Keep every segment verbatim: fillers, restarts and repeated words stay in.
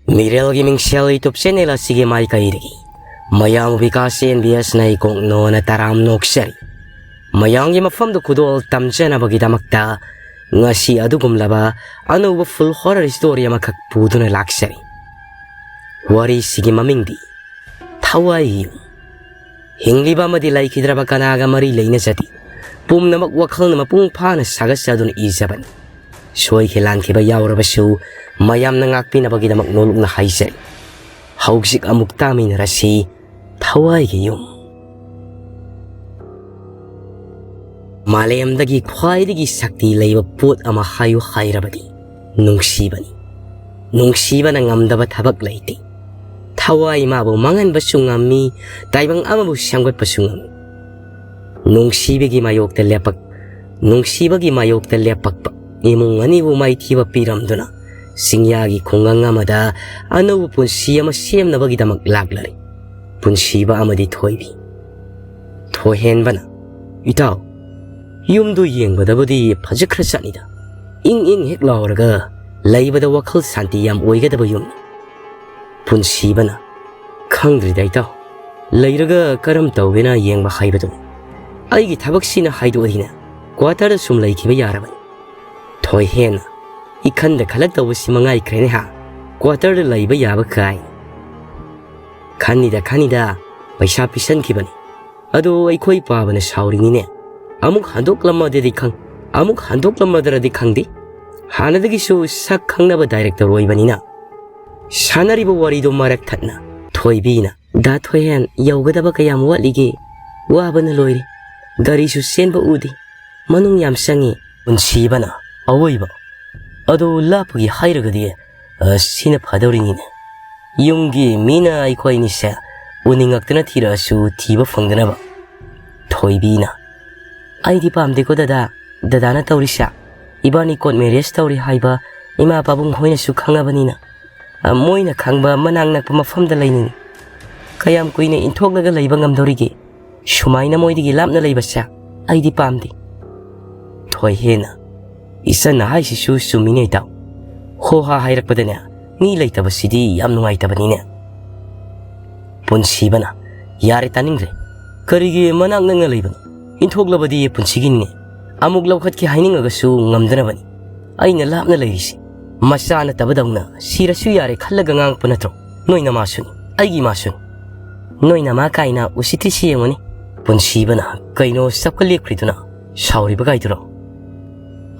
ꯃꯤꯔꯦꯜꯒꯤ ꯃꯤꯡꯁꯦꯜ YouTube channel ꯑꯁꯤꯒꯤ ꯃꯥꯏꯀꯩꯗꯒꯤ ꯃꯌꯥꯝ ꯕꯤꯀꯥꯁ ꯑꯦꯟ ꯕꯤ ꯑꯦꯁꯅ ꯏꯀꯣꯛꯅꯣꯅ ꯇꯔꯥꯝ ꯅꯣꯛꯆꯔꯤ꯫ ꯃꯌꯥꯝꯒꯤ ꯃꯐꯝꯗ ꯈꯨꯗꯣꯜ ꯇꯝꯖꯅꯕꯒꯤꯗꯃꯛꯇ ꯉꯁꯤ ꯑꯗꯨꯒꯨꯝꯂꯕ ꯑꯅꯧꯕ ꯐꯨꯜ ꯍꯣꯔꯔ ꯁ꯭ꯇꯣꯔꯤ ꯑꯃꯈꯛ ꯄꯨꯗꯨꯅ ꯂꯥꯛꯆꯔꯤ꯫ ꯋꯥꯔꯤꯁꯤꯒꯤ ꯃꯃꯤꯡꯗꯤ ꯊꯋꯥꯏꯒꯤ ꯌꯨꯝ꯫ ꯍꯤꯡꯂꯤꯕ ꯑꯃꯗꯤ ꯂꯩꯈꯤꯗ꯭ꯔꯕ ꯀꯅꯥꯒ ꯃꯔꯤ ꯂꯩꯅꯖꯗꯦ꯫ ꯄꯨꯝꯅꯃꯛ ꯋꯥꯈꯜꯅ ꯃꯄꯨꯡ ꯐꯥꯅ ꯁꯥꯒꯠꯆꯗꯨꯅ ꯏꯖꯕꯅꯤ꯫ ꯁꯣꯏꯈꯤ ꯂꯥꯟꯈꯤꯕ ꯌꯥꯎꯔꯕꯁꯨ ꯃꯌꯥꯝꯅ ꯉꯥꯛꯄꯤꯅꯕꯒꯤꯗꯃꯛ ꯅꯣꯂꯨꯛꯅ ꯍꯥꯏꯖꯔꯤ꯫ ꯍꯧꯖꯤꯛ ꯑꯃꯨꯛ ꯇꯥꯃꯤꯟꯅꯔꯁꯤ ꯊꯋꯥꯏꯒꯤ ꯌꯨꯝ꯫ ꯃꯥꯂꯦꯝꯗꯒꯤ ꯈ꯭ꯋꯥꯏꯗꯒꯤ ꯁꯛꯇꯤ ꯂꯩꯕ ꯄꯣꯠ ꯑꯃ ꯍꯥꯏꯌꯨ ꯍꯥꯏꯔꯕꯗꯤ ꯅꯨꯡꯁꯤꯕꯅꯤ꯫ ꯅꯨꯡꯁꯤꯕꯅ ꯉꯝꯗꯕ ꯊꯕꯛ ꯂꯩꯇꯦ꯫ ꯊꯋꯥꯏ ꯃꯥꯕꯨ ꯃꯥꯡꯍꯟꯕꯁꯨ ꯉꯝꯃꯤ, ꯇꯥꯏꯕꯪ ꯑꯃꯕꯨ ꯁꯦꯝꯒꯠꯄꯁꯨ ꯉꯝꯃꯤ꯫ ꯅꯨꯡꯁꯤꯕꯒꯤ ꯃꯥꯌꯣꯛꯇ ꯂꯦꯞꯄꯛ-, ꯅꯨꯡꯁꯤꯕꯒꯤ ꯃꯥꯌꯣꯛꯇ ꯂꯦꯞꯄꯛꯄ ꯏꯃꯨꯡ ꯑꯅꯤꯕꯨ ꯃꯥꯏꯊꯤꯕ ꯄꯤꯔꯝꯗꯨꯅ ꯆꯤꯡꯌꯥꯒꯤ ꯈꯨꯡꯒꯪ ꯑꯃꯗ ꯑꯅꯧꯕ ꯄꯨꯟꯁꯤ ꯑꯃ ꯁꯦꯝꯅꯕꯒꯤꯗꯃꯛ ꯂꯥꯛꯂꯔꯦ꯫ ꯄꯨꯟꯁꯤꯕ ꯑꯃꯗꯤ ꯊꯣꯏꯕꯤ꯫ ꯊꯣꯏꯍꯦꯟꯕꯅ, "ꯏꯇꯥꯎ, ꯌꯨꯝꯗꯨ ꯌꯦꯡꯕꯗꯕꯨꯗꯤ ꯐꯖꯈ꯭ꯔ ꯆꯠꯅꯤꯗ꯫ ꯏꯪ ꯏꯪ ꯍꯦꯛ ꯂꯥꯎꯔꯒ ꯂꯩꯕꯗ ꯋꯥꯈꯜ ꯁꯥꯟꯇꯤ ꯌꯥꯝ ꯑꯣꯏꯒꯗꯕ ꯌꯨꯝꯅꯤ꯫" ꯄꯨꯟꯁꯤꯕꯅ, "ꯈꯪꯗ꯭ꯔꯤꯗ ꯏꯇꯥꯎ, ꯂꯩꯔꯒ ꯀꯔꯝ ꯇꯧꯒꯦꯅ ꯌꯦꯡꯕ ꯍꯥꯏꯕꯗꯨꯅꯤ꯫ ꯑꯩꯒꯤ ꯊꯕꯛꯁꯤꯅ ꯍꯥꯏꯗꯣꯛꯑꯗꯤꯅꯦ, ꯀ꯭ꯋꯥꯇꯔꯗ ꯁꯨꯝ ꯂꯩꯈꯤꯕ ꯌꯥꯔꯕꯅꯤ꯫" ꯊꯣꯏꯍꯦꯟꯅ, "ꯏꯈꯟꯗ ꯈꯜꯂꯛꯇꯧꯕꯁꯤ ꯃꯉꯥꯏꯈ꯭ꯔꯦꯅꯦ ꯍꯥ, ꯀ꯭ꯋꯥꯇꯔꯗ ꯂꯩꯕ ꯌꯥꯕ ꯀꯥꯏ꯫" "ꯈꯟꯅꯤꯗ ꯈꯟꯅꯤꯗ, ꯄꯩꯁꯥ ꯄꯤꯁꯟꯈꯤꯕꯅꯤ꯫ ꯑꯗꯣ ꯑꯩꯈꯣꯏ ꯄꯥꯕꯅ ꯁꯥꯎꯔꯤꯅꯤꯅꯦ꯫ ꯑꯃꯨꯛ ꯍꯟꯗꯣꯛꯂꯝꯃꯗ꯭ꯔꯗꯤ ꯈꯪ-, ꯑꯃꯨꯛ ꯍꯟꯗꯣꯛꯂꯝꯃꯗ꯭ꯔꯗꯤ ꯈꯪꯗꯦ꯫ ꯍꯥꯟꯅꯗꯒꯤꯁꯨ ꯁꯛ ꯈꯪꯅꯕ ꯗꯥꯏꯔꯦꯛꯇꯔ ꯑꯣꯏꯕꯅꯤꯅ꯫" ꯁꯥꯟꯅꯔꯤꯕ ꯋꯥꯔꯤꯗꯨ ꯃꯔꯛ ꯊꯠꯅ ꯊꯣꯏꯕꯤꯅ, "ꯗꯥ ꯊꯣꯏꯍꯦꯟ, ꯌꯧꯒꯗꯕ ꯀꯌꯥꯝ ꯋꯥꯠꯂꯤꯒꯦ? ꯋꯥꯕꯅ ꯂꯣꯏꯔꯦ꯫ ꯒꯥꯔꯤꯁꯨ ꯆꯦꯟꯕ ꯎꯗꯦ꯫ ꯃꯅꯨꯡ ꯌꯥꯝ ꯆꯪꯉꯤ꯫" ꯄꯨꯟꯁꯤꯕꯅ, "ꯑꯋꯣꯏꯕ? ꯑꯗꯨ ꯂꯥꯞꯄꯒꯤ ꯍꯥꯏꯔꯒꯗꯤ, ꯑ, ꯁꯤꯅ ꯐꯗꯧꯔꯤꯅꯤꯅꯦ꯫ ꯌꯨꯝꯒꯤ ꯃꯤꯅ ꯑꯩꯈꯣꯏ ꯑꯅꯤꯁꯦ ꯎꯅꯤꯡꯉꯛꯇꯅ ꯊꯤꯔꯛꯑꯁꯨ ꯊꯤꯕ ꯐꯪꯗꯅꯕ꯫" ꯊꯣꯏꯕꯤꯅ, "ꯑꯩꯗꯤ ꯄꯥꯝꯗꯦꯀꯣ ꯗꯗꯥ, ꯗꯗꯥꯅ ꯇꯧꯔꯤꯁꯦ꯫ ꯏꯕꯥꯅꯤ ꯀꯣꯔꯠ ꯃꯦꯔꯤꯌꯦꯖ ꯇꯧꯔꯤ ꯍꯥꯏꯕ ꯏꯃꯥ ꯄꯥꯕꯨꯡ ꯍꯣꯏꯅꯁꯨ ꯈꯪꯉꯕꯅꯤꯅ, ꯑ, ꯃꯣꯏꯅ ꯈꯪꯕ ꯃꯅꯥꯛ ꯅꯛꯄ ꯃꯐꯝꯗ ꯂꯩꯅꯤꯡꯉꯤ꯫ ꯀꯌꯥꯝ ꯀꯨꯏꯅ ꯏꯟꯊꯣꯛꯂꯒ ꯂꯩꯕ ꯉꯝꯗꯧꯔꯤꯒꯦ? ꯁꯨꯃꯥꯏꯅ ꯃꯣꯏꯗꯒꯤ ꯂꯥꯞꯅ ꯂꯩꯕꯁꯦ ꯑꯩꯗꯤ ꯄꯥꯝꯗꯦ꯫" ꯊꯣꯏꯍꯦꯟꯅ, "ꯏꯆꯟꯅ ꯍꯥꯏꯁꯤꯁꯨ ꯆꯨꯝꯃꯤꯅꯦ ꯏꯇꯥꯎ꯫ ꯍꯣ ꯍꯥ ꯍꯥꯏꯔꯛꯄꯗꯅꯦ, ꯃꯤ ꯂꯩꯇꯕꯁꯤꯗꯤ ꯌꯥꯝ ꯅꯨꯡꯉꯥꯏꯇꯕꯅꯤꯅꯦ꯫ ꯄꯨꯟꯁꯤꯕꯅ, "ꯌꯥꯔꯦ, ꯇꯥꯅꯤꯡꯗ꯭ꯔꯦ꯫ ꯀꯔꯤꯒꯤ ꯃꯅꯥꯛ ꯅꯛꯅ ꯂꯩꯕꯅꯣ? ꯏꯟꯊꯣꯛꯂꯕꯗꯤ ꯄꯨꯟꯁꯤꯒꯤꯅꯤꯅꯦ꯫ ꯑꯃꯨꯛ ꯂꯧꯈꯠꯀꯦ ꯍꯥꯏꯅꯤꯡꯉꯒꯁꯨ ꯉꯝꯗꯅꯕꯅꯤ꯫ ꯑꯩꯅ ꯂꯥꯞꯅ ꯂꯩꯔꯤꯁꯦ꯫ ꯃꯆꯥ ꯅꯠꯇꯕꯗꯧꯅ ꯁꯤꯔꯁꯨ ꯌꯥꯔꯦ ꯈꯜꯂꯒ ꯉꯥꯡꯉꯛꯄ ꯅꯠꯇ꯭ꯔꯣ? ꯅꯣꯏ ꯅꯃꯥꯁꯨꯅꯤ, ꯑꯩꯒꯤ ꯏꯃꯥꯁꯨꯅꯤ꯫ ꯅꯣꯏ ꯅꯃꯥ ꯀꯥꯏꯅ ꯎꯁꯤꯠꯇ꯭ꯔꯤꯁꯤ ꯌꯦꯡꯉꯨꯅꯦ꯫" ꯄꯨꯟꯁꯤꯕꯅ ꯀꯩꯅꯣ ꯆꯞꯀ ꯂꯦꯞꯈ꯭ꯔꯤꯗꯨꯅ? ꯁꯥꯎꯔꯤꯕ ꯀꯥꯏꯗꯨꯔꯣ?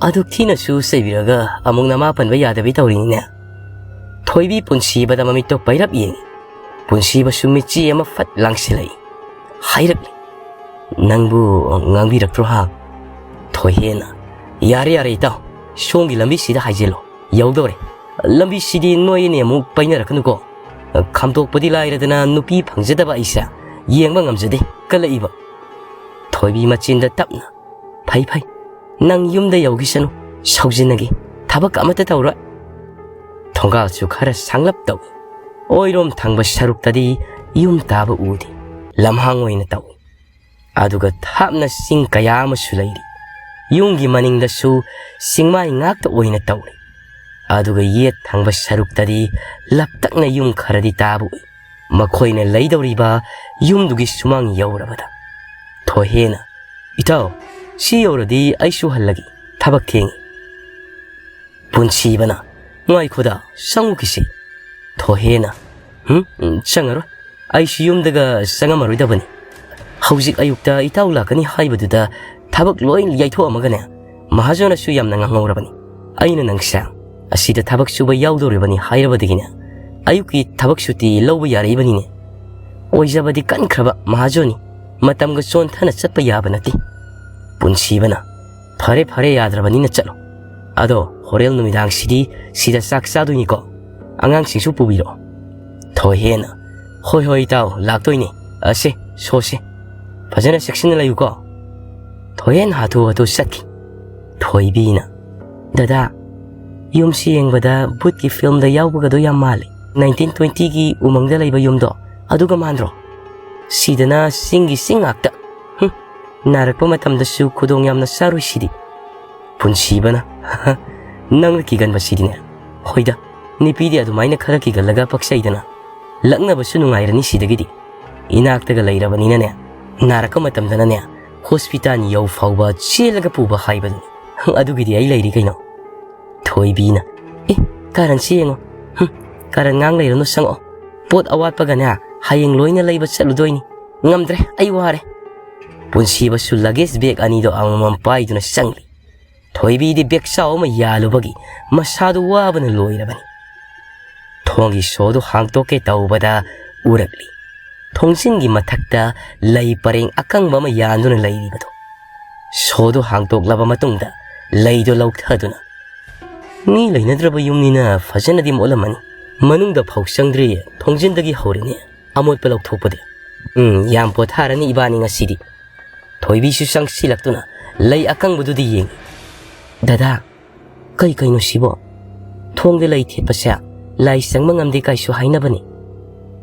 ꯑꯗꯨꯛ ꯊꯤꯅꯁꯨ ꯆꯩꯕꯤꯔꯒ ꯑꯃꯨꯛ ꯅꯃꯥ ꯄꯟꯕ ꯌꯥꯗꯕꯤ ꯇꯧꯔꯤꯅꯤꯅꯦ꯫ ꯊꯣꯏꯕꯤ ꯄꯨꯟꯁꯤꯕꯗ ꯃꯃꯤꯠꯇꯣ ꯄꯩꯔꯞ ꯌꯦꯡꯉꯤ꯫ ꯄꯨꯟꯁꯤꯕꯁꯨ ꯃꯤꯠꯆꯤ ꯑꯃ ꯐꯠ ꯂꯥꯡꯁꯤꯜꯂꯛꯏ꯫ ꯍꯥꯏꯔꯛꯂꯤ, "ꯅꯪꯕꯨ ꯉꯥꯡꯕꯤꯔꯛꯇ꯭ꯔꯣ ꯍꯥ?" ꯊꯣꯏꯍꯦꯅ, "ꯌꯥꯔꯦ, ꯌꯥꯔꯦ ꯏꯇꯥꯎ, ꯁꯣꯝꯒꯤ ꯂꯝꯕꯤꯁꯤꯗ ꯍꯥꯏꯖꯤꯜꯂꯣ, ꯌꯧꯗꯧꯔꯦ꯫ ꯂꯝꯕꯤꯁꯤꯗꯤ ꯅꯣꯏ ꯑꯅꯤ ꯑꯃꯨꯛ ꯄꯩꯅꯔꯛꯀꯅꯨꯀꯣ꯫ ꯈꯥꯝꯗꯣꯛꯄꯗꯤ ꯂꯥꯏꯔꯗꯅ ꯅꯨꯄꯤ ꯐꯪꯖꯗꯕ ꯑꯩꯁꯦ ꯌꯦꯡꯕ ꯉꯝꯖꯗꯦ ꯀꯜꯂꯛꯏꯕ꯫" ꯊꯣꯏꯕꯤ ꯃꯆꯤꯟꯗ ꯇꯞꯅ, "ꯐꯩ, ꯐꯩ, ꯅꯪ ꯌꯨꯝꯗ ꯌꯧꯈꯤꯁꯅꯨ, ꯁꯧꯖꯤꯟꯅꯒꯦ, ꯊꯕꯛ ꯑꯃꯠꯇ ꯇꯧꯔꯣꯏ꯫" ꯊꯣꯡꯒꯥꯜꯁꯨ ꯈꯔ ꯁꯥꯡꯂꯞ ꯇꯧꯏ꯫ ꯑꯣꯏꯔꯣꯝ ꯊꯪꯕ ꯁꯔꯨꯛꯇꯗꯤ ꯌꯨꯝ ꯇꯥꯕ ꯎꯗꯦ, ꯂꯝꯍꯥꯡ ꯑꯣꯏꯅ ꯇꯧꯏ꯫ ꯑꯗꯨꯒ ꯊꯥꯞꯅ ꯆꯤꯡ ꯀꯌꯥ ꯑꯃꯁꯨ ꯂꯩꯔꯤ꯫ ꯌꯨꯝꯒꯤ ꯃꯅꯤꯡꯗꯁꯨ ꯆꯤꯡꯃꯥꯏ ꯉꯥꯛꯇ ꯑꯣꯏꯅ ꯇꯧꯔꯤ꯫ ꯑꯗꯨꯒ ꯌꯦꯠ ꯊꯪꯕ ꯁꯔꯨꯛꯇꯗꯤ ꯂꯞꯇꯛꯅ ꯌꯨꯝ ꯈꯔꯗꯤ ꯇꯥꯕ ꯎꯏ꯫ ꯃꯈꯣꯏꯅ ꯂꯩꯗꯧꯔꯤꯕ ꯌꯨꯝꯗꯨꯒꯤ ꯁꯨꯃꯥꯡ ꯌꯧꯔꯕꯗ ꯊꯣꯏꯍꯦꯅ, "ꯏꯇꯥꯎ, ꯁꯤ ꯌꯧꯔꯗꯤ ꯑꯩꯁꯨ ꯍꯜꯂꯒꯦ, ꯊꯕꯛ ꯊꯦꯡꯉꯤ꯫" ꯄꯨꯟꯁꯤꯕꯅ, "ꯉꯥꯏꯈꯣꯗ, ꯆꯪꯉꯨꯈꯤꯁꯤ꯫" ꯊꯣꯏꯍꯦꯅ, "ꯍꯨꯝ, ꯆꯪꯉꯔꯣꯏ꯫ ꯑꯩꯁꯨ ꯌꯨꯝꯗꯒ ꯆꯪꯉꯝꯃꯔꯣꯏꯗꯕꯅꯤ꯫ ꯍꯧꯖꯤꯛ ꯑꯌꯨꯛꯇ ꯏꯇꯥꯎ ꯂꯥꯛꯀꯅꯤ ꯍꯥꯏꯕꯗꯨꯗ ꯊꯕꯛ ꯂꯣꯏ ꯌꯩꯊꯣꯛꯑꯝꯃꯒꯅꯦ, ꯃꯍꯥꯖꯣꯟꯅꯁꯨ ꯌꯥꯝꯅ ꯉꯥꯡꯍꯧꯔꯕꯅꯤ꯫ ꯑꯩꯅ ꯅꯪꯁꯦ ꯑꯁꯤꯗ ꯊꯕꯛ ꯁꯨꯕ ꯌꯥꯎꯗꯧꯔꯤꯕꯅꯤ ꯍꯥꯏꯔꯕꯗꯒꯤꯅꯦ, ꯑꯌꯨꯛꯀꯤ ꯊꯕꯛ ꯁꯨꯇꯤ ꯂꯧꯕ ꯌꯥꯔꯛꯏꯕꯅꯤꯅꯦ꯫ ꯑꯣꯏꯖꯕꯗꯤ ꯀꯟꯈ꯭ꯔꯕ ꯃꯍꯥꯖꯣꯟꯅꯤ, ꯃꯇꯝꯒ ꯆꯣꯟꯊꯅ ꯆꯠꯄ ꯌꯥꯕ ꯅꯠꯇꯦ꯫" ꯄꯨꯟꯁꯤꯕꯅ, "ꯐꯔꯦ, ꯐꯔꯦ, ꯌꯥꯗ꯭ꯔꯕꯅꯤꯅ ꯆꯠꯂꯣ꯫ ꯑꯗꯣ ꯍꯣꯔꯦꯟ ꯅꯨꯃꯤꯗꯥꯡꯁꯤꯗꯤ ꯁꯤꯗ ꯆꯥꯛ ꯆꯥꯗꯣꯏꯅꯤꯀꯣ? ꯑꯉꯥꯡꯁꯤꯡꯁꯨ ꯄꯨꯕꯤꯔꯛꯑꯣ꯫" ꯊꯣꯏꯍꯦꯅ, "ꯍꯣꯏ, ꯍꯣꯏ, ꯏꯇꯥꯎ, ꯂꯥꯛꯇꯣꯏꯅꯦ꯫ ꯑꯁꯦ, ꯁꯣꯁꯦ꯫ ꯐꯖꯅ ꯆꯦꯛꯁꯤꯟꯅ ꯂꯩꯌꯨꯀꯣ꯫" ꯊꯣꯏꯍꯦꯟ ꯍꯥꯊꯨ ꯍꯥꯊꯨ ꯆꯠꯈꯤ꯫ ꯊꯣꯏꯕꯤꯅ, "ꯗꯗꯥ, ꯌꯨꯝꯁꯤ ꯌꯦꯡꯕꯗ ꯚꯨꯠꯀꯤ ꯐꯤꯜꯝꯗ ꯌꯥꯎꯕꯒꯗꯣ ꯌꯥꯝ ꯃꯥꯜꯂꯤ꯫ ꯅꯥꯏꯟꯇꯤꯟ ꯇ꯭ꯋꯦꯟꯇꯤꯒꯤ ꯎꯃꯪꯗ ꯂꯩꯕ ꯌꯨꯝꯗꯣ, ꯑꯗꯨꯒ ꯃꯥꯟꯗ꯭ꯔꯣ? ꯁꯤꯗꯅ ꯆꯤꯡꯒꯤ ꯆꯤꯡ ꯉꯥꯛꯇ꯫ ꯍꯨꯝ, ꯅꯥꯔꯛꯄ ꯃꯇꯝꯗꯁꯨ ꯈꯨꯗꯣꯡ ꯌꯥꯝꯅ ꯆꯥꯔꯣꯏ ꯁꯤꯗꯤ꯫" ꯄꯨꯟꯁꯤꯕꯅ, "ꯅꯪꯅ ꯀꯤꯒꯟꯕꯁꯤꯗꯤꯅꯦ꯫ ꯍꯣꯏꯗ, ꯅꯨꯄꯤꯗꯤ ꯑꯗꯨꯃꯥꯏꯅ ꯈꯔ ꯀꯤꯒꯜꯂꯒ ꯄꯛꯆꯩꯗꯅ꯫ ꯂꯛꯅꯕꯁꯨ ꯅꯨꯡꯉꯥꯏꯔꯅꯤ ꯁꯤꯗꯒꯤꯗꯤ꯫ ꯏꯅꯥꯛꯇꯒ ꯂꯩꯔꯕꯅꯤꯅꯅꯦ, ꯅꯥꯔꯛꯄ ꯃꯇꯝꯗꯅꯅꯦ, ꯍꯣꯁꯄꯤꯇꯥꯜ ꯌꯧ ꯐꯥꯎꯕ ꯆꯦꯜꯂꯒ ꯄꯨꯕ ꯍꯥꯏꯕꯗꯨꯅꯤ꯫ ꯑꯗꯨꯒꯤꯗꯤ ꯑꯩ ꯂꯩꯔꯤ ꯀꯩꯅꯣ꯫ ꯊꯣꯏꯕꯤꯅ, "ꯑꯦ, ꯀꯥꯔꯟꯁꯤ ꯌꯦꯡꯉꯣ꯫ ꯍꯨꯝ, ꯀꯥꯔꯟ ꯉꯥꯡ ꯂꯩꯔꯅꯨ, ꯆꯪꯉꯛꯑꯣ꯫ ꯄꯣꯠ ꯑꯋꯥꯠꯄꯒꯅꯦ, ꯍꯌꯦꯡ ꯂꯣꯏꯅ ꯂꯩꯕ ꯆꯠꯂꯨꯗꯣꯏꯅꯤ꯫ ꯉꯝꯗ꯭ꯔꯦ, ꯑꯩ ꯋꯥꯔꯦ꯫" ꯄꯨꯟꯁꯤꯕꯁꯨ ꯂꯒꯦꯖ ꯕꯦꯒ ꯑꯅꯤꯗꯣ ꯑꯃꯃꯝ ꯄꯥꯏꯗꯨꯅ ꯆꯪꯂꯤ꯫ ꯊꯣꯏꯕꯤꯗꯤ ꯕꯦꯒ ꯆꯥꯎ ꯑꯃ ꯌꯥꯜꯂꯨꯕꯒꯤ ꯃꯁꯥꯗꯨ ꯋꯥꯕꯅ ꯂꯣꯏꯔꯕꯅꯤ꯫ ꯊꯣꯡꯒꯤ ꯁꯣꯗꯨ ꯍꯥꯡꯇꯣꯛꯀꯦ ꯇꯧꯕꯗ ꯎꯔꯛꯂꯤ꯫ ꯊꯣꯡꯖꯤꯟꯒꯤ ꯃꯊꯛꯇ ꯂꯩ ꯄꯔꯦꯡ ꯑꯀꯪꯕ ꯑꯃ ꯌꯥꯟꯗꯨꯅ ꯂꯩꯔꯤꯕꯗꯨ꯫ ꯁꯣꯗꯨ ꯍꯥꯡꯇꯣꯛꯂꯕ ꯃꯇꯨꯡꯗ ꯂꯩꯗꯨ ꯂꯧꯊꯗꯨꯅ, "ꯃꯤ ꯂꯩꯅꯗ꯭ꯔꯕ ꯌꯨꯝꯅꯤꯅ ꯐꯖꯅꯗꯤ ꯃꯣꯠꯂꯝꯃꯅꯤ꯫ ꯃꯅꯨꯡꯗ ꯐꯥꯎ ꯆꯪꯗ꯭ꯔꯤꯌꯦ, ꯊꯣꯡꯖꯤꯟꯗꯒꯤ ꯍꯧꯔꯤꯅꯦ ꯑꯃꯣꯠꯄ ꯂꯧꯊꯣꯛꯄꯗꯤ꯫ ꯎꯝ, ꯌꯥꯝ ꯄꯣꯊꯥꯔꯅꯤ ꯏꯕꯥꯅꯤ ꯉꯁꯤꯗꯤ꯫" ꯊꯣꯏꯕꯤꯁꯨ ꯆꯪꯁꯤꯜꯂꯛꯇꯨꯅ ꯂꯩ ꯑꯀꯪꯕꯗꯨꯗꯤ ꯌꯦꯡꯉꯤ꯫ "ꯗꯗꯥ, ꯀꯩ ꯀꯩꯅꯣ ꯁꯤꯕꯣ? ꯊꯣꯡꯗ ꯂꯩ ꯊꯦꯠꯄꯁꯦ ꯂꯥꯏ ꯆꯪꯕ ꯉꯝꯗꯦ ꯀꯥꯏꯁꯨ ꯍꯥꯏꯅꯕꯅꯤ꯫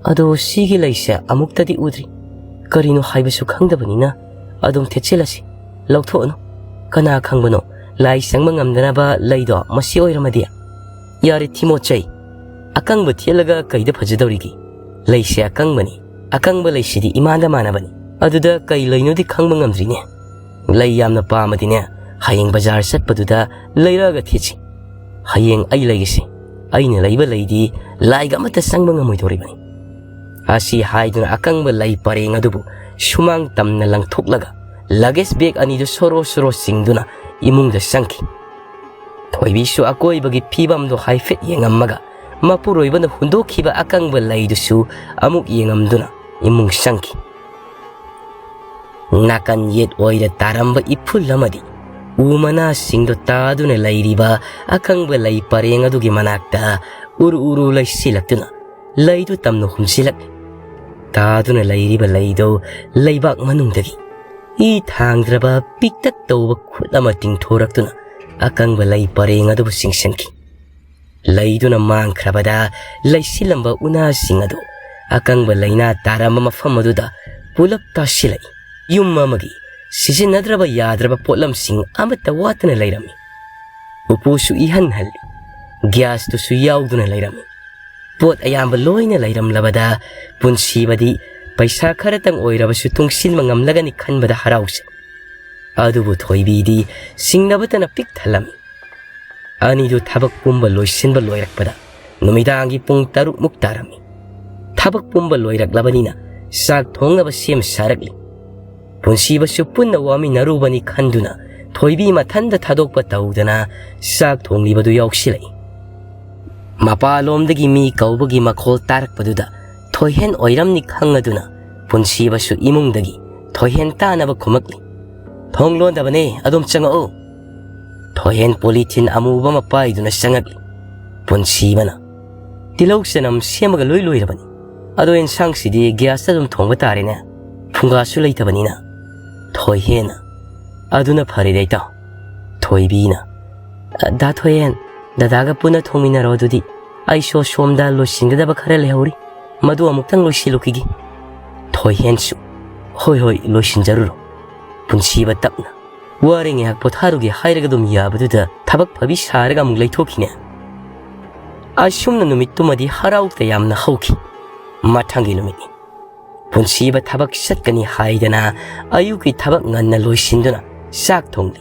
ꯑꯗꯣ ꯁꯤꯒꯤ ꯂꯩꯁꯦ ꯑꯃꯨꯛꯇꯗꯤ ꯎꯗ꯭ꯔꯤ꯫ ꯀꯔꯤꯅꯣ ꯍꯥꯏꯕꯁꯨ ꯈꯪꯗꯕꯅꯤꯅ ꯑꯗꯨꯝ ꯊꯦꯠꯆꯤꯜꯂꯁꯤ꯫ ꯂꯧꯊꯣꯛꯑꯅꯨ꯫ ꯀꯅꯥ ꯈꯪꯕꯅꯣ, ꯂꯥꯏ ꯆꯪꯕ ꯉꯝꯗꯅꯕ ꯂꯩꯗꯣ ꯃꯁꯤ ꯑꯣꯏꯔꯝꯃꯗꯤ?" "ꯌꯥꯔꯦ ꯊꯤꯃꯣꯠꯆꯩ꯫ ꯑꯀꯪꯕ ꯊꯦꯠꯂꯒ ꯀꯩꯗ ꯐꯖꯗꯧꯔꯤꯒꯦ? ꯂꯩꯁꯦ ꯑꯀꯪꯕꯅꯤ꯫ ꯑꯀꯪꯕ ꯂꯩꯁꯤꯗꯤ ꯏꯃꯥꯟꯗ ꯃꯥꯟꯅꯕꯅꯤ꯫ ꯑꯗꯨꯗ ꯀꯩ ꯂꯩꯅꯣꯗꯤ ꯈꯪꯕ ꯉꯝꯗ꯭ꯔꯤꯅꯦ꯫ ꯂꯩ ꯌꯥꯝꯅ ꯄꯥꯝꯃꯗꯤꯅꯦ, ꯍꯌꯦꯡ ꯕꯖꯥꯔ ꯆꯠꯄꯗꯨꯗ ꯂꯩꯔꯛꯑꯒ ꯊꯦꯠꯁꯤ꯫ ꯍꯌꯦꯡ ꯑꯩ ꯂꯩꯒꯦꯁꯦ꯫ ꯑꯩꯅ ꯂꯩꯕ ꯂꯩꯗꯤ ꯂꯥꯏꯒ ꯑꯃꯠꯇ ꯆꯪꯕ ꯉꯝꯃꯣꯏꯗꯧꯔꯤꯕꯅꯤ꯫" ꯑꯁꯤ ꯍꯥꯏꯗꯨꯅ ꯑꯀꯪꯕ ꯂꯩ ꯄꯔꯦꯡ ꯑꯗꯨꯕꯨ ꯁꯨꯃꯥꯡ ꯇꯝꯅ ꯂꯪꯊꯣꯛꯂꯒ ꯂꯒꯦꯖ ꯕꯦꯒ ꯑꯅꯤꯗꯨ ꯁꯣꯔꯣ ꯁꯣꯔꯣ ꯆꯤꯡꯗꯨꯅ ꯏꯃꯨꯡꯗ ꯆꯪꯈꯤ꯫ ꯊꯣꯏꯕꯤꯁꯨ ꯑꯀꯣꯏꯕꯒꯤ ꯐꯤꯕꯝꯗꯨ ꯍꯥꯏꯐꯦꯠ ꯌꯦꯡꯉꯝꯃꯒ ꯃꯄꯨꯔꯣꯏꯕꯅ ꯍꯨꯟꯗꯣꯛꯈꯤꯕ ꯑꯀꯪꯕ ꯂꯩꯗꯨꯁꯨ ꯑꯃꯨꯛ ꯌꯦꯡꯉꯝꯗꯨꯅ ꯏꯃꯨꯡ ꯆꯪꯈꯤ꯫ ꯅꯥꯀꯟ ꯌꯦꯠ ꯑꯣꯏꯗ ꯇꯥꯔꯝꯕ ꯏꯐꯨꯜ ꯑꯃꯗꯤ ꯎ ꯃꯅꯥꯁꯤꯡꯗꯨ ꯇꯥꯗꯨꯅ ꯂꯩꯔꯤꯕ ꯑꯀꯪꯕ ꯂꯩ ꯄꯔꯦꯡ ꯑꯗꯨꯒꯤ ꯃꯅꯥꯛꯇ ꯎꯔꯨ ꯎꯔꯨ ꯂꯩꯁꯤꯜꯂꯛꯇꯨꯅ ꯂꯩꯗꯨ ꯇꯝꯅ ꯍꯨꯝꯖꯤꯜꯂꯛꯂꯤ꯫ ꯇꯥꯗꯨꯅ ꯂꯩꯔꯤꯕ ꯂꯩꯗꯨ ꯂꯩꯕꯥꯛ ꯃꯅꯨꯡꯗꯒꯤ ꯏ ꯊꯥꯡꯗ꯭ꯔꯕ ꯄꯤꯛꯇꯛ ꯇꯧꯕ ꯈꯨꯠ ꯑꯃ ꯇꯤꯡꯊꯣꯔꯛꯇꯨꯅ ꯑꯀꯪꯕ ꯂꯩ ꯄꯔꯦꯡ ꯑꯗꯨꯕꯨ ꯆꯤꯡꯁꯤꯟꯈꯤ꯫ ꯂꯩꯗꯨꯅ ꯃꯥꯡꯈ꯭ꯔꯕꯗ ꯂꯩꯁꯤꯜꯂꯝꯕ ꯎꯅꯥꯁꯤꯡ ꯑꯗꯨ ꯑꯀꯪꯕ ꯂꯩꯅꯥ ꯇꯥꯔꯝꯕ ꯃꯐꯝ ꯑꯗꯨꯗ ꯄꯨꯂꯞ ꯇꯥꯁꯤꯜꯂꯛꯏ꯫ ꯌꯨꯝ ꯑꯃꯒꯤ ꯁꯤꯖꯤꯟꯅꯗ꯭ꯔꯕ ꯌꯥꯗ꯭ꯔꯕ ꯄꯣꯠꯂꯝꯁꯤꯡ ꯑꯃꯠꯇ ꯋꯥꯠꯇꯅ ꯂꯩꯔꯝꯃꯤ꯫ ꯎꯄꯨꯁꯨ ꯏꯍꯟ ꯍꯜꯂꯤ꯫ ꯒ꯭ꯌꯥꯁꯇꯨꯁꯨ ꯌꯥꯎꯗꯨꯅ ꯂꯩꯔꯝꯃꯤ꯫ ꯄꯣꯠ ꯑꯌꯥꯝꯕ ꯂꯣꯏꯅ ꯂꯩꯔꯝꯂꯕꯗ ꯄꯨꯟꯁꯤꯕꯗꯤ ꯄꯩꯁꯥ ꯈꯔꯇꯪ ꯑꯣꯏꯔꯕꯁꯨ ꯇꯨꯡꯁꯤꯟꯕ ꯉꯝꯂꯒꯅꯤ ꯈꯟꯕꯗ ꯍꯔꯥꯎꯖꯩ꯫ ꯑꯗꯨꯕꯨ ꯊꯣꯏꯕꯤꯗꯤ ꯁꯤꯡꯅꯕꯇꯅ ꯄꯤꯛ ꯊꯜꯂꯝꯃꯤ꯫ ꯑꯅꯤꯗꯨ ꯊꯕꯛ ꯄꯨꯝꯕ ꯂꯣꯏꯁꯤꯟꯕ ꯂꯣꯏꯔꯛꯄꯗ ꯅꯨꯃꯤꯗꯥꯡꯒꯤ ꯄꯨꯡ ꯇꯔꯨꯛꯃꯨꯛ ꯇꯥꯔꯝꯃꯤ꯫ ꯊꯕꯛ ꯄꯨꯝꯕ ꯂꯣꯏꯔꯛꯂꯕꯅꯤꯅ ꯆꯥꯛ ꯊꯣꯡꯅꯕ ꯁꯦꯝ ꯁꯥꯔꯛꯂꯤ꯫ ꯄꯨꯟꯁꯤꯕꯁꯨ ꯄꯨꯟꯅ ꯋꯥꯃꯤꯟꯅꯔꯨꯕꯅꯤ ꯈꯟꯗꯨꯅ ꯊꯣꯏꯕꯤ ꯃꯊꯟꯗ ꯊꯥꯗꯣꯛꯄ ꯇꯧꯗꯅ ꯆꯥꯛ ꯊꯣꯡꯂꯤꯕꯗꯨ ꯌꯥꯎꯁꯤꯜꯂꯛꯏ꯫ ꯃꯄꯥꯂꯣꯝꯗꯒꯤ ꯃꯤ ꯀꯧꯕꯒꯤ ꯃꯈꯣꯜ ꯇꯥꯔꯛꯄꯗꯨꯗ ꯊꯣꯏꯍꯦꯟ ꯑꯣꯏꯔꯝꯅꯤ ꯈꯪꯂꯗꯨꯅ ꯄꯨꯟꯁꯤꯕꯁꯨ ꯏꯃꯨꯡꯗꯒꯤ ꯊꯣꯏꯍꯦꯟ ꯇꯥꯅꯕ ꯈꯨꯝꯃꯛꯂꯤ꯫ "ꯊꯣꯡ ꯂꯣꯟꯗꯕꯅꯦ, ꯑꯗꯨꯝ ꯆꯪꯉꯛꯎ꯫" ꯊꯣꯏꯍꯦꯟ ꯄꯣꯂꯤꯊꯤꯟ ꯑꯃꯨꯕ ꯑꯃ ꯄꯥꯏꯗꯨꯅ ꯆꯪꯉꯛꯂꯤ꯫ ꯄꯨꯟꯁꯤꯕꯅ, "ꯇꯤꯜꯍꯧ ꯆꯅꯝ ꯁꯦꯝꯃꯒ ꯂꯣꯏ ꯂꯣꯏꯔꯕꯅꯤ꯫ ꯑꯗꯣ ꯑꯦꯟꯁꯥꯡꯁꯤꯗꯤ ꯒ꯭ꯌꯥꯁꯇ ꯑꯗꯨꯝ ꯊꯣꯡꯕ ꯇꯥꯔꯦꯅꯦ꯫ ꯐꯨꯡꯒꯥꯁꯨ ꯂꯩꯇꯕꯅꯤꯅ꯫" ꯊꯣꯏꯍꯦꯟꯅ, "ꯑꯗꯨꯅ ꯐꯔꯦꯗ ꯏꯇꯥꯎ꯫" ꯊꯣꯏꯕꯤꯅ, "ꯗꯥ ꯊꯣꯏꯍꯦꯟ, ꯗꯗꯥꯒ ꯄꯨꯟꯅ ꯊꯣꯡꯃꯤꯟꯅꯔꯣ ꯑꯗꯨꯗꯤ꯫ ꯑꯩꯁꯨ ꯁꯣꯝꯗ ꯂꯣꯏꯁꯤꯟꯒꯗꯕ ꯈꯔ ꯂꯩꯍꯧꯔꯤ꯫ ꯃꯗꯨ ꯑꯃꯨꯛꯇꯪ ꯂꯣꯏꯁꯤꯜꯂꯨꯈꯤꯒꯦ꯫" ꯊꯣꯏꯍꯦꯟꯁꯨ, "ꯍꯣꯏ ꯍꯣꯏ, ꯂꯣꯏꯁꯤꯟꯖꯔꯨꯔꯣ꯫" ꯄꯨꯟꯁꯤꯕ ꯇꯞꯅ, "ꯋꯥꯔꯦ, ꯉꯥꯏꯍꯥꯛ ꯄꯣꯊꯥꯔꯨꯒꯦ" ꯍꯥꯏꯔꯒ ꯑꯗꯨꯝ ꯌꯥꯕꯗꯨꯗ ꯊꯕꯛ ꯐꯕꯤ ꯁꯥꯔꯒ ꯑꯃꯨꯛ ꯂꯩꯊꯣꯛꯈꯤꯅꯦ꯫ ꯑꯁꯨꯝꯅ ꯅꯨꯃꯤꯠꯇꯨꯃꯗꯤ ꯍꯔꯥꯎ ꯇꯌꯥꯝꯅ ꯍꯧꯈꯤ꯫ ꯃꯊꯪꯒꯤ ꯅꯨꯃꯤꯠꯅꯤ꯫ ꯄꯨꯟꯁꯤꯕ ꯊꯕꯛ ꯆꯠꯀꯅꯤ ꯍꯥꯏꯗꯅ ꯑꯌꯨꯛꯀꯤ ꯊꯕꯛ ꯉꯟꯅ ꯂꯣꯏꯁꯤꯟꯗꯨꯅ ꯆꯥꯛ ꯊꯣꯡꯂꯤ꯫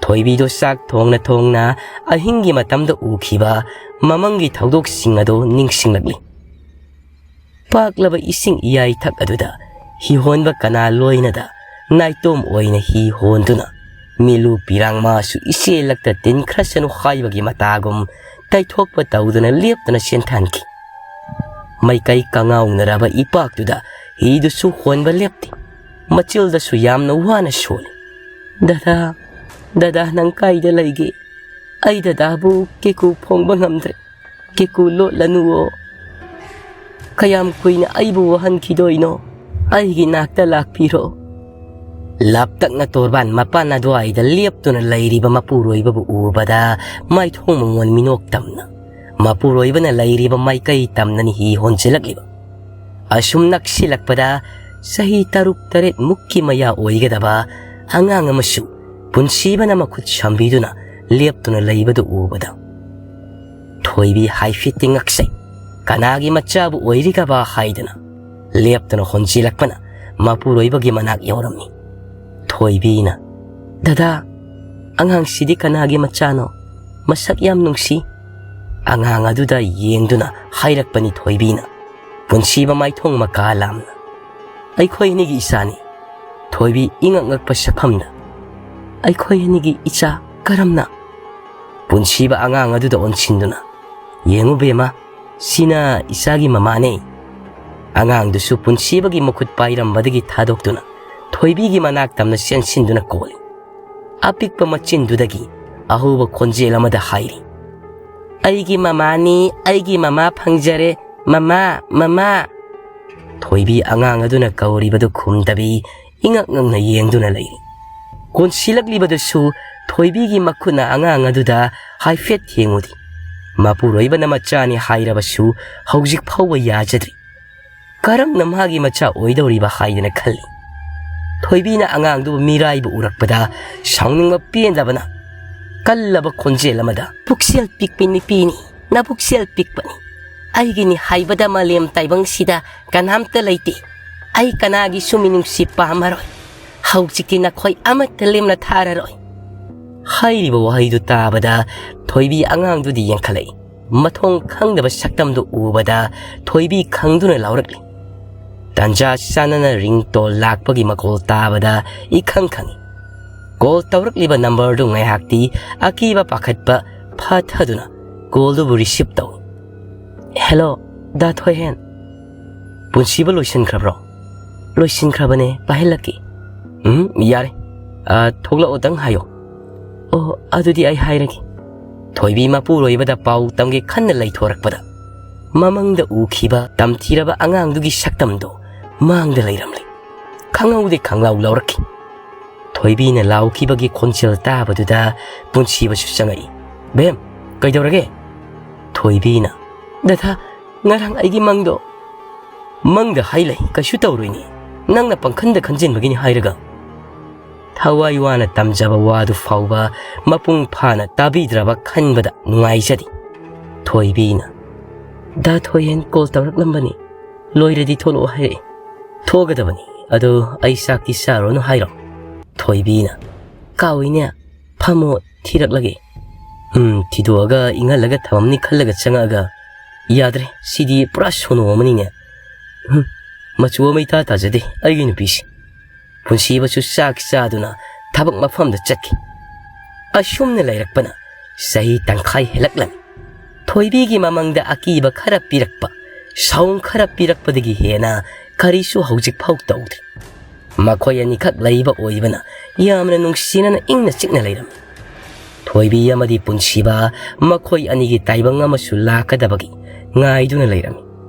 ꯊꯣꯏꯕꯤꯗꯣ ꯆꯥꯛ ꯊꯣꯡꯅ ꯊꯣꯡꯅ ꯑꯍꯤꯡꯒꯤ ꯃꯇꯝꯗ ꯎꯈꯤꯕ ꯃꯃꯪꯒꯤ ꯊꯧꯗꯣꯛꯁꯤꯡ ꯑꯗꯨ ꯅꯤꯡꯁꯤꯡꯂꯛꯂꯤ꯫ ꯄꯥꯛꯂꯕ ꯏꯁꯤꯡ ꯏꯌꯥꯏꯊꯛ ꯑꯗꯨꯗ ꯍꯤꯍꯣꯟꯕ ꯀꯅꯥ ꯂꯣꯏꯅꯗ ꯅꯥꯏꯇꯣꯝ ꯑꯣꯏꯅ ꯍꯤ ꯍꯣꯟꯗꯨꯅ ꯃꯤꯂꯨ ꯄꯤꯔꯥꯡ ꯃꯥꯁꯨ ꯏꯆꯦꯜꯂꯛꯇ ꯇꯤꯟꯈ꯭ꯔꯁꯅꯨ ꯍꯥꯏꯕꯒꯤ ꯃꯇꯥꯒꯨꯝ ꯇꯩꯊꯣꯛꯄ ꯇꯧꯗꯨꯅ ꯂꯦꯞꯇꯅ ꯆꯦꯟꯊꯍꯟꯈꯤ꯫ ꯃꯥꯏꯀꯩ ꯀꯉꯥꯎꯅꯔꯕ ꯏꯄꯥꯛꯇꯨꯗ ꯍꯤꯗꯨꯁꯨ ꯍꯣꯟꯕ ꯂꯦꯞꯇꯦ꯫ ꯃꯆꯤꯜꯗꯁꯨ ꯌꯥꯝꯅ ꯋꯥꯅ ꯁꯣꯜꯂꯤ꯫ "ꯗꯗꯥ, ꯗꯗꯥ, ꯅꯪ ꯀꯥꯏꯗ ꯂꯩꯒꯦ? ꯑꯩ ꯗꯗꯥꯕꯨ ꯀꯦꯀꯨ ꯐꯣꯡꯕ ꯉꯝꯗ꯭ꯔꯦ꯫ ꯀꯦꯀꯨ ꯂꯣꯠꯂꯅꯨꯋꯣ꯫ ꯀꯌꯥꯝ ꯀꯨꯏꯅ ꯑꯩꯕꯨ ꯋꯥꯍꯟꯈꯤꯗꯣꯏꯅꯣ? ꯑꯩꯒꯤ ꯅꯥꯛꯇ ꯂꯥꯛꯄꯤꯔꯣ꯫" ꯂꯥꯞꯇꯛꯅ ꯇꯣꯔꯕꯥꯟ ꯃꯄꯥꯟ ꯑꯗꯨꯋꯥꯏꯗ ꯂꯦꯞꯇꯨꯅ ꯂꯩꯔꯤꯕ ꯃꯄꯨꯔꯣꯏꯕꯕꯨ ꯎꯕꯗ ꯃꯥꯏꯊꯣꯡ ꯃꯉꯣꯟ ꯃꯤꯅꯣꯛ ꯇꯝꯅ ꯃꯄꯨꯔꯣꯏꯕꯅ ꯂꯩꯔꯤꯕ ꯃꯥꯏꯀꯩ ꯇꯝꯅꯅꯤ ꯍꯤ ꯍꯣꯟꯖꯤꯜꯂꯛꯂꯤꯕ꯫ ꯑꯁꯨꯝ ꯅꯛꯁꯤꯜꯂꯛꯄꯗ ꯆꯍꯤ ꯇꯔꯨꯛ ꯇꯔꯦꯠ ꯃꯨꯛꯀꯤ ꯃꯌꯥ ꯑꯣꯏꯒꯗꯕ ꯑꯉꯥꯡ ꯑꯃꯁꯨ ꯄꯨꯟꯁꯤꯕꯅ ꯃꯈꯨꯠ ꯁꯝꯕꯤꯗꯨꯅ ꯂꯦꯞꯇꯨꯅ ꯂꯩꯕꯗꯨ ꯎꯕꯗ ꯊꯣꯏꯕꯤ ꯍꯥꯏꯐꯦꯠꯇꯤ ꯉꯛꯆꯩ꯫ ꯀꯅꯥꯒꯤ ꯃꯆꯥꯕꯨ ꯑꯣꯏꯔꯤꯒꯕ ꯍꯥꯏꯗꯨꯅ ꯂꯦꯞꯇꯅ ꯍꯣꯟꯖꯤꯜꯂꯛꯄꯅ ꯃꯄꯨꯔꯣꯏꯕꯒꯤ ꯃꯅꯥꯛ ꯌꯧꯔꯝꯃꯤ꯫ ꯊꯣꯏꯕꯤꯅ, "ꯗꯗꯥ, ꯑꯉꯥꯡꯁꯤꯗꯤ ꯀꯅꯥꯒꯤ ꯃꯆꯥꯅꯣ? ꯃꯁꯛ ꯌꯥꯝ ꯅꯨꯡꯁꯤ꯫" ꯑꯉꯥꯡ ꯑꯗꯨꯗ ꯌꯦꯡꯗꯨꯅ ꯍꯥꯏꯔꯛꯄꯅꯤ ꯊꯣꯏꯕꯤꯅ, ꯄꯨꯟꯁꯤꯕ ꯃꯥꯏꯊꯣꯡ ꯃꯀꯥ ꯂꯥꯝꯅ꯫ "ꯑꯩꯈꯣꯏ ꯑꯅꯤꯒꯤ ꯏꯆꯥꯅꯤ꯫" ꯊꯣꯏꯕꯤ ꯏꯉꯛ ꯉꯛꯄ ꯁꯛꯐꯝꯗ, "ꯑꯩꯈꯣꯏ ꯑꯅꯤꯒꯤ ꯏꯆꯥ ꯀꯔꯝꯅ?" ꯄꯨꯟꯁꯤꯕ ꯑꯉꯥꯡ ꯑꯗꯨꯗ ꯑꯣꯟꯁꯤꯟꯗꯨꯅ, "ꯌꯦꯡꯉꯨ ꯕꯦꯝꯃ, ꯁꯤꯅ ꯏꯆꯥꯒꯤ ꯃꯃꯥꯅꯦ꯫" ꯑꯉꯥꯡꯗꯨꯁꯨ ꯄꯨꯟꯁꯤꯕꯒꯤ ꯃꯈꯨꯠ ꯄꯥꯏꯔꯝꯕꯗꯒꯤ ꯊꯥꯗꯣꯛꯇꯨꯅ ꯊꯣꯏꯕꯤꯒꯤ ꯃꯅꯥꯛ ꯇꯝꯅ ꯆꯦꯟꯁꯤꯟꯗꯨꯅ ꯀꯣꯜꯂꯤ꯫ ꯑꯄꯤꯛꯄ ꯃꯆꯤꯟꯗꯨꯗꯒꯤ ꯑꯍꯧꯕ ꯈꯣꯟꯖꯦꯜ ꯑꯃꯗ ꯍꯥꯏꯔꯤ, "ꯑꯩꯒꯤ ꯃꯃꯥꯅꯤ, ꯑꯩꯒꯤ ꯃꯃꯥ ꯐꯪꯖꯔꯦ, ꯃꯃꯥ, ꯃꯃꯥ!" ꯊꯣꯏꯕꯤ ꯑꯉꯥꯡ ꯑꯗꯨꯅ ꯀꯧꯔꯤꯕꯗꯨ ꯈꯨꯝꯗꯕꯤ ꯏꯉꯛ ꯉꯛꯅ ꯌꯦꯡꯗꯨꯅ ꯂꯩꯔꯤ꯫ ꯀꯣꯟꯁꯤꯜꯂꯛꯂꯤꯕꯗꯨꯁꯨ ꯊꯣꯏꯕꯤꯒꯤ ꯃꯈꯨꯠꯅ ꯑꯉꯥꯡ ꯑꯗꯨꯗ ꯍꯥꯏꯐꯦꯠ ꯊꯦꯡꯉꯨꯗꯤ꯫ ꯃꯄꯨꯔꯣꯏꯕꯅ ꯃꯆꯥꯅꯤ ꯍꯥꯏꯔꯕꯁꯨ ꯍꯧꯖꯤꯛ ꯐꯥꯎꯕ ꯌꯥꯖꯗ꯭ꯔꯤ꯫ ꯀꯔꯝꯅ ꯃꯥꯒꯤ ꯃꯆꯥ ꯑꯣꯏꯗꯧꯔꯤꯕ ꯍꯥꯏꯗꯅ ꯈꯜꯂꯤ꯫ ꯊꯣꯏꯕꯤꯅ ꯑꯉꯥꯡꯗꯨꯕꯨ ꯃꯤꯔꯥꯏꯕ ꯎꯔꯛꯄꯗ ꯁꯥꯎꯅꯤꯡꯕ ꯄꯦꯟꯗꯕꯅ ꯀꯜꯂꯕ ꯈꯣꯟꯖꯦꯜ ꯑꯃꯗ, "ꯄꯨꯛꯆꯦꯜ ꯄꯤꯛꯄꯤ ꯅꯨꯄꯤꯅꯤ, ꯅꯕꯨꯛꯆꯦꯜ ꯄꯤꯛꯄꯅꯤ꯫ ꯑꯩꯒꯤꯅꯤ ꯍꯥꯏꯕꯗ ꯃꯥꯂꯦꯝ ꯇꯥꯏꯕꯪꯁꯤꯗ ꯀꯅꯥꯝꯇ ꯂꯩꯇꯦ꯫ ꯑꯩ ꯀꯅꯥꯒꯤꯁꯨ ꯃꯤꯅꯨꯡꯁꯤ ꯄꯥꯝꯃꯔꯣꯏ꯫ ꯍꯧꯖꯤꯛꯇꯤ ꯅꯈꯣꯏ ꯑꯃꯠꯇ ꯂꯦꯝꯅ ꯊꯥꯔꯔꯣꯏ꯫" ꯍꯥꯏꯔꯤꯕ ꯋꯥꯍꯩꯗꯨ ꯇꯥꯕꯗ ꯊꯣꯏꯕꯤ ꯑꯉꯥꯡꯗꯨꯗꯤ ꯌꯦꯡꯈꯠꯂꯛꯏ꯫ ꯃꯊꯣꯡ ꯈꯪꯗꯕ ꯁꯛꯇꯝꯗꯨ ꯎꯕꯗ ꯊꯣꯏꯕꯤ ꯈꯪꯗꯨꯅ ꯂꯥꯎꯔꯛꯂꯤ꯫ ꯇꯥꯟꯖꯥ ꯆꯥꯅꯅ ꯔꯤꯡꯇꯣꯟ ꯂꯥꯛꯄꯒꯤ ꯃꯈꯣꯜ ꯇꯥꯕꯗ ꯏꯈꯪ ꯈꯪꯏ꯫ ꯀꯣꯜ ꯇꯧꯔꯛꯂꯤꯕ ꯅꯝꯕꯔꯗꯨ ꯉꯥꯏꯍꯥꯛꯇꯤ ꯑꯀꯤꯕ ꯄꯥꯈꯠꯄ ꯐꯥꯊꯗꯨꯅ ꯀꯣꯜꯗꯨꯕꯨ ꯔꯤꯁꯤꯞ ꯇꯧꯏ꯫ "ꯍꯦꯂꯣ, ꯗꯥ ꯊꯣꯏꯍꯦꯟ꯫ ꯄꯨꯟꯁꯤꯕ ꯂꯣꯏꯁꯤꯟꯈ꯭ꯔꯕ꯭ꯔꯣ?" "ꯂꯣꯏꯁꯤꯟꯈ꯭ꯔꯕꯅꯦ, ꯄꯥꯏꯍꯜꯂꯛꯀꯦ꯫" "ꯎꯝ, ꯌꯥꯔꯦ꯫ ꯑ, ꯊꯣꯛꯂꯛꯑꯣꯗꯪ ꯍꯥꯏꯌꯣ꯫" "ꯑꯣ, ꯑꯗꯨꯗꯤ ꯑꯩ ꯍꯥꯏꯔꯒꯦ꯫" ꯊꯣꯏꯕꯤ ꯃꯄꯨꯔꯣꯏꯕꯗ ꯄꯥꯎ ꯇꯝꯒꯦ ꯈꯟꯅ ꯂꯩꯊꯣꯔꯛꯄꯗ, ꯃꯃꯪꯗ ꯎꯈꯤꯕ ꯇꯝꯊꯤꯔꯕ ꯑꯉꯥꯡꯗꯨꯒꯤ ꯁꯛꯇꯝꯗꯣ ꯃꯥꯡꯗ ꯂꯩꯔꯝꯂꯦ꯫ ꯈꯪꯍꯧꯗꯦ ꯈꯪꯂꯥꯎ ꯂꯥꯎꯔꯛꯈꯤ꯫ ꯊꯣꯏꯕꯤꯅ ꯂꯥꯎꯈꯤꯕꯒꯤ ꯈꯣꯟꯖꯦꯜ ꯇꯥꯕꯗꯨꯗ ꯄꯨꯟꯁꯤꯕꯁꯨ ꯆꯪꯉꯛꯏ꯫ "ꯕꯦꯝ, ꯀꯩꯗꯧꯔꯒꯦ?" ꯊꯣꯏꯕꯤꯅ, "ꯗꯗꯥ, ꯉꯔꯥꯡ ꯑꯩꯒꯤ ꯃꯪꯗꯣ꯫" "ꯃꯪꯗ ꯍꯥꯏ ꯂꯩ, ꯀꯩꯁꯨ ꯇꯧꯔꯣꯏꯅꯦ꯫ ꯅꯪꯅ ꯄꯪꯈꯟꯗ ꯈꯟꯖꯤꯟꯕꯒꯤꯅꯤ ꯍꯥꯏꯔꯒ꯫" ꯊꯋꯥꯏ ꯋꯥꯅ ꯇꯝꯖꯕ ꯋꯥꯗꯨ ꯐꯥꯎꯕ ꯃꯄꯨꯡ ꯐꯥꯅ ꯇꯥꯕꯤꯗ꯭ꯔꯕ ꯈꯟꯕꯗ ꯅꯨꯡꯉꯥꯏꯖꯗꯦ꯫ ꯊꯣꯏꯕꯤꯅ, "ꯗꯥ ꯊꯣꯏꯍꯦꯟ ꯀꯣꯜ ꯇꯧꯔꯛꯂꯝꯕꯅꯤ, ꯂꯣꯏꯔꯗꯤ ꯊꯣꯛꯂꯛꯑꯣ ꯍꯥꯏꯔꯛꯏ꯫ ꯊꯣꯛꯀꯗꯕꯅꯤ, ꯑꯗꯣ ꯑꯩ ꯆꯥꯛꯇꯤ ꯆꯥꯔꯨꯔꯅꯨ ꯍꯥꯏꯔꯣ?" ꯊꯣꯏꯕꯤꯅ, "ꯀꯥꯎꯏꯅꯦ, ꯐꯝꯃꯣ, ꯊꯤꯔꯛꯂꯒꯦ꯫" ꯎꯝ, ꯊꯤꯗꯣꯛꯑꯒ ꯏꯪꯍꯜꯂꯒ ꯊꯝꯃꯝꯅꯤ ꯈꯜꯂꯒ ꯆꯪꯉꯛꯑꯒ, "ꯌꯥꯗ꯭ꯔꯦ, ꯁꯤꯗꯤ ꯄꯨꯔꯥ ꯁꯣꯅꯣ ꯑꯃꯅꯤꯅꯦ꯫ ꯎꯝ, ꯃꯆꯨ ꯑꯃ ꯏꯇꯥ ꯇꯥꯖꯗꯦ ꯑꯩꯒꯤ ꯅꯨꯄꯤꯁꯦ꯫" ꯄꯨꯟꯁꯤꯕꯁꯨ ꯆꯥꯛ ꯆꯥꯗꯨꯅ ꯊꯕꯛ ꯃꯐꯝꯗ ꯆꯠꯈꯤ꯫ ꯑꯁꯨꯝꯅ ꯂꯩꯔꯛꯄꯅ ꯆꯍꯤ ꯇꯪꯈꯥꯏ ꯍꯦꯜꯂꯛꯂꯝꯃꯤ꯫ ꯊꯣꯏꯕꯤꯒꯤ ꯃꯃꯪꯗ ꯑꯀꯤꯕ ꯈꯔ ꯄꯤꯔꯛꯄ, ꯁꯥꯎꯝ ꯈꯔ ꯄꯤꯔꯛꯄꯗꯒꯤ ꯍꯦꯟꯅ ꯀꯔꯤꯁꯨ ꯍꯧꯖꯤꯛ ꯐꯥꯎ ꯇꯧꯗ꯭ꯔꯤ꯫ ꯃꯈꯣꯏ ꯑꯅꯤꯈꯛ ꯂꯩꯕ ꯑꯣꯏꯕꯅ ꯌꯥꯝꯅ ꯅꯨꯡꯁꯤꯅꯅ ꯏꯪꯅ ꯆꯤꯛꯅ ꯂꯩꯔꯝꯃꯤ꯫ ꯊꯣꯏꯕꯤ ꯑꯃꯗꯤ ꯄꯨꯟꯁꯤꯕ ꯃꯈꯣꯏ ꯑꯅꯤꯒꯤ ꯇꯥꯏꯕꯪ ꯑꯃꯁꯨ ꯂꯥꯛꯀꯗꯕꯒꯤ ꯉꯥꯏꯗꯨꯅ ꯂꯩꯔꯝꯃꯤ꯫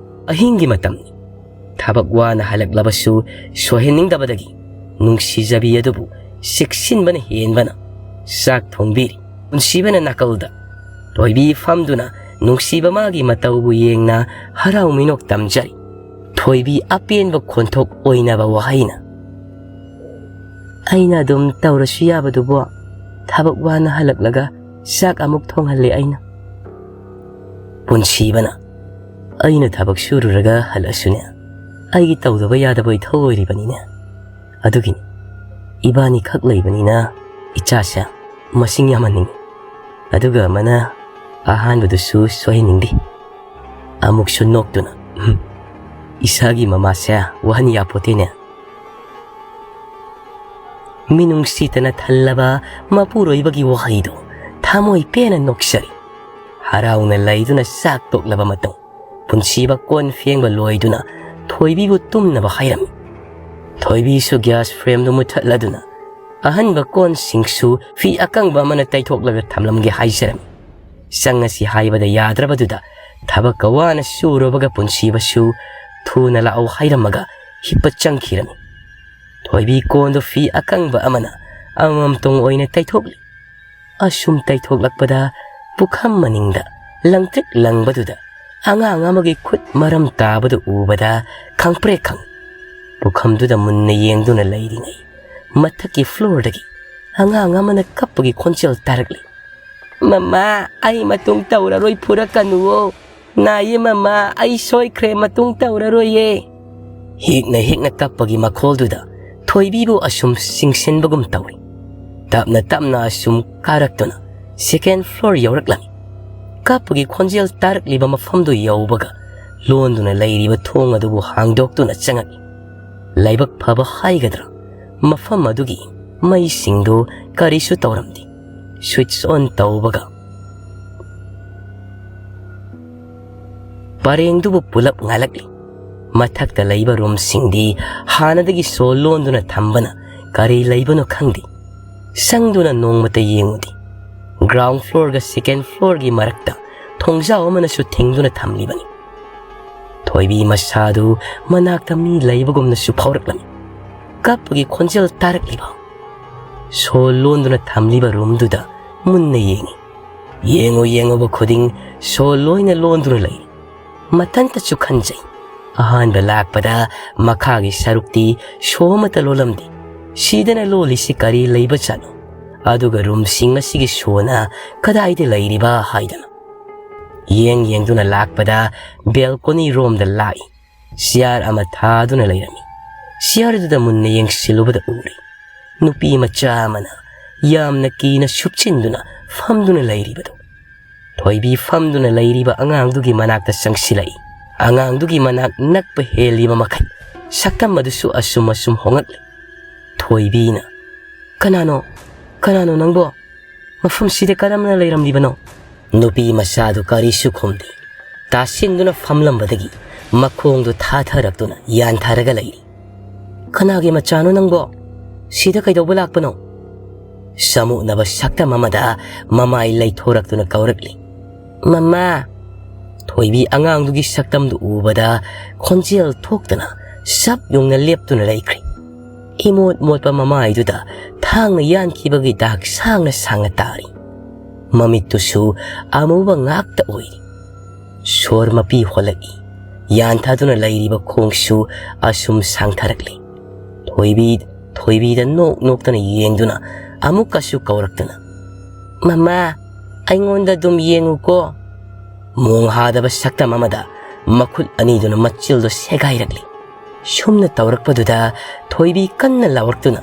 ꯑꯍꯤꯡꯒꯤ ꯃꯇꯝꯅꯤ꯫ ꯊꯕꯛ ꯋꯥꯅ ꯍꯜꯂꯛꯂꯕꯁꯨ ꯁꯣꯏꯍꯟꯅꯤꯡꯗꯕꯗꯒꯤ ꯅꯨꯡꯁꯤꯖꯕꯤ ꯑꯗꯨꯕꯨ ꯆꯦꯛꯁꯤꯟꯕꯅ ꯍꯦꯟꯕꯅ ꯆꯥꯛ ꯊꯣꯡꯕꯤꯔꯤ꯫ ꯄꯨꯟꯁꯤꯕꯅ ꯅꯥꯀꯜꯗ ꯊꯣꯏꯕꯤ ꯐꯝꯗꯨꯅ ꯅꯨꯡꯁꯤꯕ ꯃꯥꯒꯤ ꯃꯇꯧꯕꯨ ꯌꯦꯡꯅ ꯍꯔꯥꯎ ꯃꯤꯅꯣꯛ ꯇꯝꯖꯔꯤ꯫ ꯊꯣꯏꯕꯤ ꯑꯄꯦꯟꯕ ꯈꯣꯟꯊꯣꯛ ꯑꯣꯏꯅꯕ ꯋꯥꯍꯩꯅ, "ꯑꯩꯅ ꯑꯗꯨꯝ ꯇꯧꯔꯁꯨ ꯌꯥꯕꯗꯨꯕꯣ? ꯊꯕꯛ ꯋꯥꯅ ꯍꯜꯂꯛꯂꯒ ꯆꯥꯛ ꯑꯃꯨꯛ ꯊꯣꯡꯍꯜꯂꯦ ꯑꯩꯅ꯫" ꯄꯨꯟꯁꯤꯕꯅ, "ꯑꯩꯅ ꯊꯕꯛ ꯁꯨꯔꯨꯔꯒ ꯍꯜꯂꯛꯑꯁꯨꯅꯦ, ꯑꯩꯒꯤ ꯇꯧꯗꯕ ꯌꯥꯗꯕ ꯏꯊꯧ ꯑꯣꯏꯔꯤꯕꯅꯤꯅꯦ꯫ ꯑꯗꯨꯒꯤꯅꯤ, ꯏꯕꯥꯅꯤꯈꯛ ꯂꯩꯕꯅꯤꯅ ꯏꯆꯥꯁꯦ ꯃꯁꯤꯡ ꯌꯥꯝꯍꯟꯅꯤꯡꯉꯤ꯫ ꯑꯗꯨꯒ ꯑꯃꯅ ꯑꯍꯥꯟꯕꯗꯨꯁꯨ ꯁꯣꯏꯍꯟꯅꯤꯡꯗꯦ꯫" ꯑꯃꯨꯛꯁꯨ ꯅꯣꯛꯇꯨꯅ, "ꯎꯝ, ꯏꯁꯥꯒꯤ ꯃꯃꯥꯁꯦ ꯋꯥꯍꯟ ꯌꯥꯄꯣꯠꯇꯦꯅꯦ꯫" ꯃꯤꯅꯨꯡꯁꯤꯇꯅ ꯊꯜꯂꯕ ꯃꯄꯨꯔꯣꯏꯕꯒꯤ ꯋꯥꯍꯩꯗꯨ ꯊꯃꯣꯏ ꯄꯦꯟꯅ ꯅꯣꯛꯆꯔꯤ꯫ ꯍꯔꯥꯎꯅ ꯂꯩꯗꯨꯅ ꯆꯥꯛ ꯇꯣꯛꯂꯕ ꯃꯇꯨꯡ, ꯄꯨꯟꯁꯤꯕ ꯀꯣꯟ ꯐꯦꯡꯕ ꯂꯣꯏꯗꯨꯅ ꯊꯣꯏꯕꯤꯕꯨ ꯇꯨꯝꯅꯕ ꯍꯥꯏꯔꯝꯃꯤ꯫ ꯊꯣꯏꯕꯤꯁꯨ ꯒ꯭ꯌꯥꯁ ꯐ꯭ꯂꯦꯝꯗꯨ ꯃꯨꯠꯊꯠꯂꯗꯨꯅ ꯑꯍꯟꯕ ꯀꯣꯟꯁꯤꯡꯁꯨ ꯐꯤ ꯑꯀꯪꯕ ꯑꯃꯅ ꯇꯩꯊꯣꯛꯂꯒ ꯊꯝꯂꯝꯒꯦ ꯍꯥꯏꯖꯔꯝꯃꯤ꯫ ꯆꯪꯉꯁꯤ ꯍꯥꯏꯕꯗ ꯌꯥꯗ꯭ꯔꯕꯗꯨꯗ ꯊꯕꯛꯀ ꯋꯥꯅ ꯁꯨꯔꯨꯕꯒ ꯄꯨꯟꯁꯤꯕꯁꯨ ꯊꯨꯅ ꯂꯥꯛꯑꯣ ꯍꯥꯏꯔꯝꯃꯒ ꯍꯤꯞꯄ ꯆꯪꯈꯤꯔꯝꯃꯤ꯫ ꯊꯣꯏꯕꯤ ꯀꯣꯟꯗꯨ ꯐꯤ ꯑꯀꯪꯕ ꯑꯃꯅ ꯑꯃꯃꯝꯇꯣꯡ ꯑꯣꯏꯅ ꯇꯩꯊꯣꯛꯂꯤ꯫ ꯑꯁꯨꯝ ꯇꯩꯊꯣꯛꯂꯛꯄꯗ ꯄꯨꯈꯝ ꯃꯅꯤꯡꯗ ꯂꯪꯇ꯭ꯔꯤꯛ ꯂꯪꯕꯗꯨꯗ ꯑꯉꯥꯡ ꯑꯃꯒꯤ ꯈꯨꯠ ꯃꯔꯝ ꯇꯥꯕꯗꯨ ꯎꯕꯗ ꯈꯪꯄ꯭ꯔꯦꯛ ꯈꯪꯏ꯫ ꯄꯨꯈꯝꯗꯨꯗ ꯃꯨꯟꯅ ꯌꯦꯡꯗꯨꯅ ꯂꯩꯔꯤꯉꯩ ꯃꯊꯛꯀꯤ ꯐ꯭ꯂꯣꯔꯗꯒꯤ ꯑꯉꯥꯡ ꯑꯃꯅ ꯀꯞꯄꯒꯤ ꯈꯣꯟꯖꯦꯜ ꯇꯥꯔꯛꯂꯤ꯫ "ꯃꯃꯥ, ꯑꯩ ꯃꯇꯨꯡ ꯇꯧꯔꯔꯣꯏ, ꯐꯨꯔꯛꯀꯅꯨꯋꯣ꯫ ꯅꯥꯏꯌꯦ ꯃꯃꯥ, ꯑꯩ ꯁꯣꯏꯈ꯭ꯔꯦ, ꯃꯇꯨꯡ ꯇꯧꯔꯔꯣꯏꯌꯦ"꯫ ꯍꯤꯛꯅ ꯍꯤꯛꯅ ꯀꯞꯄꯒꯤ ꯃꯈꯣꯜꯗꯨꯗ ꯊꯣꯏꯕꯤꯕꯨ ꯑꯁꯨꯝ ꯆꯤꯡꯁꯤꯟꯕꯒꯨꯝ ꯇꯧꯏ꯫ ꯇꯞꯅ ꯇꯞꯅ ꯑꯁꯨꯝ ꯀꯥꯔꯛꯇꯨꯅ second floor ꯌꯧꯔꯛꯂꯝꯃꯤ꯫ ꯀꯞꯄꯒꯤ ꯈꯣꯟꯖꯦꯜ ꯇꯥꯔꯛꯂꯤꯕ ꯃꯐꯝꯗꯨ ꯌꯧꯕꯒ ꯂꯣꯟꯗꯨꯅ ꯂꯩꯔꯤꯕ ꯊꯣꯡ ꯑꯗꯨꯕꯨ ꯍꯥꯡꯗꯣꯛꯇꯨꯅ ꯆꯪꯉꯛꯏ꯫ ꯂꯥꯏꯕꯛ ꯐꯕ ꯍꯥꯏꯒꯗ꯭ꯔꯥ, ꯃꯐꯝ ꯑꯗꯨꯒꯤ ꯃꯩꯁꯤꯡꯗꯨ ꯀꯔꯤꯁꯨ ꯇꯧꯔꯝꯗꯦ꯫ Switch on ꯇꯧꯕꯒ ꯄꯔꯦꯡꯗꯨꯕꯨ ꯄꯨꯂꯞ ꯉꯥꯜꯂꯛꯂꯤ꯫ ꯃꯊꯛꯇ ꯂꯩꯕ ꯔꯨꯝꯁꯤꯡꯗꯤ ꯍꯥꯟꯅꯗꯒꯤ ꯁꯣ ꯂꯣꯟꯗꯨꯅ ꯊꯝꯕꯅ ꯀꯔꯤ ꯂꯩꯕꯅꯣ ꯈꯪꯗꯦ꯫ ꯆꯪꯗꯨꯅ ꯅꯣꯡꯃꯇ ꯌꯦꯡꯉꯨꯗꯦ꯫ Ground floorꯒ second floorꯒꯤ ꯃꯔꯛꯇ ꯊꯣꯡꯖꯥꯎ ꯑꯃꯅꯁꯨ ꯊꯤꯡꯗꯨꯅ ꯊꯝꯂꯤꯕꯅꯤ꯫ ꯊꯣꯏꯕꯤ ꯃꯁꯥꯗꯨ ꯃꯅꯥꯛꯇ ꯃꯤ ꯂꯩꯕꯒꯨꯝꯅꯁꯨ ꯐꯥꯎꯔꯛꯂꯝꯃꯤ꯫ ꯀꯞꯄꯒꯤ ꯈꯣꯟꯖꯦꯜ ꯇꯥꯔꯛꯂꯤꯕ, ꯁꯣ ꯂꯣꯟꯗꯨꯅ ꯊꯝꯂꯤꯕ ꯔꯨꯝꯗꯨꯗ ꯃꯨꯟꯅ ꯌꯦꯡꯉꯤ꯫ ꯌꯦꯡꯉꯨ ꯌꯦꯡꯉꯨꯕ ꯈꯨꯗꯤꯡ ꯁꯣ ꯂꯣꯏꯅ ꯂꯣꯟꯗꯨꯅ ꯂꯩ꯫ ꯃꯊꯟꯇꯁꯨ ꯈꯟꯖꯩ, "ꯑꯍꯥꯟꯕ ꯂꯥꯛꯄꯗ ꯃꯈꯥꯒꯤ ꯁꯔꯨꯛꯇꯤ ꯁꯣ ꯑꯃꯠꯇ ꯂꯣꯜꯂꯝꯗꯦ꯫ ꯁꯤꯗꯅ ꯂꯣꯜꯂꯤꯁꯤ ꯀꯔꯤ ꯂꯩꯕꯖꯥꯠꯅꯣ? ꯑꯗꯨꯒ ꯔꯨꯝꯁꯤꯡ ꯑꯁꯤꯒꯤ ꯁꯣꯅ ꯀꯗꯥꯏꯗ ꯂꯩꯔꯤꯕ?" ꯍꯥꯏꯗꯅ꯫ ꯌꯦꯡ ꯌꯦꯡꯗꯨꯅ ꯂꯥꯛꯄꯗ ꯕꯦꯜꯀꯣꯅꯤ ꯔꯣꯝꯗ ꯂꯥꯛꯏ꯫ ꯆꯤꯌꯥꯔ ꯑꯃ ꯊꯥꯗꯨꯅ ꯂꯩꯔꯝꯃꯤ꯫ ꯆꯤꯌꯥꯔꯗꯨꯗ ꯃꯨꯟꯅ ꯌꯦꯡꯁꯤꯜꯂꯨꯕꯗ ꯎꯔꯦ, ꯅꯨꯄꯤ ꯃꯆꯥ ꯑꯃꯅ ꯌꯥꯝꯅ ꯀꯤꯅ ꯁꯨꯞꯆꯤꯟꯗꯨꯅ ꯐꯝꯗꯨꯅ ꯂꯩꯔꯤꯕꯗꯨ꯫ ꯊꯣꯏꯕꯤ ꯐꯝꯗꯨꯅ ꯂꯩꯔꯤꯕ ꯑꯉꯥꯡꯗꯨꯒꯤ ꯃꯅꯥꯛꯇ ꯆꯪꯁꯤꯜꯂꯛꯏ꯫ ꯑꯉꯥꯡꯗꯨꯒꯤ ꯃꯅꯥꯛ ꯅꯛꯄ ꯍꯦꯜꯂꯤꯕ ꯃꯈꯩ ꯁꯛꯇꯝ ꯑꯗꯨꯁꯨ ꯑꯁꯨꯝ ꯑꯁꯨꯝ ꯍꯣꯡꯂꯛꯂꯤ꯫ ꯊꯣꯏꯕꯤꯅ, "ꯀꯅꯥꯅꯣ? ꯀꯅꯥꯅꯣ ꯅꯪꯕꯣ? ꯃꯐꯝꯁꯤꯗ ꯀꯔꯝꯅ ꯂꯩꯔꯝꯂꯤꯕꯅꯣ?" ꯅꯨꯄꯤ ꯃꯆꯥꯗꯨ ꯀꯔꯤꯁꯨ ꯈꯨꯝꯗꯦ꯫ ꯇꯥꯁꯤꯟꯗꯨꯅ ꯐꯝꯂꯝꯕꯗꯒꯤ ꯃꯈꯣꯡꯗꯨ ꯊꯥꯊꯔꯛꯇꯨꯅ ꯌꯥꯟꯊꯔꯒ ꯂꯩꯔꯤ꯫ "ꯀꯅꯥꯒꯤ ꯃꯆꯥꯅꯣ ꯅꯪꯕꯣ? ꯁꯤꯗ ꯀꯩꯗꯧꯕ ꯂꯥꯛꯄꯅꯣ?" ꯆꯃꯨꯛꯅꯕ ꯁꯛꯇꯝ ꯑꯃꯗ ꯃꯃꯥꯏ ꯂꯩꯊꯣꯔꯛꯇꯨꯅ ꯀꯧꯔꯛꯂꯤ, "ꯃꯃꯥ!" ꯊꯣꯏꯕꯤ ꯑꯉꯥꯡꯗꯨꯒꯤ ꯁꯛꯇꯝꯗꯨ ꯎꯕꯗ ꯈꯣꯟꯖꯦꯜ ꯊꯣꯛꯇꯅ ꯆꯞ ꯌꯨꯡꯅ ꯂꯦꯞꯇꯨꯅ ꯂꯩꯈ꯭ꯔꯦ꯫ ꯏꯃꯣꯠ ꯃꯣꯠꯄ ꯃꯃꯥꯏꯗꯨꯗ ꯊꯥꯡꯅ ꯌꯥꯟꯈꯤꯕꯒꯤ ꯗꯥꯛ ꯁꯥꯡꯅ ꯁꯥꯡꯅ ꯇꯥꯔꯤ꯫ ꯃꯃꯤꯠꯇꯨꯁꯨ ꯑꯃꯨꯕ ꯉꯥꯛꯇ ꯑꯣꯏꯔꯤ꯫ ꯁꯣꯔ ꯃꯄꯤ ꯍꯣꯜꯂꯛꯏ꯫ ꯌꯥꯟꯊꯗꯨꯅ ꯂꯩꯔꯤꯕ ꯈꯣꯡꯁꯨ ꯑꯁꯨꯝ ꯁꯥꯡꯊꯔꯛꯂꯤ꯫ ꯊꯣꯏꯕꯤ, ꯊꯣꯏꯕꯤꯗ ꯅꯣꯛ ꯅꯣꯛꯇꯅ ꯌꯦꯡꯗꯨꯅ ꯑꯃꯨꯛꯀꯁꯨ ꯀꯧꯔꯛꯇꯨꯅ, "ꯃꯃꯥ, ꯑꯩꯉꯣꯟꯗ ꯑꯗꯨꯝ ꯌꯦꯡꯉꯨꯀꯣ꯫ ꯃꯣꯡ ꯍꯥꯗꯕ ꯁꯛꯇꯝ ꯑꯃꯗ ꯃꯈꯨꯠ ꯑꯅꯤꯗꯨꯅ ꯃꯆꯤꯜꯗꯨ ꯁꯦꯒꯥꯏꯔꯛꯂꯤ꯫ ꯁꯨꯝꯅ ꯇꯧꯔꯛꯄꯗꯨꯗ ꯊꯣꯏꯕꯤ ꯀꯟꯅ ꯂꯥꯎꯔꯛꯇꯨꯅ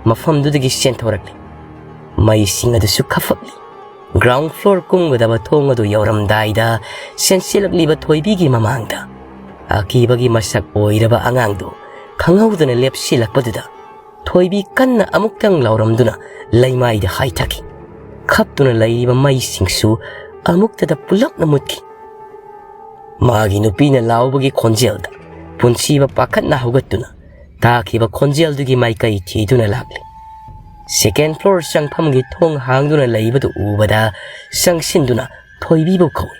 ꯃꯐꯝꯗꯨꯗꯒꯤ ꯆꯦꯟꯊꯣꯔꯛꯂꯤ꯫ ꯃꯩꯁꯤꯡ ꯑꯗꯨꯁꯨ ꯈꯞꯐꯛꯂꯤ꯫ Ground floor ꯀꯨꯝꯒꯗꯕ ꯊꯣꯡ ꯑꯗꯨ ꯌꯧꯔꯝꯗꯥꯏꯗ ꯆꯦꯟꯁꯤꯜꯂꯛꯂꯤꯕ ꯊꯣꯏꯕꯤꯒꯤ ꯃꯃꯥꯡꯗ ꯑꯀꯤꯕꯒꯤ ꯃꯁꯛ ꯑꯣꯏꯔꯕ ꯑꯉꯥꯡꯗꯨ ꯈꯪꯍꯧꯗꯅ ꯂꯦꯞꯁꯤꯜꯂꯛꯄꯗꯨꯗ ꯊꯣꯏꯕꯤ ꯀꯟꯅ ꯑꯃꯨꯛꯇꯪ ꯂꯥꯎꯔꯝꯗꯨꯅ ꯂꯩꯃꯥꯏꯗ ꯍꯥꯏꯊꯈꯤ꯫ ꯈꯞꯇꯨꯅ ꯂꯩꯔꯤꯕ ꯃꯩꯁꯤꯡꯁꯨ ꯑꯃꯨꯛꯇꯗ ꯄꯨꯂꯞꯅ ꯃꯨꯠꯈꯤ꯫ ꯃꯥꯒꯤ ꯅꯨꯄꯤꯅ ꯂꯥꯎꯕꯒꯤ ꯈꯣꯟꯖꯦꯜꯗ ꯄꯨꯟꯁꯤꯕ ꯄꯥꯈꯠꯅ ꯍꯧꯒꯠꯇꯨꯅ ꯇꯥꯈꯤꯕ ꯈꯣꯟꯖꯦꯜꯗꯨꯒꯤ ꯃꯥꯏꯀꯩ ꯊꯤꯗꯨꯅ ꯂꯥꯛꯂꯤ꯫ Second floor ꯆꯪꯐꯝꯒꯤ ꯊꯣꯡ ꯍꯥꯡꯗꯨꯅ ꯂꯩꯕꯗꯨ ꯎꯕꯗ ꯆꯪꯁꯤꯟꯗꯨꯅ ꯊꯣꯏꯕꯤꯕꯨ ꯀꯧꯏ꯫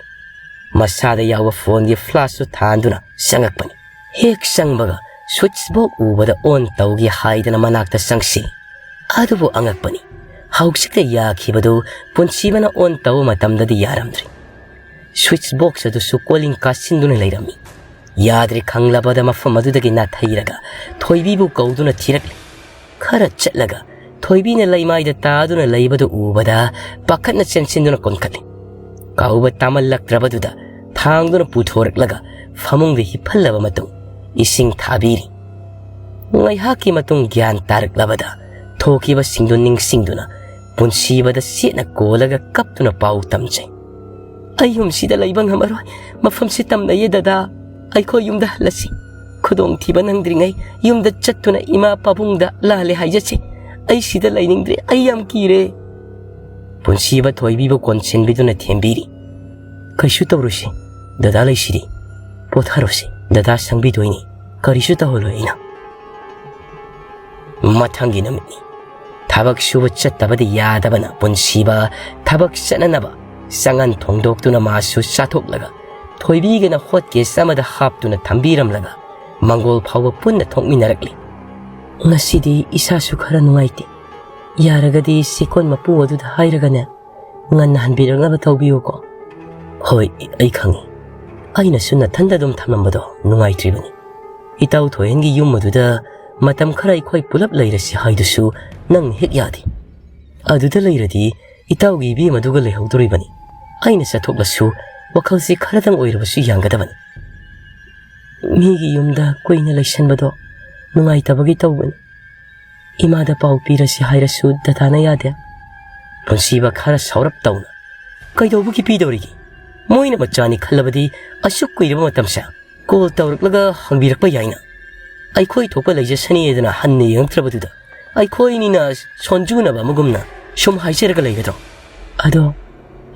ꯃꯁꯥꯗ ꯌꯥꯎꯕ ꯐꯣꯟꯒꯤ flashꯇꯨ ꯊꯥꯟꯗꯨꯅ ꯆꯪꯉꯛꯄꯅꯤ꯫ ꯍꯦꯛ ꯆꯪꯕꯒ switch box ꯎꯕꯗ on ꯇꯧꯒꯦ ꯍꯥꯏꯗꯅ ꯃꯅꯥꯛꯇ ꯆꯪꯁꯤꯜꯂꯤ꯫ ꯑꯗꯨꯕꯨ ꯑꯉꯛꯄꯅꯤ, ꯍꯧꯖꯤꯛꯇ ꯌꯥꯈꯤꯕꯗꯨ ꯄꯨꯟꯁꯤꯕꯅ on ꯇꯧꯕ ꯃꯇꯝꯗꯗꯤ ꯌꯥꯔꯝꯗ꯭ꯔꯤ꯫ Switch box ꯑꯗꯨꯁꯨ ꯀꯣꯂꯤꯡ ꯀꯥꯁꯤꯟꯗꯨꯅ ꯂꯩꯔꯝꯃꯤ꯫ ꯌꯥꯗ꯭ꯔꯦ ꯈꯪꯂꯕꯗ ꯃꯐꯝ ꯑꯗꯨꯗꯒꯤ ꯅꯥꯊꯩꯔꯒ ꯊꯣꯏꯕꯤꯕꯨ ꯀꯧꯗꯨꯅ ꯊꯤꯔꯛꯂꯤ꯫ ꯈꯔ ꯆꯠꯂꯒ ꯊꯣꯏꯕꯤꯅ ꯂꯩꯃꯥꯏꯗ ꯇꯥꯗꯨꯅ ꯂꯩꯕꯗꯨ ꯎꯕꯗ ꯄꯥꯈꯠꯅ ꯆꯦꯟꯁꯤꯟꯗꯨꯅ ꯀꯣꯟꯈꯠꯂꯤ꯫ ꯀꯧꯕ ꯇꯥꯃꯜꯂꯛꯇ꯭ꯔꯕꯗꯨꯗ ꯊꯥꯡꯗꯨꯅ ꯄꯨꯊꯣꯔꯛꯂꯒ ꯐꯃꯨꯡꯗ ꯍꯤꯞꯍꯜꯂꯕ ꯃꯇꯨꯡ ꯏꯁꯤꯡ ꯊꯥꯕꯤꯔꯤ꯫ ꯉꯥꯏꯍꯥꯛꯀꯤ ꯃꯇꯨꯡ ꯒ꯭ꯌꯥꯟ ꯇꯥꯔꯛꯂꯕꯗ ꯊꯣꯛꯈꯤꯕꯁꯤꯡꯗꯨ ꯅꯤꯡꯁꯤꯡꯗꯨꯅ ꯄꯨꯟꯁꯤꯕꯗ ꯆꯦꯠꯅ ꯀꯣꯜꯂꯒ ꯀꯞꯇꯨꯅ ꯄꯥꯎ ꯇꯝꯖꯩ꯫ "ꯑꯩ ꯌꯨꯝꯁꯤꯗ ꯂꯩꯕ ꯉꯝꯃꯔꯣꯏ꯫ ꯃꯐꯝꯁꯤ ꯇꯝꯅꯩꯌꯦ ꯗꯗꯥ꯫ ꯑꯩꯈꯣꯏ ꯌꯨꯝꯗ ꯍꯜꯂꯁꯤ꯫ ꯈꯨꯗꯣꯡꯊꯤꯕ ꯅꯪꯗ꯭ꯔꯤꯉꯩ ꯌꯨꯝꯗ ꯆꯠꯇꯨꯅ ꯏꯃꯥ ꯄꯥꯕꯨꯡꯗ ꯂꯥꯜꯂꯦ ꯍꯥꯏꯖꯁꯤ꯫ ꯑꯩ ꯁꯤꯗ ꯂꯩꯅꯤꯡꯗ꯭ꯔꯦ꯫ ꯑꯩ ꯌꯥꯝ ꯀꯤꯔꯦ꯫" ꯄꯨꯟꯁꯤꯕ ꯊꯣꯏꯕꯤꯕꯨ ꯀꯣꯟꯁꯤꯟꯕꯤꯗꯨꯅ ꯊꯦꯝꯕꯤꯔꯤ꯫ "ꯀꯩꯁꯨ ꯇꯧꯔꯨꯁꯤ꯫ ꯗꯗꯥ ꯂꯩꯁꯤꯗꯤ꯫ ꯄꯣꯊꯥꯔꯨꯁꯤ꯫ ꯗꯗꯥ ꯁꯪꯕꯤꯗꯣꯏꯅꯤ꯫ ꯀꯔꯤꯁꯨ ꯇꯧꯍꯜꯂꯣꯏ ꯑꯩꯅ꯫" ꯃꯊꯪꯒꯤ ꯅꯨꯃꯤꯠꯅꯤ꯫ ꯊꯕꯛ ꯁꯨꯕ ꯆꯠꯇꯕꯗꯤ ꯌꯥꯗꯕꯅ ꯄꯨꯟꯁꯤꯕ ꯊꯕꯛ ꯆꯠꯅꯅꯕ ꯆꯉꯥꯟ ꯊꯣꯡꯗꯣꯛꯇꯨꯅ ꯃꯥꯁꯨ ꯆꯥꯊꯣꯛꯂꯒ ꯊꯣꯏꯕꯤꯒꯅ hot case ꯑꯃꯗ ꯍꯥꯞꯇꯨꯅ ꯊꯝꯕꯤꯔꯝꯂꯒ ꯃꯪꯒꯣꯜ ꯐꯥꯎꯕ ꯄꯨꯟꯅ ꯊꯣꯛꯃꯤꯟꯅꯔꯛꯂꯤ꯫ "ꯉꯁꯤꯗꯤ ꯏꯁꯥꯁꯨ ꯈꯔ ꯅꯨꯡꯉꯥꯏꯇꯦ꯫ ꯌꯥꯔꯒꯗꯤ ꯆꯦꯀꯣꯟ ꯃꯄꯨ ꯑꯗꯨꯗ ꯍꯥꯏꯔꯒꯅꯦ, ꯉꯟꯅ ꯍꯟꯕꯤꯔꯛꯅꯕ ꯇꯧꯕꯤꯌꯨꯀꯣ꯫" "ꯍꯣꯏ, ꯑꯩ ꯈꯪꯏ꯫ ꯑꯩꯅꯁꯨ ꯅꯊꯟꯗ ꯑꯗꯨꯝ ꯊꯝꯂꯝꯕꯗꯣ ꯅꯨꯡꯉꯥꯏꯇ꯭ꯔꯤꯕꯅꯤ꯫ ꯏꯇꯥꯎ ꯊꯣꯏꯍꯟꯒꯤ ꯌꯨꯝ ꯑꯗꯨꯗ ꯃꯇꯝ ꯈꯔ ꯑꯩꯈꯣꯏ ꯄꯨꯂꯞ ꯂꯩꯔꯁꯤ ꯍꯥꯏꯗꯨꯁꯨ ꯅꯪꯅ ꯍꯦꯛ ꯌꯥꯗꯦ꯫ ꯑꯗꯨꯗ ꯂꯩꯔꯗꯤ ꯏꯇꯥꯎꯒꯤ ꯏꯕꯦꯝ ꯑꯗꯨꯒ ꯂꯩꯍꯧꯗꯣꯔꯤꯕꯅꯤ꯫ ꯑꯩꯅ ꯆꯠꯊꯣꯛꯂꯁꯨ ꯋꯥꯈꯜꯁꯤ ꯈꯔꯗꯪ ꯑꯣꯏꯔꯕꯁꯨ ꯌꯥꯡꯒꯗꯕꯅꯤ꯫ ꯃꯤꯒꯤ ꯌꯨꯝꯗ ꯀꯨꯏꯅ ꯂꯩꯁꯟꯕꯗꯣ ꯅꯨꯡꯉꯥꯏꯇꯕꯒꯤ ꯇꯧꯕꯅꯤ꯫ ꯏꯃꯥꯗ ꯄꯥꯎ ꯄꯤꯔꯁꯤ ꯍꯥꯏꯔꯁꯨ ꯗꯗꯥꯅ ꯌꯥꯗꯦ꯫ ꯄꯨꯟꯁꯤꯕ ꯈꯔ ꯁꯥꯎꯔꯞ ꯇꯧꯅ, "ꯀꯩꯗꯧꯕꯒꯤ ꯄꯤꯗꯧꯔꯤꯒꯦ? ꯃꯣꯏꯅ ꯃꯆꯥꯅꯤ ꯈꯜꯂꯕꯗꯤ ꯑꯁꯨꯛ ꯀꯨꯏꯔꯕ ꯃꯇꯝꯁꯦ ꯀꯣꯜ ꯇꯧꯔꯛꯂꯒ ꯍꯪꯕꯤꯔꯛꯄ ꯌꯥꯏꯅ꯫ ꯑꯩꯈꯣꯏ ꯊꯣꯛꯄ ꯂꯩꯖꯁꯅꯤꯗꯅ ꯍꯟꯅ ꯌꯦꯡꯉꯛꯇ꯭ꯔꯕꯗꯨꯗ ꯑꯩꯈꯣꯏꯅꯤꯅ ꯁꯣꯟꯖꯨꯅꯕ ꯑꯃꯒꯨꯝꯅ ꯁꯨꯝ ꯍꯥꯏꯖꯔꯒ ꯂꯩꯒꯗ꯭ꯔꯣ?" "ꯑꯗꯣ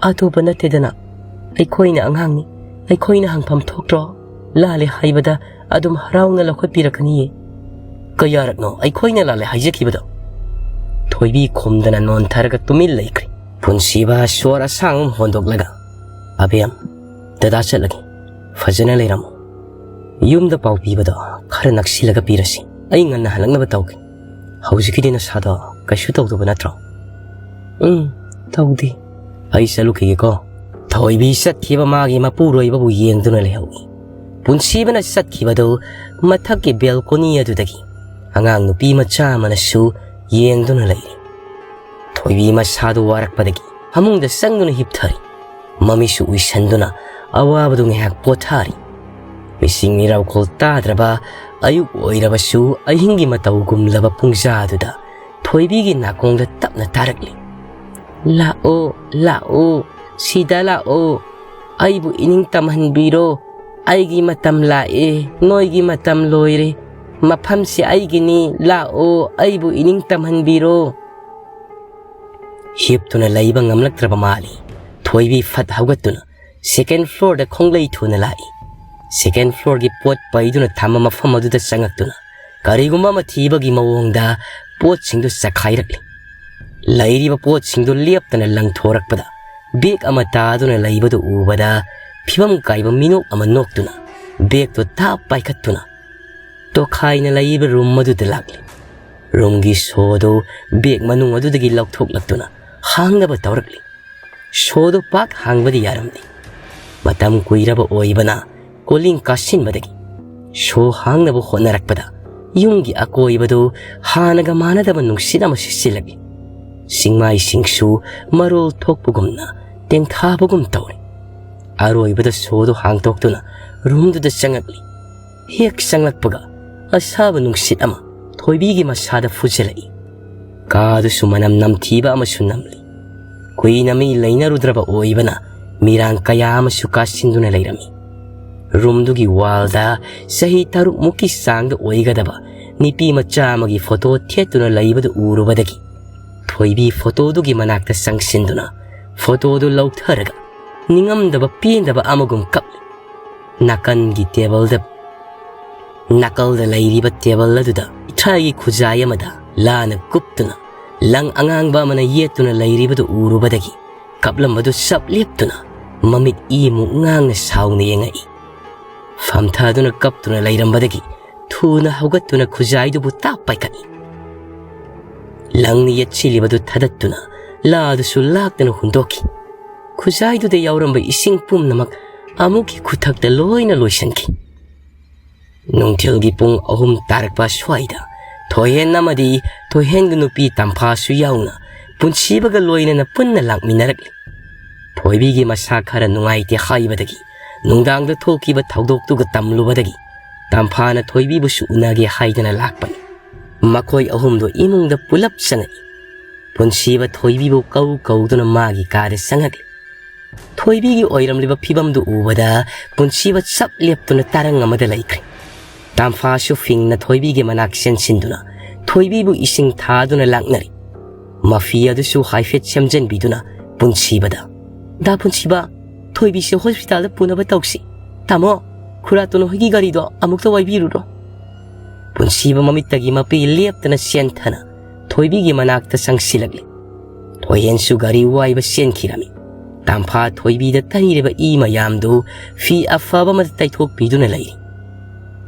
ꯑꯇꯣꯞꯄ ꯅꯠꯇꯦꯗꯅ, ꯑꯩꯈꯣꯏꯅ ꯑꯉꯥꯡꯅꯤ, ꯑꯩꯈꯣꯏꯅ ꯍꯪꯐꯝ ꯊꯣꯛꯇ꯭ꯔꯣ? ꯂꯥꯜꯂꯦ ꯍꯥꯏꯕꯗ ꯑꯗꯨꯝ ꯍꯔꯥꯎꯅ ꯂꯧꯈꯠꯄꯤꯔꯛꯀꯅꯤꯌꯦ꯫ ꯀꯌꯥꯔꯛꯅꯣ ꯑꯩꯈꯣꯏꯅ ꯂꯥꯜꯂꯦ ꯍꯥꯏꯖꯈꯤꯕꯗꯣ?" ꯊꯣꯏꯕꯤ ꯈꯨꯝꯗꯅ ꯅꯣꯟꯊꯔꯒ ꯇꯨꯃꯤꯟ ꯂꯩꯈ꯭ꯔꯦ꯫ ꯄꯨꯟꯁꯤꯕ ꯁꯣꯔ ꯑꯁꯥꯡꯕ ꯑꯃ ꯍꯣꯟꯗꯣꯛꯂꯒ, "ꯑꯕꯦꯝ, ꯗꯗꯥ ꯆꯠꯂꯒꯦ꯫ ꯐꯖꯅ ꯂꯩꯔꯝꯃꯨ꯫ ꯌꯨꯝꯗ ꯄꯥꯎ ꯄꯤꯕꯗꯣ ꯈꯔ ꯅꯛꯁꯤꯜꯂꯒ ꯄꯤꯔꯁꯤ꯫ ꯑꯩ ꯉꯟꯅ ꯍꯜꯂꯛꯅꯕ ꯇꯧꯒꯦ꯫ ꯍꯧꯖꯤꯛꯀꯤꯗꯤ ꯅꯁꯥꯗꯣ ꯀꯩꯁꯨ ꯇꯧꯗꯕ ꯅꯠꯇ꯭ꯔꯣ?" "ꯎꯝ, ꯇꯧꯗꯦ꯫ ꯑꯩ ꯆꯠꯂꯨꯈꯤꯒꯦꯀꯣ꯫" ꯊꯣꯏꯕꯤ ꯆꯠꯈꯤꯕ ꯃꯥꯒꯤ ꯃꯄꯨꯔꯣꯏꯕꯕꯨ ꯌꯦꯡꯗꯨꯅ ꯂꯩꯍꯧꯏ꯫ ꯄꯨꯟꯁꯤꯕꯅ ꯆꯠꯈꯤꯕꯗꯨ ꯃꯊꯛꯀꯤ ꯕꯦꯜꯀꯣꯅꯤ ꯑꯗꯨꯗꯒꯤ ꯑꯉꯥꯡ ꯅꯨꯄꯤ ꯃꯆꯥ ꯑꯃꯅꯁꯨ ꯌꯦꯡꯗꯨꯅ ꯂꯩꯔꯤ꯫ ꯊꯣꯏꯕꯤ ꯃꯁꯥꯗꯨ ꯋꯥꯔꯛꯄꯗꯒꯤ ꯐꯃꯨꯡꯗ ꯆꯪꯗꯨꯅ ꯍꯤꯞꯊꯔꯤ꯫ ꯃꯃꯤꯠꯁꯨ ꯎꯏꯁꯟꯗꯨꯅ ꯑꯋꯥꯕꯗꯨ ꯉꯥꯏꯍꯥꯛ ꯄꯣꯊꯥꯔꯤ꯫ ꯃꯤꯁꯤꯡ ꯃꯤꯔꯥꯎꯈꯣꯜ ꯇꯥꯗ꯭ꯔꯕ ꯑꯌꯨꯛ ꯑꯣꯏꯔꯕꯁꯨ ꯑꯍꯤꯡꯒꯤ ꯃꯇꯧꯒꯨꯝꯂꯕ ꯄꯨꯡꯖꯥꯗꯨꯗ ꯊꯣꯏꯕꯤꯒꯤ ꯅꯥꯀꯣꯡꯗ ꯇꯞꯅ ꯇꯥꯔꯛꯂꯤ꯫ "ꯂꯥꯛꯑꯣ, ꯂꯥꯛꯑꯣ, ꯁꯤꯗ ꯂꯥꯛꯑꯣ꯫ ꯑꯩꯕꯨ ꯏꯅꯤꯡ ꯇꯝꯍꯟꯕꯤꯔꯣ꯫ ꯑꯩꯒꯤ ꯃꯇꯝ ꯂꯥꯛꯑꯦ, ꯅꯣꯏꯒꯤ ꯃꯇꯝ ꯂꯣꯏꯔꯦ꯫ ꯃꯐꯝꯁꯤ ꯑꯩꯒꯤꯅꯤ, ꯂꯥꯛꯑꯣ, ꯑꯩꯕꯨ ꯏꯅꯤꯡ ꯇꯝꯍꯟꯕꯤꯔꯣ꯫" ꯍꯤꯞꯇꯨꯅ ꯂꯩꯕ ꯉꯝꯂꯛꯇ꯭ꯔꯕ ꯃꯥꯜꯂꯤ꯫ ꯊꯣꯏꯕꯤ ꯐꯠ ꯍꯧꯒꯠꯇꯨꯅ ꯁꯦꯀꯦꯟ ꯐ꯭ꯂꯣꯔꯗ ꯈꯣꯡꯂꯩ ꯊꯨꯅ ꯂꯥꯛꯏ꯫ ꯁꯦꯀꯦꯟ ꯐ꯭ꯂꯣꯔꯒꯤ ꯄꯣꯠ ꯄꯩꯗꯨꯅ ꯊꯝꯕ ꯃꯐꯝ ꯑꯗꯨꯗ ꯆꯪꯉꯛꯇꯨꯅ ꯀꯔꯤꯒꯨꯝꯕ ꯑꯃ ꯊꯤꯕꯒꯤ ꯃꯑꯣꯡꯗ ꯄꯣꯠꯁꯤꯡꯗꯨ ꯆꯈꯥꯏꯔꯛꯂꯤ꯫ ꯂꯩꯔꯤꯕ ꯄꯣꯠꯁꯤꯡꯗꯨ ꯂꯦꯞꯇꯅ ꯂꯪꯊꯣꯔꯛꯄꯗ ꯕꯦꯒ ꯑꯃ ꯇꯥꯗꯨꯅ ꯂꯩꯕꯗꯨ ꯎꯕꯗ ꯐꯤꯕꯝ ꯀꯥꯏꯕ ꯃꯤꯅꯣꯛ ꯑꯃ ꯅꯣꯛꯇꯨꯅ ꯕꯦꯒꯇꯨ ꯊꯥꯞ ꯄꯥꯏꯈꯠꯇꯨꯅ ꯇꯣꯈꯥꯏꯅ ꯂꯩꯔꯤꯕ ꯔꯨꯝ ꯑꯗꯨꯗ ꯂꯥꯛꯂꯤ꯫ ꯔꯨꯝꯒꯤ ꯁꯣꯗꯨ ꯕꯦꯒ ꯃꯅꯨꯡ ꯑꯗꯨꯗꯒꯤ ꯂꯧꯊꯣꯛꯂꯛꯇꯨꯅ ꯍꯥꯡꯅꯕ ꯇꯧꯔꯛꯂꯤ꯫ ꯁꯣꯗꯨ ꯄꯥꯛ ꯍꯥꯡꯕꯗꯤ ꯌꯥꯔꯝꯗꯦ꯫ ꯃꯇꯝ ꯀꯨꯏꯔꯕ ꯑꯣꯏꯕꯅ ꯀꯣꯂꯤꯡ ꯀꯥꯁꯤꯟꯕꯗꯒꯤ ꯁꯣ ꯍꯥꯡꯅꯕ ꯍꯣꯠꯅꯔꯛꯄꯗ ꯌꯨꯝꯒꯤ ꯑꯀꯣꯏꯕꯗꯨ ꯍꯥꯟꯅꯒ ꯃꯥꯟꯅꯗꯕ ꯅꯨꯡꯁꯤꯠ ꯑꯃ ꯁꯤꯠꯆꯤꯜꯂꯛꯂꯤ꯫ ꯁꯤꯡꯃꯥꯏꯁꯤꯡꯁꯨ ꯃꯔꯣꯜ ꯊꯣꯛꯄꯒꯨꯝꯅ ꯇꯦꯡꯊꯥꯕꯒꯨꯝ ꯇꯧꯔꯦ꯫ ꯑꯔꯣꯏꯕꯗ ꯁꯣꯗꯨ ꯍꯥꯡꯗꯣꯛꯇꯨꯅ ꯔꯨꯝꯗꯨꯗ ꯆꯪꯉꯛꯂꯤ꯫ ꯍꯦꯛ ꯆꯪꯂꯛꯄꯒ ꯑꯁꯥꯕ ꯅꯨꯡꯁꯤꯠ ꯑꯃ ꯊꯣꯏꯕꯤꯒꯤ ꯃꯁꯥꯗ ꯐꯨꯖꯤꯜꯂꯛꯏ꯫ ꯀꯥꯗꯨꯁꯨ ꯃꯅꯝ ꯅꯝꯊꯤꯕ ꯑꯃꯁꯨ ꯅꯝꯂꯤ꯫ ꯀꯨꯏꯅ ꯃꯤ ꯂꯩꯅꯔꯨꯗ꯭ꯔꯕ ꯑꯣꯏꯕꯅ ꯃꯤꯔꯥꯡ ꯀꯌꯥ ꯑꯃꯁꯨ ꯀꯥꯁꯤꯟꯗꯨꯅ ꯂꯩꯔꯝꯃꯤ꯫ ꯔꯨꯝꯗꯨꯒꯤ ꯋꯥꯜꯗ ꯆꯍꯤ ꯇꯔꯨꯛꯃꯨꯛꯀꯤ ꯆꯥꯡꯗ ꯑꯣꯏꯒꯗꯕ ꯅꯨꯄꯤ ꯃꯆꯥ ꯑꯃꯒꯤ ꯐꯣꯇꯣ ꯊꯦꯠꯇꯨꯅ ꯂꯩꯕꯗꯨ ꯎꯔꯨꯕꯗꯒꯤ ꯊꯣꯏꯕꯤ ꯐꯣꯇꯣꯗꯨꯒꯤ ꯃꯅꯥꯛꯇ ꯆꯪꯁꯤꯟꯗꯨꯅ ꯐꯣꯇꯣꯗꯨ ꯂꯧꯊꯔꯒ ꯅꯤꯡꯉꯝꯗꯕ ꯄꯦꯟꯗꯕ ꯑꯃꯒꯨꯝ ꯀꯞꯂꯤ꯫ ꯅꯥꯀꯟꯒꯤ ꯇꯦꯕꯜꯗ, ꯅꯥꯀꯜꯗ ꯂꯩꯔꯤꯕ ꯇꯦꯕꯜ ꯑꯗꯨꯗ ꯏꯊꯥꯏꯒꯤ ꯈꯨꯖꯥꯏ ꯑꯃꯗ ꯂꯥꯅ ꯀꯨꯞꯇꯨꯅ ꯂꯪ ꯑꯉꯥꯡꯕ ꯑꯃꯅ ꯌꯦꯠꯇꯨꯅ ꯂꯩꯔꯤꯕꯗꯨ ꯎꯔꯨꯕꯗꯒꯤ ꯀꯞꯂꯝꯕꯗꯨ ꯆꯞ ꯂꯦꯞꯇꯨꯅ ꯃꯃꯤꯠ ꯏꯃꯨꯛ ꯉꯥꯡꯅ ꯁꯥꯎꯅ ꯌꯦꯡꯉꯛꯏ꯫ ꯐꯝꯊꯗꯨꯅ ꯀꯞꯇꯨꯅ ꯂꯩꯔꯝꯕꯗꯒꯤ ꯊꯨꯅ ꯍꯧꯒꯠꯇꯨꯅ ꯈꯨꯖꯥꯏꯗꯨꯕꯨ ꯇꯥꯞ ꯄꯥꯏꯈꯠꯂꯤ꯫ ꯂꯪꯅ ꯌꯦꯠꯁꯤꯜꯂꯤꯕꯗꯨ ꯊꯥꯗꯠꯇꯨꯅ ꯂꯥꯗꯨꯁꯨ ꯂꯥꯛꯇꯅ ꯍꯨꯟꯗꯣꯛꯈꯤ꯫ ꯈꯨꯖꯥꯏꯗꯨꯗ ꯌꯥꯎꯔꯝꯕ ꯏꯁꯤꯡ ꯄꯨꯝꯅꯃꯛ ꯑꯃꯨꯛꯀꯤ ꯈꯨꯊꯛꯇ ꯂꯣꯏꯅ ꯂꯣꯏꯁꯤꯟꯈꯤ꯫ ꯅꯨꯡꯊꯤꯜꯒꯤ ꯄꯨꯡ ꯑꯍꯨꯝ ꯇꯥꯔꯛꯄ ꯑꯁ꯭ꯋꯥꯏꯗ ꯊꯣꯏꯍꯦꯟ ꯑꯃꯗꯤ ꯊꯣꯏꯍꯦꯟꯒꯤ ꯅꯨꯄꯤ ꯇꯝꯐꯥꯁꯨ ꯌꯥꯎꯅ ꯄꯨꯟꯁꯤꯕꯒ ꯂꯣꯏꯅꯅ ꯄꯨꯟꯅ ꯂꯥꯛꯃꯤꯟꯅꯔꯛꯂꯤ꯫ ꯊꯣꯏꯕꯤꯒꯤ ꯃꯁꯥ ꯈꯔ ꯅꯨꯡꯉꯥꯏꯇꯦ ꯍꯥꯏꯕꯗꯒꯤ ꯅꯨꯡꯗꯥꯡꯗ ꯊꯣꯛꯈꯤꯕ ꯊꯧꯗꯣꯛꯇꯨꯒ ꯇꯝꯂꯨꯕꯗꯒꯤ ꯇꯝꯐꯥꯅ ꯊꯣꯏꯕꯤꯕꯨꯁꯨ ꯎꯅꯒꯦ ꯍꯥꯏꯗꯅ ꯂꯥꯛꯄꯅꯤ꯫ ꯃꯈꯣꯏ ꯑꯍꯨꯝꯗꯨ ꯏꯃꯨꯡꯗ ꯄꯨꯂꯞ ꯆꯪꯉꯛꯏ꯫ ꯄꯨꯟꯁꯤꯕ ꯊꯣꯏꯕꯤꯕꯨ ꯀꯧ ꯀꯧꯗꯨꯅ ꯃꯥꯒꯤ ꯀꯥꯗ ꯆꯪꯉꯛꯂꯤ꯫ ꯊꯣꯏꯕꯤꯒꯤ ꯑꯣꯏꯔꯝꯂꯤꯕ ꯐꯤꯕꯝꯗꯨ ꯎꯕꯗ ꯄꯨꯟꯁꯤꯕ ꯆꯞ ꯂꯦꯞꯇꯨꯅ ꯇꯥꯔꯪ ꯑꯃꯗ ꯂꯩꯈ꯭ꯔꯦ꯫ ꯇꯥꯝꯐꯥꯁꯨ ꯐꯤꯡꯅ ꯊꯣꯏꯕꯤꯒꯤ ꯃꯅꯥꯛ ꯆꯦꯟꯁꯤꯟꯗꯨꯅ ꯊꯣꯏꯕꯤꯕꯨ ꯏꯁꯤꯡ ꯊꯥꯗꯨꯅ ꯂꯥꯛꯅꯔꯤ꯫ ꯃꯐꯤ ꯑꯗꯨꯁꯨ ꯍꯥꯏꯐꯦꯠ ꯁꯦꯝꯖꯤꯟꯕꯤꯗꯨꯅ ꯄꯨꯟꯁꯤꯕꯗ, "ꯗꯥ ꯄꯨꯟꯁꯤꯕ, ꯊꯣꯏꯕꯤꯁꯦ ꯍꯣꯁꯄꯤꯇꯥꯜꯗ ꯄꯨꯅꯕ ꯇꯧꯁꯤ꯫ ꯇꯥꯃꯣ, ꯈꯨꯔꯥꯇꯣꯟ ꯍꯣꯏꯒꯤ ꯒꯥꯔꯤꯗꯣ ꯑꯃꯨꯛꯇ ꯋꯥꯏꯕꯤꯔꯨꯔꯣ"꯫ ꯄꯨꯟꯁꯤꯕ ꯃꯃꯤꯠꯇꯒꯤ ꯃꯄꯤ ꯂꯦꯞꯇꯅ ꯆꯦꯟꯊꯅ ꯊꯣꯏꯕꯤꯒꯤ ꯃꯅꯥꯛꯇ ꯆꯪꯁꯤꯜꯂꯛꯂꯤ꯫ ꯊꯣꯏꯍꯦꯟꯁꯨ ꯒꯥꯔꯤ ꯋꯥꯏꯕ ꯆꯦꯟꯈꯤꯔꯝꯃꯤ꯫ ꯇꯥꯝꯐꯥ ꯊꯣꯏꯕꯤꯗ ꯇꯩꯔꯤꯕ ꯏ ꯃꯌꯥꯝꯗꯨ ꯐꯤ ꯑꯐꯕ ꯑꯃꯗ ꯇꯩꯊꯣꯛꯄꯤꯗꯨꯅ ꯂꯩꯔꯤ꯫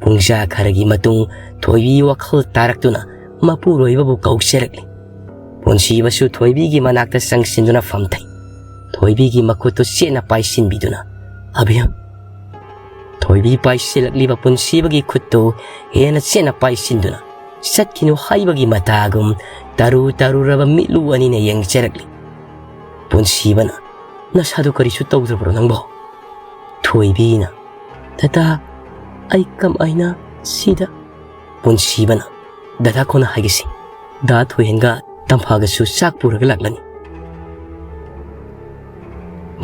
ꯄꯨꯡꯖꯥ ꯈꯔꯒꯤ ꯃꯇꯨꯡ ꯊꯣꯏꯕꯤ ꯋꯥꯈꯜ ꯇꯥꯔꯛꯇꯨꯅ ꯃꯄꯨꯔꯣꯏꯕꯕꯨ ꯀꯧꯖꯔꯛꯂꯤ꯫ ꯄꯨꯟꯁꯤꯕꯁꯨ ꯊꯣꯏꯕꯤꯒꯤ ꯃꯅꯥꯛꯇ ꯆꯪꯁꯤꯟꯗꯨꯅ ꯐꯝꯊꯩ꯫ ꯊꯣꯏꯕꯤꯒꯤ ꯃꯈꯨꯠꯇꯨ ꯆꯦꯠꯅ ꯄꯥꯏꯁꯤꯟꯕꯤꯗꯨꯅ, "ꯑꯕꯦꯝ"꯫ ꯊꯣꯏꯕꯤ ꯄꯥꯏꯁꯤꯜꯂꯛꯂꯤꯕ ꯄꯨꯟꯁꯤꯕꯒꯤ ꯈꯨꯠꯇꯨ ꯍꯦꯟꯅ ꯆꯦꯠꯅ ꯄꯥꯏꯁꯤꯟꯗꯨꯅ, ꯆꯠꯈꯤꯅꯨ ꯍꯥꯏꯕꯒꯤ ꯃꯇꯥꯒꯨꯝ ꯇꯔꯨ ꯇꯔꯨꯔꯕ ꯃꯤꯠꯂꯨ ꯑꯅꯤꯅ ꯌꯦꯡꯖꯔꯛꯂꯤ꯫ ꯄꯨꯟꯁꯤꯕꯅ, "ꯅꯁꯥꯗꯨ ꯀꯔꯤꯁꯨ ꯇꯧꯗ꯭ꯔꯕ꯭ꯔꯣ ꯅꯪꯕꯣ?" ꯊꯣꯏꯕꯤꯅ, "ꯗꯗꯥ, ꯑꯩ ꯀꯃꯥꯏꯅ ꯁꯤꯗ?" ꯄꯨꯟꯁꯤꯕꯅ, "ꯗꯗꯥ ꯀꯣꯟꯅ ꯍꯥꯏꯒꯦꯁꯤ꯫ ꯗꯥ ꯊꯣꯏꯍꯦꯟꯒ ꯇꯝꯐꯥꯒꯁꯨ ꯆꯥꯛ ꯄꯨꯔꯒ ꯂꯥꯛꯂꯅꯤ꯫"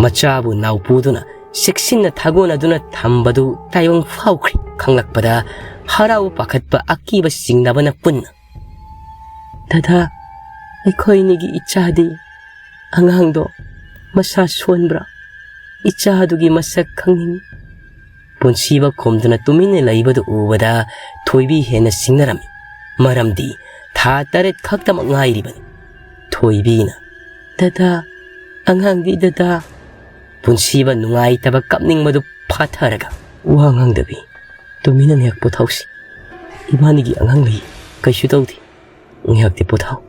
ꯃꯆꯥꯕꯨ ꯅꯥꯎꯄꯨꯗꯨꯅ ꯆꯦꯛꯁꯤꯟꯅ ꯊꯥꯒꯣꯟꯅꯗꯨꯅ ꯊꯝꯕꯗꯨ ꯇꯥꯏꯕꯪ ꯐꯥꯎꯈ꯭ꯔꯦ ꯈꯪꯂꯛꯄꯗ, ꯍꯔꯥꯎ ꯄꯥꯈꯠꯄ ꯑꯀꯤꯕ ꯆꯤꯡꯅꯕꯅ ꯄꯨꯟꯅ, "ꯗꯗꯥ, ꯑꯩꯈꯣꯏꯅꯤꯒꯤ ꯏꯆꯥꯗꯤ? ꯑꯉꯥꯡꯗꯣ ꯃꯁꯥ ꯁꯣꯟꯕ꯭ꯔꯥ? ꯏꯆꯥꯗꯨꯒꯤ ꯃꯁꯛ ꯈꯪꯅꯤꯡꯏ꯫" ꯄꯨꯟꯁꯤꯕ ꯈꯨꯝꯗꯨꯅ ꯇꯨꯃꯤꯟꯅ ꯂꯩꯕꯗꯨ ꯎꯕꯗ ꯊꯣꯏꯕꯤ ꯍꯦꯟꯅ ꯁꯤꯡꯅꯔꯝꯃꯤ꯫ ꯃꯔꯝꯗꯤ ꯊꯥ ꯇꯔꯦꯠ ꯈꯛꯇꯃꯛ ꯉꯥꯏꯔꯤꯕꯅꯤ꯫ ꯊꯣꯏꯕꯤꯅ, "ꯗꯗꯥ, ꯑꯉꯥꯡꯗꯤ ꯗꯗꯥ?" ꯄꯨꯟꯁꯤꯕ ꯅꯨꯡꯉꯥꯏꯇꯕ ꯀꯞꯅꯤꯡꯕꯗꯨ ꯐꯥꯊꯔꯒ, "ꯋꯥ ꯉꯥꯡꯗꯕꯤ, ꯇꯨꯃꯤꯟꯅ ꯉꯥꯏꯍꯥꯛ ꯄꯣꯊꯥꯎꯁꯤ꯫ ꯏꯕꯥꯅꯤꯒꯤ ꯑꯉꯥꯡ ꯂꯩ, ꯀꯩꯁꯨ ꯇꯧꯗꯦ꯫ ꯉꯥꯏꯍꯥꯛꯇꯤ ꯄꯣꯊꯥꯎ꯫"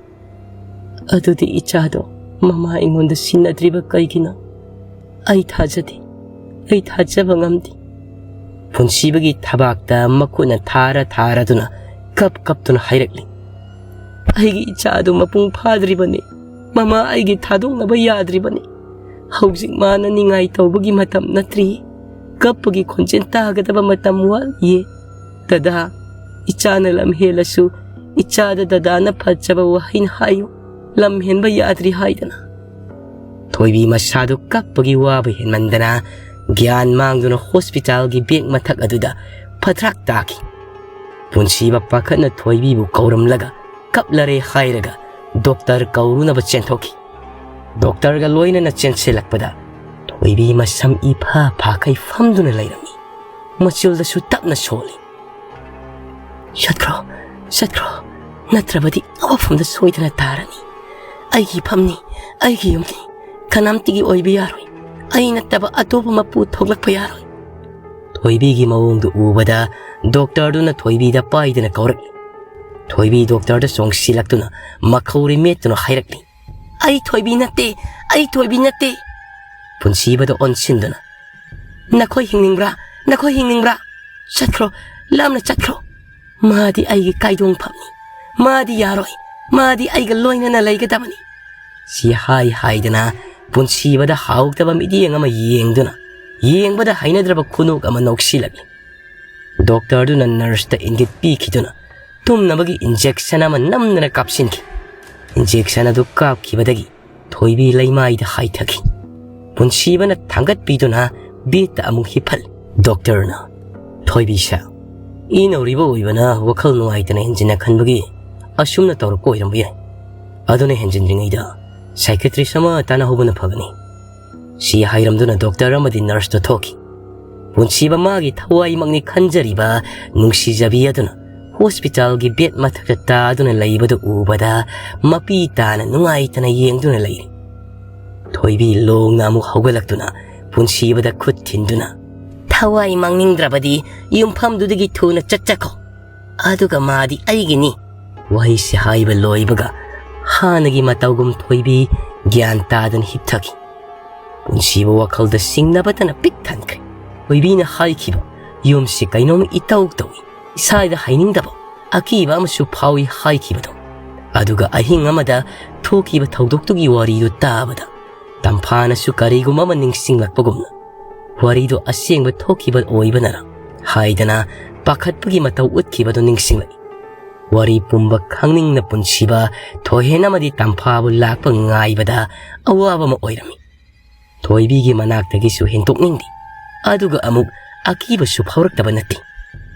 "ꯑꯗꯨꯗꯤ ꯏꯆꯥꯗꯣ ꯃꯃꯥ ꯑꯩꯉꯣꯟꯗ ꯁꯤꯟꯅꯗ꯭ꯔꯤꯕ ꯀꯩꯒꯤꯅꯣ? ꯑꯩ ꯊꯥꯖꯗꯦ, ꯑꯩ ꯊꯥꯖꯕ ꯉꯝꯗꯦ꯫" ꯄꯨꯟꯁꯤꯕꯒꯤ ꯊꯕꯥꯛꯇ ꯃꯈꯨꯠꯅ ꯊꯥꯔ ꯊꯥꯔꯗꯨꯅ ꯀꯞ ꯀꯞꯇꯨꯅ ꯍꯥꯏꯔꯛꯂꯤ, "ꯑꯩꯒꯤ ꯏꯆꯥꯗꯨ ꯃꯄꯨꯡ ꯐꯥꯗ꯭ꯔꯤꯕꯅꯤ꯫ ꯃꯃꯥ ꯑꯩꯒꯤ ꯊꯥꯗꯣꯛꯅꯕ ꯌꯥꯗ꯭ꯔꯤꯕꯅꯤ꯫ ꯍꯧꯖꯤꯛ ꯃꯥꯅ ꯅꯤꯡꯉꯥꯏ ꯇꯧꯕꯒꯤ ꯃꯇꯝ ꯅꯠꯇ꯭ꯔꯤ꯫ ꯀꯞꯄꯒꯤ ꯈꯣꯟꯖꯦꯜ ꯇꯥꯒꯗꯕ ꯃꯇꯝ ꯋꯥꯠꯂꯤꯌꯦ꯫ ꯗꯗꯥ, ꯏꯆꯥꯅ ꯂꯝ ꯍꯦꯜꯂꯁꯨ ꯏꯆꯥꯗ ꯗꯗꯥꯅ ꯐꯖꯕ ꯋꯥꯍꯩꯅ ꯍꯥꯏꯌꯨ꯫ ꯂꯝ ꯍꯦꯟꯕ ꯌꯥꯗ꯭ꯔꯤ ꯍꯥꯏꯗꯅ꯫" ꯊꯣꯏꯕꯤ ꯃꯁꯥꯗꯨ ꯀꯞꯄꯒꯤ ꯋꯥꯕ ꯍꯦꯟꯃꯟꯗꯅ ꯒ꯭ꯌꯥꯟ ꯃꯥꯡꯗꯨꯅ ꯍꯣꯁꯄꯤꯇꯥꯜꯒꯤ ꯕꯦꯡ ꯃꯊꯛ ꯑꯗꯨꯗ ꯐꯊ꯭ꯔꯥꯛ ꯇꯥꯈꯤ꯫ ꯄꯨꯟꯁꯤꯕ ꯄꯥꯈꯠꯅ ꯊꯣꯏꯕꯤꯕꯨ ꯀꯧꯔꯝꯂꯒ ꯀꯞꯂꯔꯦ ꯍꯥꯏꯔꯒ ꯗꯣꯛꯇꯔ ꯀꯧꯔꯨꯅꯕ ꯆꯦꯟꯊꯣꯛꯈꯤ꯫ ꯗꯣꯛꯇꯔꯒ ꯂꯣꯏꯅꯅ ꯆꯦꯟꯁꯤꯜꯂꯛꯄꯗ ꯊꯣꯏꯕꯤ ꯃꯁꯝ ꯏꯐꯥ ꯐꯥꯈꯩ ꯐꯝꯗꯨꯅ ꯂꯩꯔꯝꯃꯤ꯫ ꯃꯆꯤꯜꯗꯁꯨ ꯇꯞꯅ ꯁꯣꯜꯂꯤ꯫ "ꯆꯠꯈ꯭ꯔꯣ, ꯆꯠꯈ꯭ꯔꯣ, ꯅꯠꯇ꯭ꯔꯕꯗꯤ ꯑꯋꯥꯐꯝꯗ ꯁꯣꯏꯗꯅ ꯇꯥꯔꯅꯤ꯫ ꯑꯩꯒꯤ ꯏꯐꯝꯅꯤ, ꯑꯩꯒꯤ ꯌꯨꯝꯅꯤ, ꯀꯅꯥꯝꯇꯒꯤ ꯑꯣꯏꯕ ꯌꯥꯔꯣꯏ꯫ ꯑꯩ ꯅꯠꯇꯕ ꯑꯇꯣꯞꯄ ꯃꯄꯨ ꯊꯣꯛꯂꯛꯄ ꯌꯥꯔꯣꯏ꯫" ꯊꯣꯏꯕꯤꯒꯤ ꯃꯑꯣꯡꯗꯨ ꯎꯕꯗ ꯗꯣꯛꯇꯔꯗꯨꯅ ꯊꯣꯏꯕꯤꯗ ꯄꯥꯏꯗꯨꯅ ꯀꯧꯔꯛꯂꯤ꯫ ꯊꯣꯏꯕꯤ ꯗꯣꯛꯇꯔꯗ ꯆꯣꯡꯁꯤꯜꯂꯛꯇꯨꯅ ꯃꯈꯧꯔꯤ ꯃꯦꯠꯇꯨꯅ ꯍꯥꯏꯔꯛꯂꯤ, "ꯑꯩ ꯊꯣꯏꯕꯤ ꯅꯠꯇꯦ, ꯑꯩ ꯊꯣꯏꯕꯤ ꯅꯠꯇꯦ꯫" ꯄꯨꯟꯁꯤꯕꯗ ꯑꯣꯟꯁꯤꯟꯗꯨꯅ, "ꯅꯈꯣꯏ ꯍꯤꯡꯅꯤꯡꯕ꯭ꯔꯥ? ꯅꯈꯣꯏ ꯍꯤꯡꯅꯤꯡꯕ꯭ꯔꯥ? ꯆꯠꯈ꯭ꯔꯣ, ꯂꯥꯞꯅ ꯆꯠꯈ꯭ꯔꯣ꯫ "ꯃꯥꯗꯤ ꯑꯩꯒꯤ ꯀꯥꯏꯗꯣꯡꯐꯝꯅꯤ꯫ ꯃꯥꯗꯤ ꯌꯥꯔꯣꯏ꯫ ꯃꯥꯗꯤ ꯑꯩꯒ ꯂꯣꯏꯅꯅ ꯂꯩꯒꯗꯕꯅꯤ"꯫ ꯁꯤ ꯍꯥꯏ ꯍꯥꯏꯗꯅ ꯄꯨꯟꯁꯤꯕꯗ ꯍꯥꯎꯇꯕ ꯃꯤꯠꯌꯦꯡ ꯑꯃ ꯌꯦꯡꯗꯨꯅ, ꯌꯦꯡꯕꯗ ꯍꯩꯅꯗ꯭ꯔꯕ ꯈꯨꯅꯣꯛ ꯑꯃ ꯅꯣꯛꯁꯤꯜꯂꯛꯏ꯫ ꯗꯣꯛꯇꯔꯗꯨꯅ ꯅꯔꯁꯇ ꯏꯪꯒꯤꯠ ꯄꯤꯈꯤꯗꯨꯅ ꯇꯨꯝꯅꯕꯒꯤ ꯏꯟꯖꯦꯛꯁꯟ ꯑꯃ ꯅꯝꯗꯅ ꯀꯥꯞꯁꯤꯟꯈꯤ꯫ ꯏꯟꯖꯦꯛꯁꯟ ꯑꯗꯨ ꯀꯥꯞꯈꯤꯕꯗꯒꯤ ꯊꯣꯏꯕꯤ ꯂꯩꯃꯥꯏꯗ ꯍꯥꯏꯊꯈꯤ꯫ ꯄꯨꯟꯁꯤꯕꯅ ꯊꯥꯡꯒꯠꯄꯤꯗꯨꯅ ꯕꯦꯗꯇ ꯑꯃꯨꯛ ꯍꯤꯞꯍꯜꯂꯤ꯫ ꯗꯣꯛꯇꯔꯅ, "ꯊꯣꯏꯕꯤꯁꯦ, ꯏꯅꯧꯔꯤꯕ ꯑꯣꯏꯕꯅ ꯋꯥꯈꯜ ꯅꯨꯡꯉꯥꯏꯇꯅ ꯍꯦꯟꯖꯤꯟꯅ ꯈꯟꯕꯒꯤ ꯑꯁꯨꯝꯅ ꯇꯧꯔꯛꯄ ꯑꯣꯏꯔꯝꯕ ꯌꯥꯏ꯫ ꯑꯗꯨꯅ ꯍꯦꯟꯖꯤꯟꯗ꯭ꯔꯤꯉꯩꯗ psychiatrist ꯑꯃ ꯇꯥꯟꯅꯍꯧꯕꯅ ꯐꯒꯅꯤ"꯫ ꯁꯤ ꯍꯥꯏꯔꯝꯗꯨꯅ ꯗꯣꯛꯇꯔ ꯑꯃꯗꯤ ꯅꯔꯁꯇꯨ ꯊꯣꯛꯈꯤ꯫ ꯄꯨꯟꯁꯤꯕ ꯃꯥꯒꯤ ꯊꯋꯥꯏꯃꯛꯅꯤ ꯈꯟꯖꯔꯤꯕ ꯅꯨꯡꯁꯤꯖꯕꯤ ꯑꯗꯨꯅ ꯍꯣꯁꯄꯤꯇꯥꯜꯒꯤ ꯕꯦꯗ ꯃꯊꯛꯇ ꯇꯥꯗꯨꯅ ꯂꯩꯕꯗꯨ ꯎꯕꯗ ꯃꯄꯤ ꯇꯥꯅ ꯅꯨꯡꯉꯥꯏꯇꯅ ꯌꯦꯡꯗꯨꯅ ꯂꯩꯔꯤ꯫ ꯊꯣꯏꯕꯤ ꯂꯣꯡꯅ ꯑꯃꯨꯛ ꯍꯧꯒꯠꯂꯛꯇꯨꯅ ꯄꯨꯟꯁꯤꯕꯗ ꯈꯨꯠ ꯊꯤꯟꯗꯨꯅ, "ꯊꯋꯥꯏ ꯃꯥꯡꯅꯤꯡꯗ꯭ꯔꯕꯗꯤ ꯌꯨꯝꯐꯝꯗꯨꯗꯒꯤ ꯊꯨꯅ ꯆꯠꯆꯈꯣ꯫ ꯑꯗꯨꯒ ꯃꯥꯗꯤ ꯑꯩꯒꯤꯅꯤ"꯫ ꯋꯥꯍꯩꯁꯤ ꯍꯥꯏꯕ ꯂꯣꯏꯕꯒ ꯍꯥꯟꯅꯒꯤ ꯃꯇꯧꯒꯨꯝ ꯊꯣꯏꯕꯤ ꯒ꯭ꯌꯥꯟ ꯇꯥꯗꯅ ꯍꯤꯞꯊꯈꯤ꯫ ꯄꯨꯟꯁꯤꯕ ꯋꯥꯈꯜꯗ ꯆꯤꯡꯅꯕꯇꯅ ꯄꯤꯛ ꯊꯟꯈ꯭ꯔꯦ꯫ ꯊꯣꯏꯕꯤꯅ ꯍꯥꯏꯈꯤꯕ, "ꯌꯨꯝꯁꯤ ꯀꯩꯅꯣꯝ ꯏꯇꯧ ꯇꯧꯏ, ꯏꯁꯥꯗ ꯍꯩꯅꯤꯡꯗꯕ, ꯑꯀꯤꯕ ꯑꯃꯁꯨ ꯐꯥꯎꯏ" ꯍꯥꯏꯈꯤꯕꯗꯣ, ꯑꯗꯨꯒ ꯑꯍꯤꯡ ꯑꯃꯗ ꯊꯣꯛꯈꯤꯕ ꯊꯧꯗꯣꯛꯇꯨꯒꯤ ꯋꯥꯔꯤꯗꯨ ꯇꯥꯕꯗ ꯇꯝꯐꯥꯅꯁꯨ ꯀꯔꯤꯒꯨꯝꯕ ꯑꯃ ꯅꯤꯡꯁꯤꯡꯂꯛꯄꯒꯨꯝꯅ ꯋꯥꯔꯤꯗꯨ ꯑꯁꯦꯡꯕ ꯊꯣꯛꯈꯤꯕ ꯑꯣꯏꯕꯅꯔ ꯍꯥꯏꯗꯅ ꯄꯥꯈꯠꯄꯒꯤ ꯃꯇꯧ ꯎꯠꯈꯤꯕꯗꯨ ꯅꯤꯡꯁꯤꯡꯂꯛꯏ꯫ ꯋꯥꯔꯤ ꯄꯨꯝꯕ ꯈꯪꯅꯤꯡꯅ ꯄꯨꯟꯁꯤꯕ ꯊꯣꯏꯍꯦꯟ ꯑꯃꯗꯤ ꯇꯝꯐꯥꯕꯨ ꯂꯥꯛꯄ ꯉꯥꯏꯕꯗ ꯑꯋꯥꯕ ꯑꯃ ꯑꯣꯏꯔꯝꯃꯤ꯫ ꯊꯣꯏꯕꯤꯒꯤ ꯃꯅꯥꯛꯇꯒꯤꯁꯨ ꯍꯦꯟꯗꯣꯛꯅꯤꯡꯗꯦ꯫ ꯑꯗꯨꯒ ꯑꯃꯨꯛ ꯑꯀꯤꯕꯁꯨ ꯐꯥꯎꯔꯛꯇꯕ ꯅꯠꯇꯦ꯫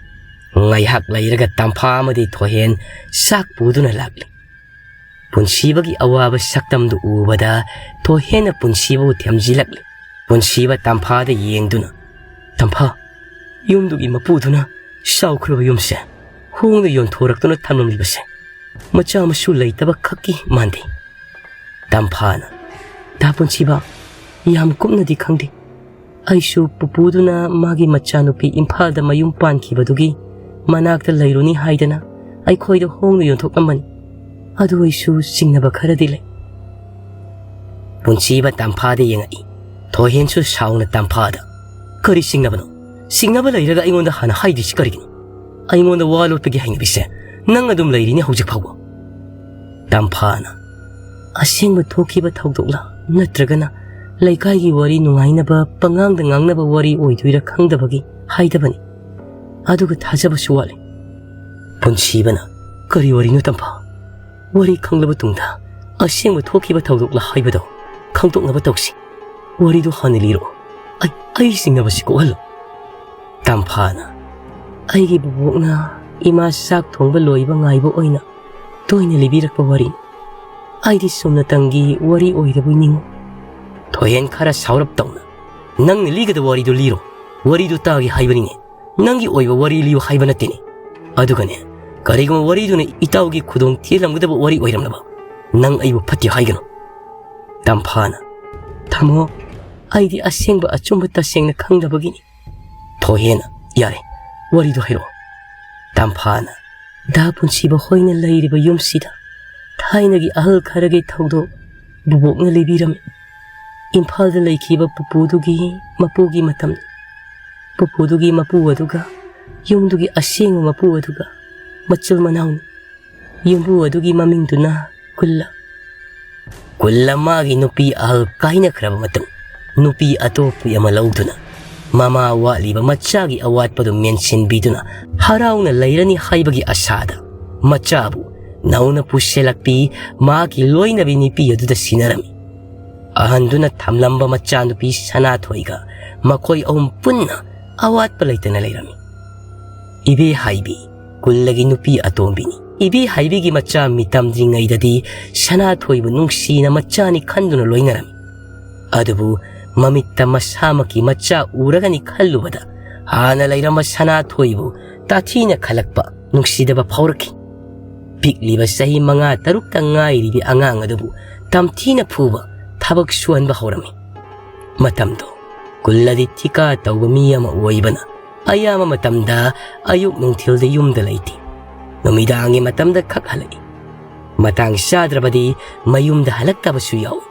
ꯉꯥꯏꯍꯥꯛ ꯂꯩꯔꯒ ꯇꯝꯐꯥ ꯑꯃꯗꯤ ꯊꯣꯏꯍꯦꯟ ꯆꯥꯛ ꯄꯨꯗꯨꯅ ꯂꯥꯛꯂꯤ꯫ ꯄꯨꯟꯁꯤꯕꯒꯤ ꯑꯋꯥꯕ ꯁꯛꯇꯝꯗꯨ ꯎꯕꯗ ꯊꯣꯏꯍꯦꯟꯅ ꯄꯨꯟꯁꯤꯕꯕꯨ ꯊꯦꯝꯖꯤꯜꯂꯛꯂꯤ꯫ ꯄꯨꯟꯁꯤꯕ ꯇꯝꯐꯥꯗ ꯌꯦꯡꯗꯨꯅ, "ꯇꯝꯐꯥ, ꯌꯨꯝꯗꯨꯒꯤ ꯃꯄꯨꯗꯨꯅ ꯆꯥꯎꯈ꯭ꯔꯕ ꯌꯨꯝꯁꯦ ꯍꯣꯡꯅ ꯌꯣꯟꯊꯣꯔꯛꯇꯨꯅ ꯊꯝꯂꯝꯂꯤꯕꯁꯦ ꯃꯆꯥ ꯃꯁꯨ ꯂꯩꯇꯕ ꯈꯛꯀꯤ ꯃꯥꯟꯗꯦ"꯫ ꯇꯝꯐꯥꯅ, "ꯗꯥ ꯄꯨꯟꯁꯤꯕ, ꯌꯥꯝ ꯀꯨꯞꯅꯗꯤ ꯈꯪꯗꯦ꯫ ꯑꯩꯁꯨ ꯄꯨꯄꯨꯗꯨꯅ ꯃꯥꯒꯤ ꯃꯆꯥꯅꯨꯄꯤ ꯏꯝꯐꯥꯜꯗ ꯃꯌꯨꯝ ꯄꯥꯟꯈꯤꯕꯗꯨꯒꯤ ꯃꯅꯥꯛꯇ ꯂꯩꯔꯨꯅꯤ ꯍꯥꯏꯗꯅ ꯑꯩꯈꯣꯏꯗ ꯍꯣꯡꯅ ꯌꯣꯟꯊꯣꯛꯂꯝꯕꯅꯤ꯫ ꯑꯗꯨ ꯑꯩꯁꯨ ꯆꯤꯡꯅꯕ ꯈꯔꯗꯤ ꯂꯩ"꯫ ꯄꯨꯟꯁꯤꯕ ꯇꯝꯐꯥꯗ ꯌꯦꯡꯉꯛꯏ꯫ ꯊꯣꯏꯍꯦꯟꯁꯨ ꯁꯥꯎꯅ ꯇꯝꯐꯥꯗ, "ꯀꯔꯤ ꯆꯤꯡꯅꯕꯅꯣ? ꯆꯤꯡꯅꯕ ꯂꯩꯔꯒ ꯑꯩꯉꯣꯟꯗ ꯍꯥꯟꯅ ꯍꯥꯏꯗ꯭ꯔꯤꯁꯤ ꯀꯔꯤꯒꯤꯅꯣ? ꯑꯩꯉꯣꯟꯗ ꯋꯥ ꯂꯣꯠꯄꯒꯤ ꯍꯩꯅꯕꯤꯁꯦ ꯅꯪ ꯑꯗꯨꯝ ꯂꯩꯔꯤꯅꯦ ꯍꯧꯖꯤꯛ ꯐꯥꯎꯕ꯫ ꯇꯝꯐꯥꯅ, ꯑꯁꯦꯡꯕ ꯊꯣꯛꯈꯤꯕ ꯊꯧꯗꯣꯛꯂ ꯅꯠꯇ꯭ꯔꯒꯅ ꯂꯩꯀꯥꯏꯒꯤ ꯋꯥꯔꯤ ꯅꯨꯡꯉꯥꯏꯅꯕ ꯄꯉꯥꯡꯗ ꯉꯥꯡꯅꯕ ꯋꯥꯔꯤ ꯑꯣꯏꯗꯣꯏꯔꯥ ꯈꯪꯗꯕꯒꯤ ꯍꯥꯏꯗꯕꯅꯤ꯫ ꯑꯗꯨꯒ ꯊꯥꯖꯕꯁꯨ ꯋꯥꯠꯂꯤ꯫ ꯄꯨꯟꯁꯤꯕꯅ, ꯀꯔꯤ ꯋꯥꯔꯤꯅꯣ ꯇꯝꯐꯥ? ꯋꯥꯔꯤ ꯈꯪꯂꯕ ꯇꯨꯡꯗ ꯑꯁꯦꯡꯕ ꯊꯣꯛꯈꯤꯕ ꯊꯧꯗꯣꯛꯂ ꯍꯥꯏꯕꯗꯣ ꯈꯪꯗꯣꯛꯅꯕ ꯇꯧꯁꯤ꯫ ꯋꯥꯔꯤꯗꯨ ꯍꯥꯟꯅ ꯂꯤꯔꯛꯑꯣ꯫ ꯑꯩ, ꯑꯩ ꯆꯤꯡꯅꯕꯁꯤ ꯀꯣꯛꯍꯜꯂꯨ꯫ ꯇꯝꯐꯥꯅ, ꯑꯩꯒꯤ ꯕꯨꯕꯣꯛꯅ ꯏꯃꯥ ꯆꯥꯛ ꯊꯣꯡꯕ ꯂꯣꯏꯕ ꯉꯥꯏꯕ ꯑꯣꯏꯅ ꯇꯣꯏꯅ ꯂꯤꯕꯤꯔꯛꯄ ꯋꯥꯔꯤ꯫ ꯑꯩꯗꯤ ꯆꯨꯝꯅꯇꯪꯒꯤ ꯋꯥꯔꯤ ꯑꯣꯏꯔꯕꯣꯏ ꯅꯤꯡꯉꯨ꯫ ꯊꯣꯏꯍꯦꯟ ꯈꯔ ꯁꯥꯎꯔꯞ ꯇꯧꯅ, ꯅꯪꯅ ꯂꯤꯒꯗꯕ ꯋꯥꯔꯤꯗꯨ ꯂꯤꯔꯣ꯫ ꯋꯥꯔꯤꯗꯨ ꯇꯥꯒꯦ ꯍꯥꯏꯕꯅꯤꯅꯦ꯫ ꯅꯪꯒꯤ ꯑꯣꯏꯕ ꯋꯥꯔꯤ ꯂꯤꯌꯨ ꯍꯥꯏꯕ ꯅꯠꯇꯦꯅꯦ꯫ ꯑꯗꯨꯒꯅꯦ, ꯀꯔꯤꯒꯨꯝꯕ ꯋꯥꯔꯤꯗꯨꯅ ꯏꯇꯥꯎꯒꯤ ꯈꯨꯗꯣꯡ ꯊꯤꯍꯜꯂꯝꯒꯗꯕ ꯋꯥꯔꯤ ꯑꯣꯏꯔꯝꯂꯕ, ꯅꯪ ꯑꯩꯕꯨ ꯐꯠꯇꯦ ꯍꯥꯏꯒꯅꯨ꯫ ꯇꯝꯐꯥꯅ, ꯇꯥꯃꯣ, ꯑꯩꯗꯤ ꯑꯁꯦꯡꯕ ꯑꯆꯨꯝꯕ ꯇꯁꯦꯡꯅ ꯈꯪꯗꯕꯒꯤꯅꯤ꯫ ꯊꯣꯏꯍꯦꯟꯅ, ꯌꯥꯔꯦ, ꯋꯥꯔꯤꯗꯨ ꯍꯥꯏꯔꯛꯑꯣ꯫ ꯇꯝꯐꯥꯅ, ꯗꯥ ꯄꯨꯟꯁꯤꯕ ꯍꯣꯏꯅ ꯂꯩꯔꯤꯕ ꯌꯨꯝꯁꯤꯗ ꯊꯥꯏꯅꯒꯤ ꯑꯍꯜ ꯈꯔꯒꯤ ꯊꯧꯗꯣꯛ ꯕꯨꯕꯣꯛꯅ ꯂꯤꯕꯤꯔꯝꯃꯤ꯫ ꯏꯝꯐꯥꯜꯗ ꯂꯩꯈꯤꯕ ꯄꯨꯄꯨꯗꯨꯒꯤ ꯃꯄꯨꯒꯤ ꯃꯇꯝ꯫ ꯄꯨꯄꯨꯗꯨꯒꯤ ꯃꯄꯨ ꯑꯗꯨꯒ ꯌꯨꯝꯗꯨꯒꯤ ꯑꯁꯦꯡꯕ ꯃꯄꯨ ꯑꯗꯨꯒ ꯃꯆꯤꯜ ꯃꯅꯥꯎꯅꯤ꯫ ꯌꯨꯝꯕꯨ ꯑꯗꯨꯒꯤ ꯃꯃꯤꯡꯗꯨꯅ ꯀꯨꯜꯂ꯫ ꯀꯨꯜꯂ ꯃꯥꯒꯤ ꯅꯨꯄꯤ ꯑꯍꯜ ꯀꯥꯏꯅꯈ꯭ꯔꯕ ꯃꯇꯨꯡ, ꯅꯨꯄꯤ ꯑꯇꯣꯞꯄꯤ ꯑꯃ ꯂꯧꯗꯨꯅ, ꯃꯃꯥ ꯋꯥꯠꯂꯤꯕ ꯃꯆꯥꯒꯤ ꯑꯋꯥꯠꯄꯗꯨ ꯃꯦꯟꯁꯤꯟꯕꯤꯗꯨꯅ ꯍꯔꯥꯎꯅ ꯂꯩꯔꯅꯤ ꯍꯥꯏꯕꯒꯤ ꯑꯁꯥꯗ, ꯃꯆꯥꯕꯨ ꯅꯧꯅ ꯄꯨꯁꯤꯜꯂꯛꯄꯤ ꯃꯍꯥꯛꯀꯤ ꯂꯣꯏꯅꯕꯤ ꯅꯨꯄꯤ ꯑꯗꯨꯗ ꯁꯤꯟꯅꯔꯝꯃꯤ꯫ ꯑꯍꯟꯗꯨꯅ ꯊꯝꯂꯝꯕ ꯃꯆꯥꯅꯨꯄꯤ ꯁꯅꯥꯊꯣꯏꯒ ꯃꯈꯣꯏ ꯑꯍꯨꯝ ꯄꯨꯟꯅ ꯑꯋꯥꯠꯄ ꯂꯩꯇꯅ ꯂꯩꯔꯝꯃꯤ꯫ ꯏꯕꯦ ꯍꯥꯏꯕꯤ ꯀꯨꯜꯂꯒꯤ ꯅꯨꯄꯤ ꯑꯇꯣꯝꯕꯤꯅꯤ꯫ ꯏꯕꯦ ꯍꯥꯏꯕꯤꯒꯤ ꯃꯆꯥ ꯃꯤꯇꯝꯗ꯭ꯔꯤꯉꯩꯗꯗꯤ ꯁꯅꯥꯊꯣꯏꯕꯨ ꯅꯨꯡꯁꯤꯅ ꯃꯆꯥꯅꯤ ꯈꯟꯗꯨꯅ ꯂꯣꯏꯅꯔꯝꯃꯤ꯫ ꯑꯗꯨꯕꯨ ꯃꯃꯤꯠꯇ ꯃꯁꯥꯃꯛꯀꯤ ꯃꯆꯥ ꯎꯔꯒꯅꯤ ꯈꯜꯂꯨꯕꯗ, ꯍꯥꯟꯅ ꯂꯩꯔꯝꯕ ꯁꯅꯥꯊꯣꯏꯕꯨ ꯇꯥꯊꯤꯅ ꯈꯜꯂꯛꯄ, ꯅꯨꯡꯁꯤꯗꯕ ꯐꯥꯎꯔꯛꯈꯤ꯫ ꯄꯤꯛꯂꯤꯕ ꯆꯍꯤ ꯃꯉꯥ ꯇꯔꯨꯛꯇ ꯉꯥꯏꯔꯤꯕꯤ ꯑꯉꯥꯡ ꯑꯗꯨꯕꯨ ꯇꯝꯊꯤꯅ ꯐꯨꯕ, ꯊꯕꯛ ꯁꯨꯍꯟꯕ ꯍꯧꯔꯝꯃꯤ꯫ ꯃꯇꯝꯗꯣ ꯀꯨꯜꯂꯗꯤ ꯊꯤꯀꯥ ꯇꯧꯕ ꯃꯤ ꯑꯃ ꯑꯣꯏꯕꯅ, ꯑꯌꯥꯝꯕ ꯃꯇꯝꯗ ꯑꯌꯨꯛ ꯅꯨꯡꯊꯤꯜꯗ ꯌꯨꯝꯗ ꯂꯩꯇꯦ꯫ ꯅꯨꯃꯤꯗꯥꯡꯒꯤ ꯃꯇꯝꯗ ꯈꯛ ꯍꯜꯂꯛꯏ꯫ ꯃꯇꯥꯡ ꯆꯥꯗ꯭ꯔꯕꯗꯤ ꯃꯌꯨꯝꯗ ꯍꯜꯂꯛꯇꯕꯁꯨ ꯌꯥꯎꯏ꯫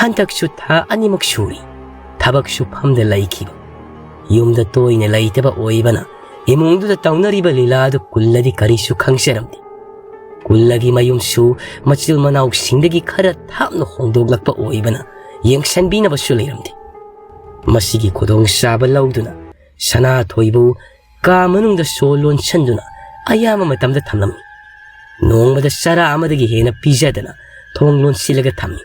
ꯍꯟꯗꯛꯁꯨ ꯊꯥ ꯑꯅꯤꯃꯛ ꯁꯨꯔꯤ ꯊꯕꯛ ꯁꯨꯐꯝꯗ ꯂꯩꯈꯤꯕ꯫ ꯌꯨꯝꯗ ꯇꯣꯏꯅ ꯂꯩꯇꯕ ꯑꯣꯏꯕꯅ, ꯏꯃꯨꯡꯗꯨꯗ ꯇꯧꯅꯔꯤꯕ ꯂꯤꯂꯥ ꯑꯗꯨ ꯀꯨꯜꯂꯗꯤ ꯀꯔꯤꯁꯨ ꯈꯪꯖꯔꯝꯗꯦ꯫ ꯀꯨꯜꯂꯒꯤ ꯃꯌꯨꯝꯁꯨ ꯃꯆꯤꯜ ꯃꯅꯥꯎꯁꯤꯡꯗꯒꯤ ꯈꯔ ꯊꯥꯞꯅ ꯍꯣꯡꯗꯣꯛꯂꯛꯄ ꯑꯣꯏꯕꯅ ꯌꯦꯡꯁꯟꯕꯤꯅꯕꯁꯨ ꯂꯩꯔꯝꯗꯦ꯫ ꯃꯁꯤꯒꯤ ꯈꯨꯗꯣꯡꯆꯥꯕ ꯂꯧꯗꯨꯅ ꯁꯅꯥꯊꯣꯏꯕꯨ ꯀꯥ ꯃꯅꯨꯡꯗ ꯁꯣ ꯂꯣꯟꯁꯤꯟꯗꯨꯅ ꯑꯌꯥꯝꯕ ꯃꯇꯝꯗ ꯊꯝꯂꯝꯃꯤ꯫ ꯅꯣꯡꯃꯗ ꯆꯔꯥ ꯑꯃꯗꯒꯤ ꯍꯦꯟꯅ ꯄꯤꯖꯗꯅ ꯊꯣꯡ ꯂꯣꯟꯁꯤꯜꯂꯒ ꯊꯝꯃꯤ꯫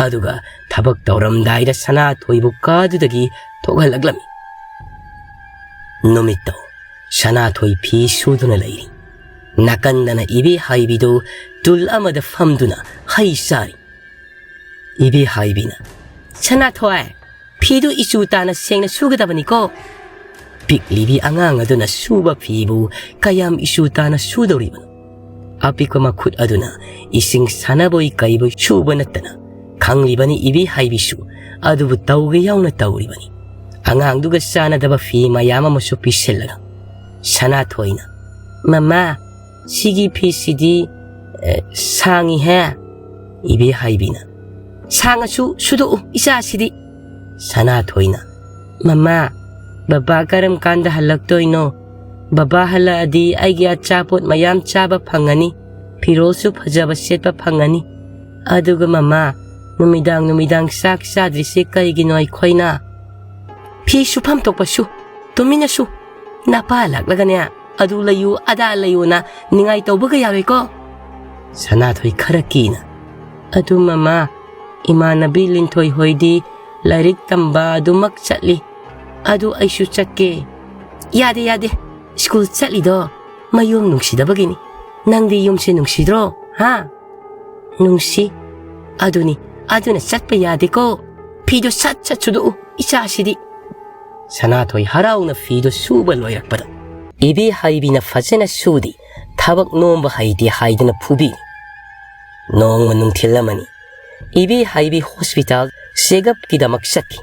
ꯑꯗꯨꯒ ꯊꯕꯛ ꯇꯧꯔꯝꯗꯥꯏꯗ ꯁꯅꯥꯊꯣꯏꯕꯨ ꯀꯥꯗꯨꯗꯒꯤ ꯊꯣꯛꯍꯜꯂꯛꯂꯝꯃꯤ꯫ ꯅꯨꯃꯤꯠꯇꯣ ꯁꯅꯥꯊꯣꯏ ꯐꯤ ꯁꯨꯗꯨꯅ ꯂꯩꯔꯤ꯫ ꯅꯥꯀꯟꯗꯅ ꯏꯕꯦ ꯍꯥꯏꯕꯤꯗꯨ ꯇꯨꯜ ꯑꯃꯗ ꯐꯝꯗꯨꯅ ꯍꯩ ꯆꯥꯔꯤ꯫ ꯏꯕꯦ ꯍꯥꯏꯕꯤꯅ, "ꯁꯅꯥꯊꯣꯏ, ꯐꯤꯗꯨ ꯏꯆꯨ ꯇꯥꯅ ꯁꯦꯡꯅ ꯁꯨꯒꯗꯕꯅꯤꯀꯣ꯫" ꯄꯤꯛꯂꯤꯕꯤ ꯑꯉꯥꯡ ꯑꯗꯨꯅ ꯁꯨꯕ ꯐꯤꯕꯨ ꯀꯌꯥꯝ ꯏꯆꯨ ꯇꯥꯅ ꯁꯨꯗꯧꯔꯤꯕꯅꯣ? ꯑꯄꯤꯛꯄ ꯃꯈꯨꯠ ꯑꯗꯨꯅ ꯏꯁꯤꯡ ꯁꯥꯟꯅꯕꯣꯏ ꯀꯩꯕꯣꯏ ꯁꯨꯕ ꯅꯠꯇꯅ ꯈꯪꯂꯤꯕꯅꯤ ꯏꯕꯦ ꯍꯥꯏꯕꯤꯁꯨ, ꯑꯗꯨꯕꯨ ꯇꯧꯒꯦ ꯌꯥꯎꯅ ꯇꯧꯔꯤꯕꯅꯤ꯫ ꯑꯉꯥꯡꯗꯨꯒ ꯆꯥꯟꯅꯗꯕ ꯐꯤ ꯃꯌꯥꯝ ꯑꯃꯁꯨ ꯄꯤꯁꯤꯜꯂꯒ ꯁꯅꯥꯊꯣꯏꯅ, "ꯃꯃꯥ, ꯁꯤꯒꯤ ꯐꯤꯁꯤꯗꯤ, ꯑꯦ, ꯁꯥꯡꯉꯤꯍꯦ꯫" ꯏꯕꯦ ꯍꯥꯏꯕꯤꯅ, "ꯁꯥꯡꯉꯁꯨ ꯁꯨꯗꯣꯛꯎ ꯏꯆꯥꯁꯤꯗꯤ꯫" ꯁꯅꯥꯊꯣꯏꯅ, "ꯃꯃꯥ, ꯕꯕꯥ ꯀꯔꯝ ꯀꯥꯟꯗ ꯍꯜꯂꯛꯇꯣꯏꯅꯣ? ꯕꯕꯥ ꯍꯜꯂꯛꯑꯗꯤ ꯑꯩꯒꯤ ꯑꯆꯥꯄꯣꯠ ꯃꯌꯥꯝ ꯆꯥꯕ ꯐꯪꯉꯅꯤ, ꯐꯤꯔꯣꯜꯁꯨ ꯐꯖꯕ ꯁꯦꯠꯄ ꯐꯪꯉꯅꯤ꯫ ꯑꯗꯨꯒ ꯃꯃꯥ, ꯅꯨꯃꯤꯗꯥꯡ ꯅꯨꯃꯤꯗꯥꯡ ꯆꯥꯛ ꯆꯥꯗ꯭ꯔꯤꯁꯦ ꯀꯩꯒꯤꯅꯣ ꯑꯩꯈꯣꯏꯅ?" "ꯐꯤ ꯁꯨꯐꯝ ꯊꯣꯛꯄ ꯁꯨ, ꯇꯨꯃꯤꯟꯅ ꯁꯨ꯫ ꯅꯄꯥ ꯂꯥꯛꯂꯒꯅꯦ, ꯑꯗꯨ ꯂꯩꯌꯨ, ꯑꯗꯥ ꯂꯩꯌꯨꯅ ꯅꯤꯡꯉꯥꯏ ꯇꯧꯕꯒ ꯌꯥꯔꯣꯏꯀꯣ꯫" ꯁꯅꯥꯊꯣꯏ ꯈꯔ ꯀꯤꯅ, "ꯑꯗꯨ ꯃꯃꯥ, ꯏꯃꯥꯟꯅꯕꯤ ꯂꯤꯟꯊꯣꯏ ꯍꯣꯏꯗꯤ ꯂꯥꯏꯔꯤꯛ ꯇꯝꯕ ꯑꯗꯨꯃꯛ ꯆꯠꯂꯤ꯫ ꯑꯗꯨ ꯑꯩꯁꯨ ꯆꯠꯀꯦ꯫" "ꯌꯥꯗꯦ, ꯌꯥꯗꯦ꯫ ꯁ꯭ꯀꯨꯜ ꯆꯠꯂꯤꯗꯣ ꯃꯌꯨꯝ ꯅꯨꯡꯁꯤꯗꯕꯒꯤꯅꯤ꯫ ꯅꯪꯗꯤ ꯌꯨꯝꯁꯦ ꯅꯨꯡꯁꯤꯗ꯭ꯔꯣ, ꯍꯥ?" "ꯅꯨꯡꯁꯤ꯫" "ꯑꯗꯨꯅꯤ, ꯑꯗꯨꯅ ꯆꯠꯄ ꯌꯥꯗꯦꯀꯣ꯫ ꯐꯤꯗꯣ ꯁꯠ ꯁꯠ ꯁꯨꯗꯣꯛꯎ, ꯏꯆꯥꯁꯤꯗꯤ꯫" ꯁꯅꯥꯊꯣꯏ ꯍꯔꯥꯎꯅ ꯐꯤꯗꯣ ꯁꯨꯕ ꯂꯣꯏꯔꯛꯄꯗ, ꯏꯕꯦ ꯍꯥꯏꯕꯤꯅ ꯐꯖꯅ ꯁꯨꯗꯦ, ꯊꯕꯛ ꯅꯣꯝꯕ ꯍꯩꯇꯦ ꯍꯥꯏꯗꯨꯅ ꯐꯨꯕꯤ꯫ ꯅꯣꯡꯃ ꯅꯨꯡꯊꯤꯜ ꯑꯃꯅꯤ꯫ ꯏꯕꯦ ꯍꯥꯏꯕꯤ ꯍꯣꯁꯄꯤꯇꯥꯜ ꯆꯦꯒꯞꯀꯤꯗꯃꯛ ꯆꯠꯈꯤ꯫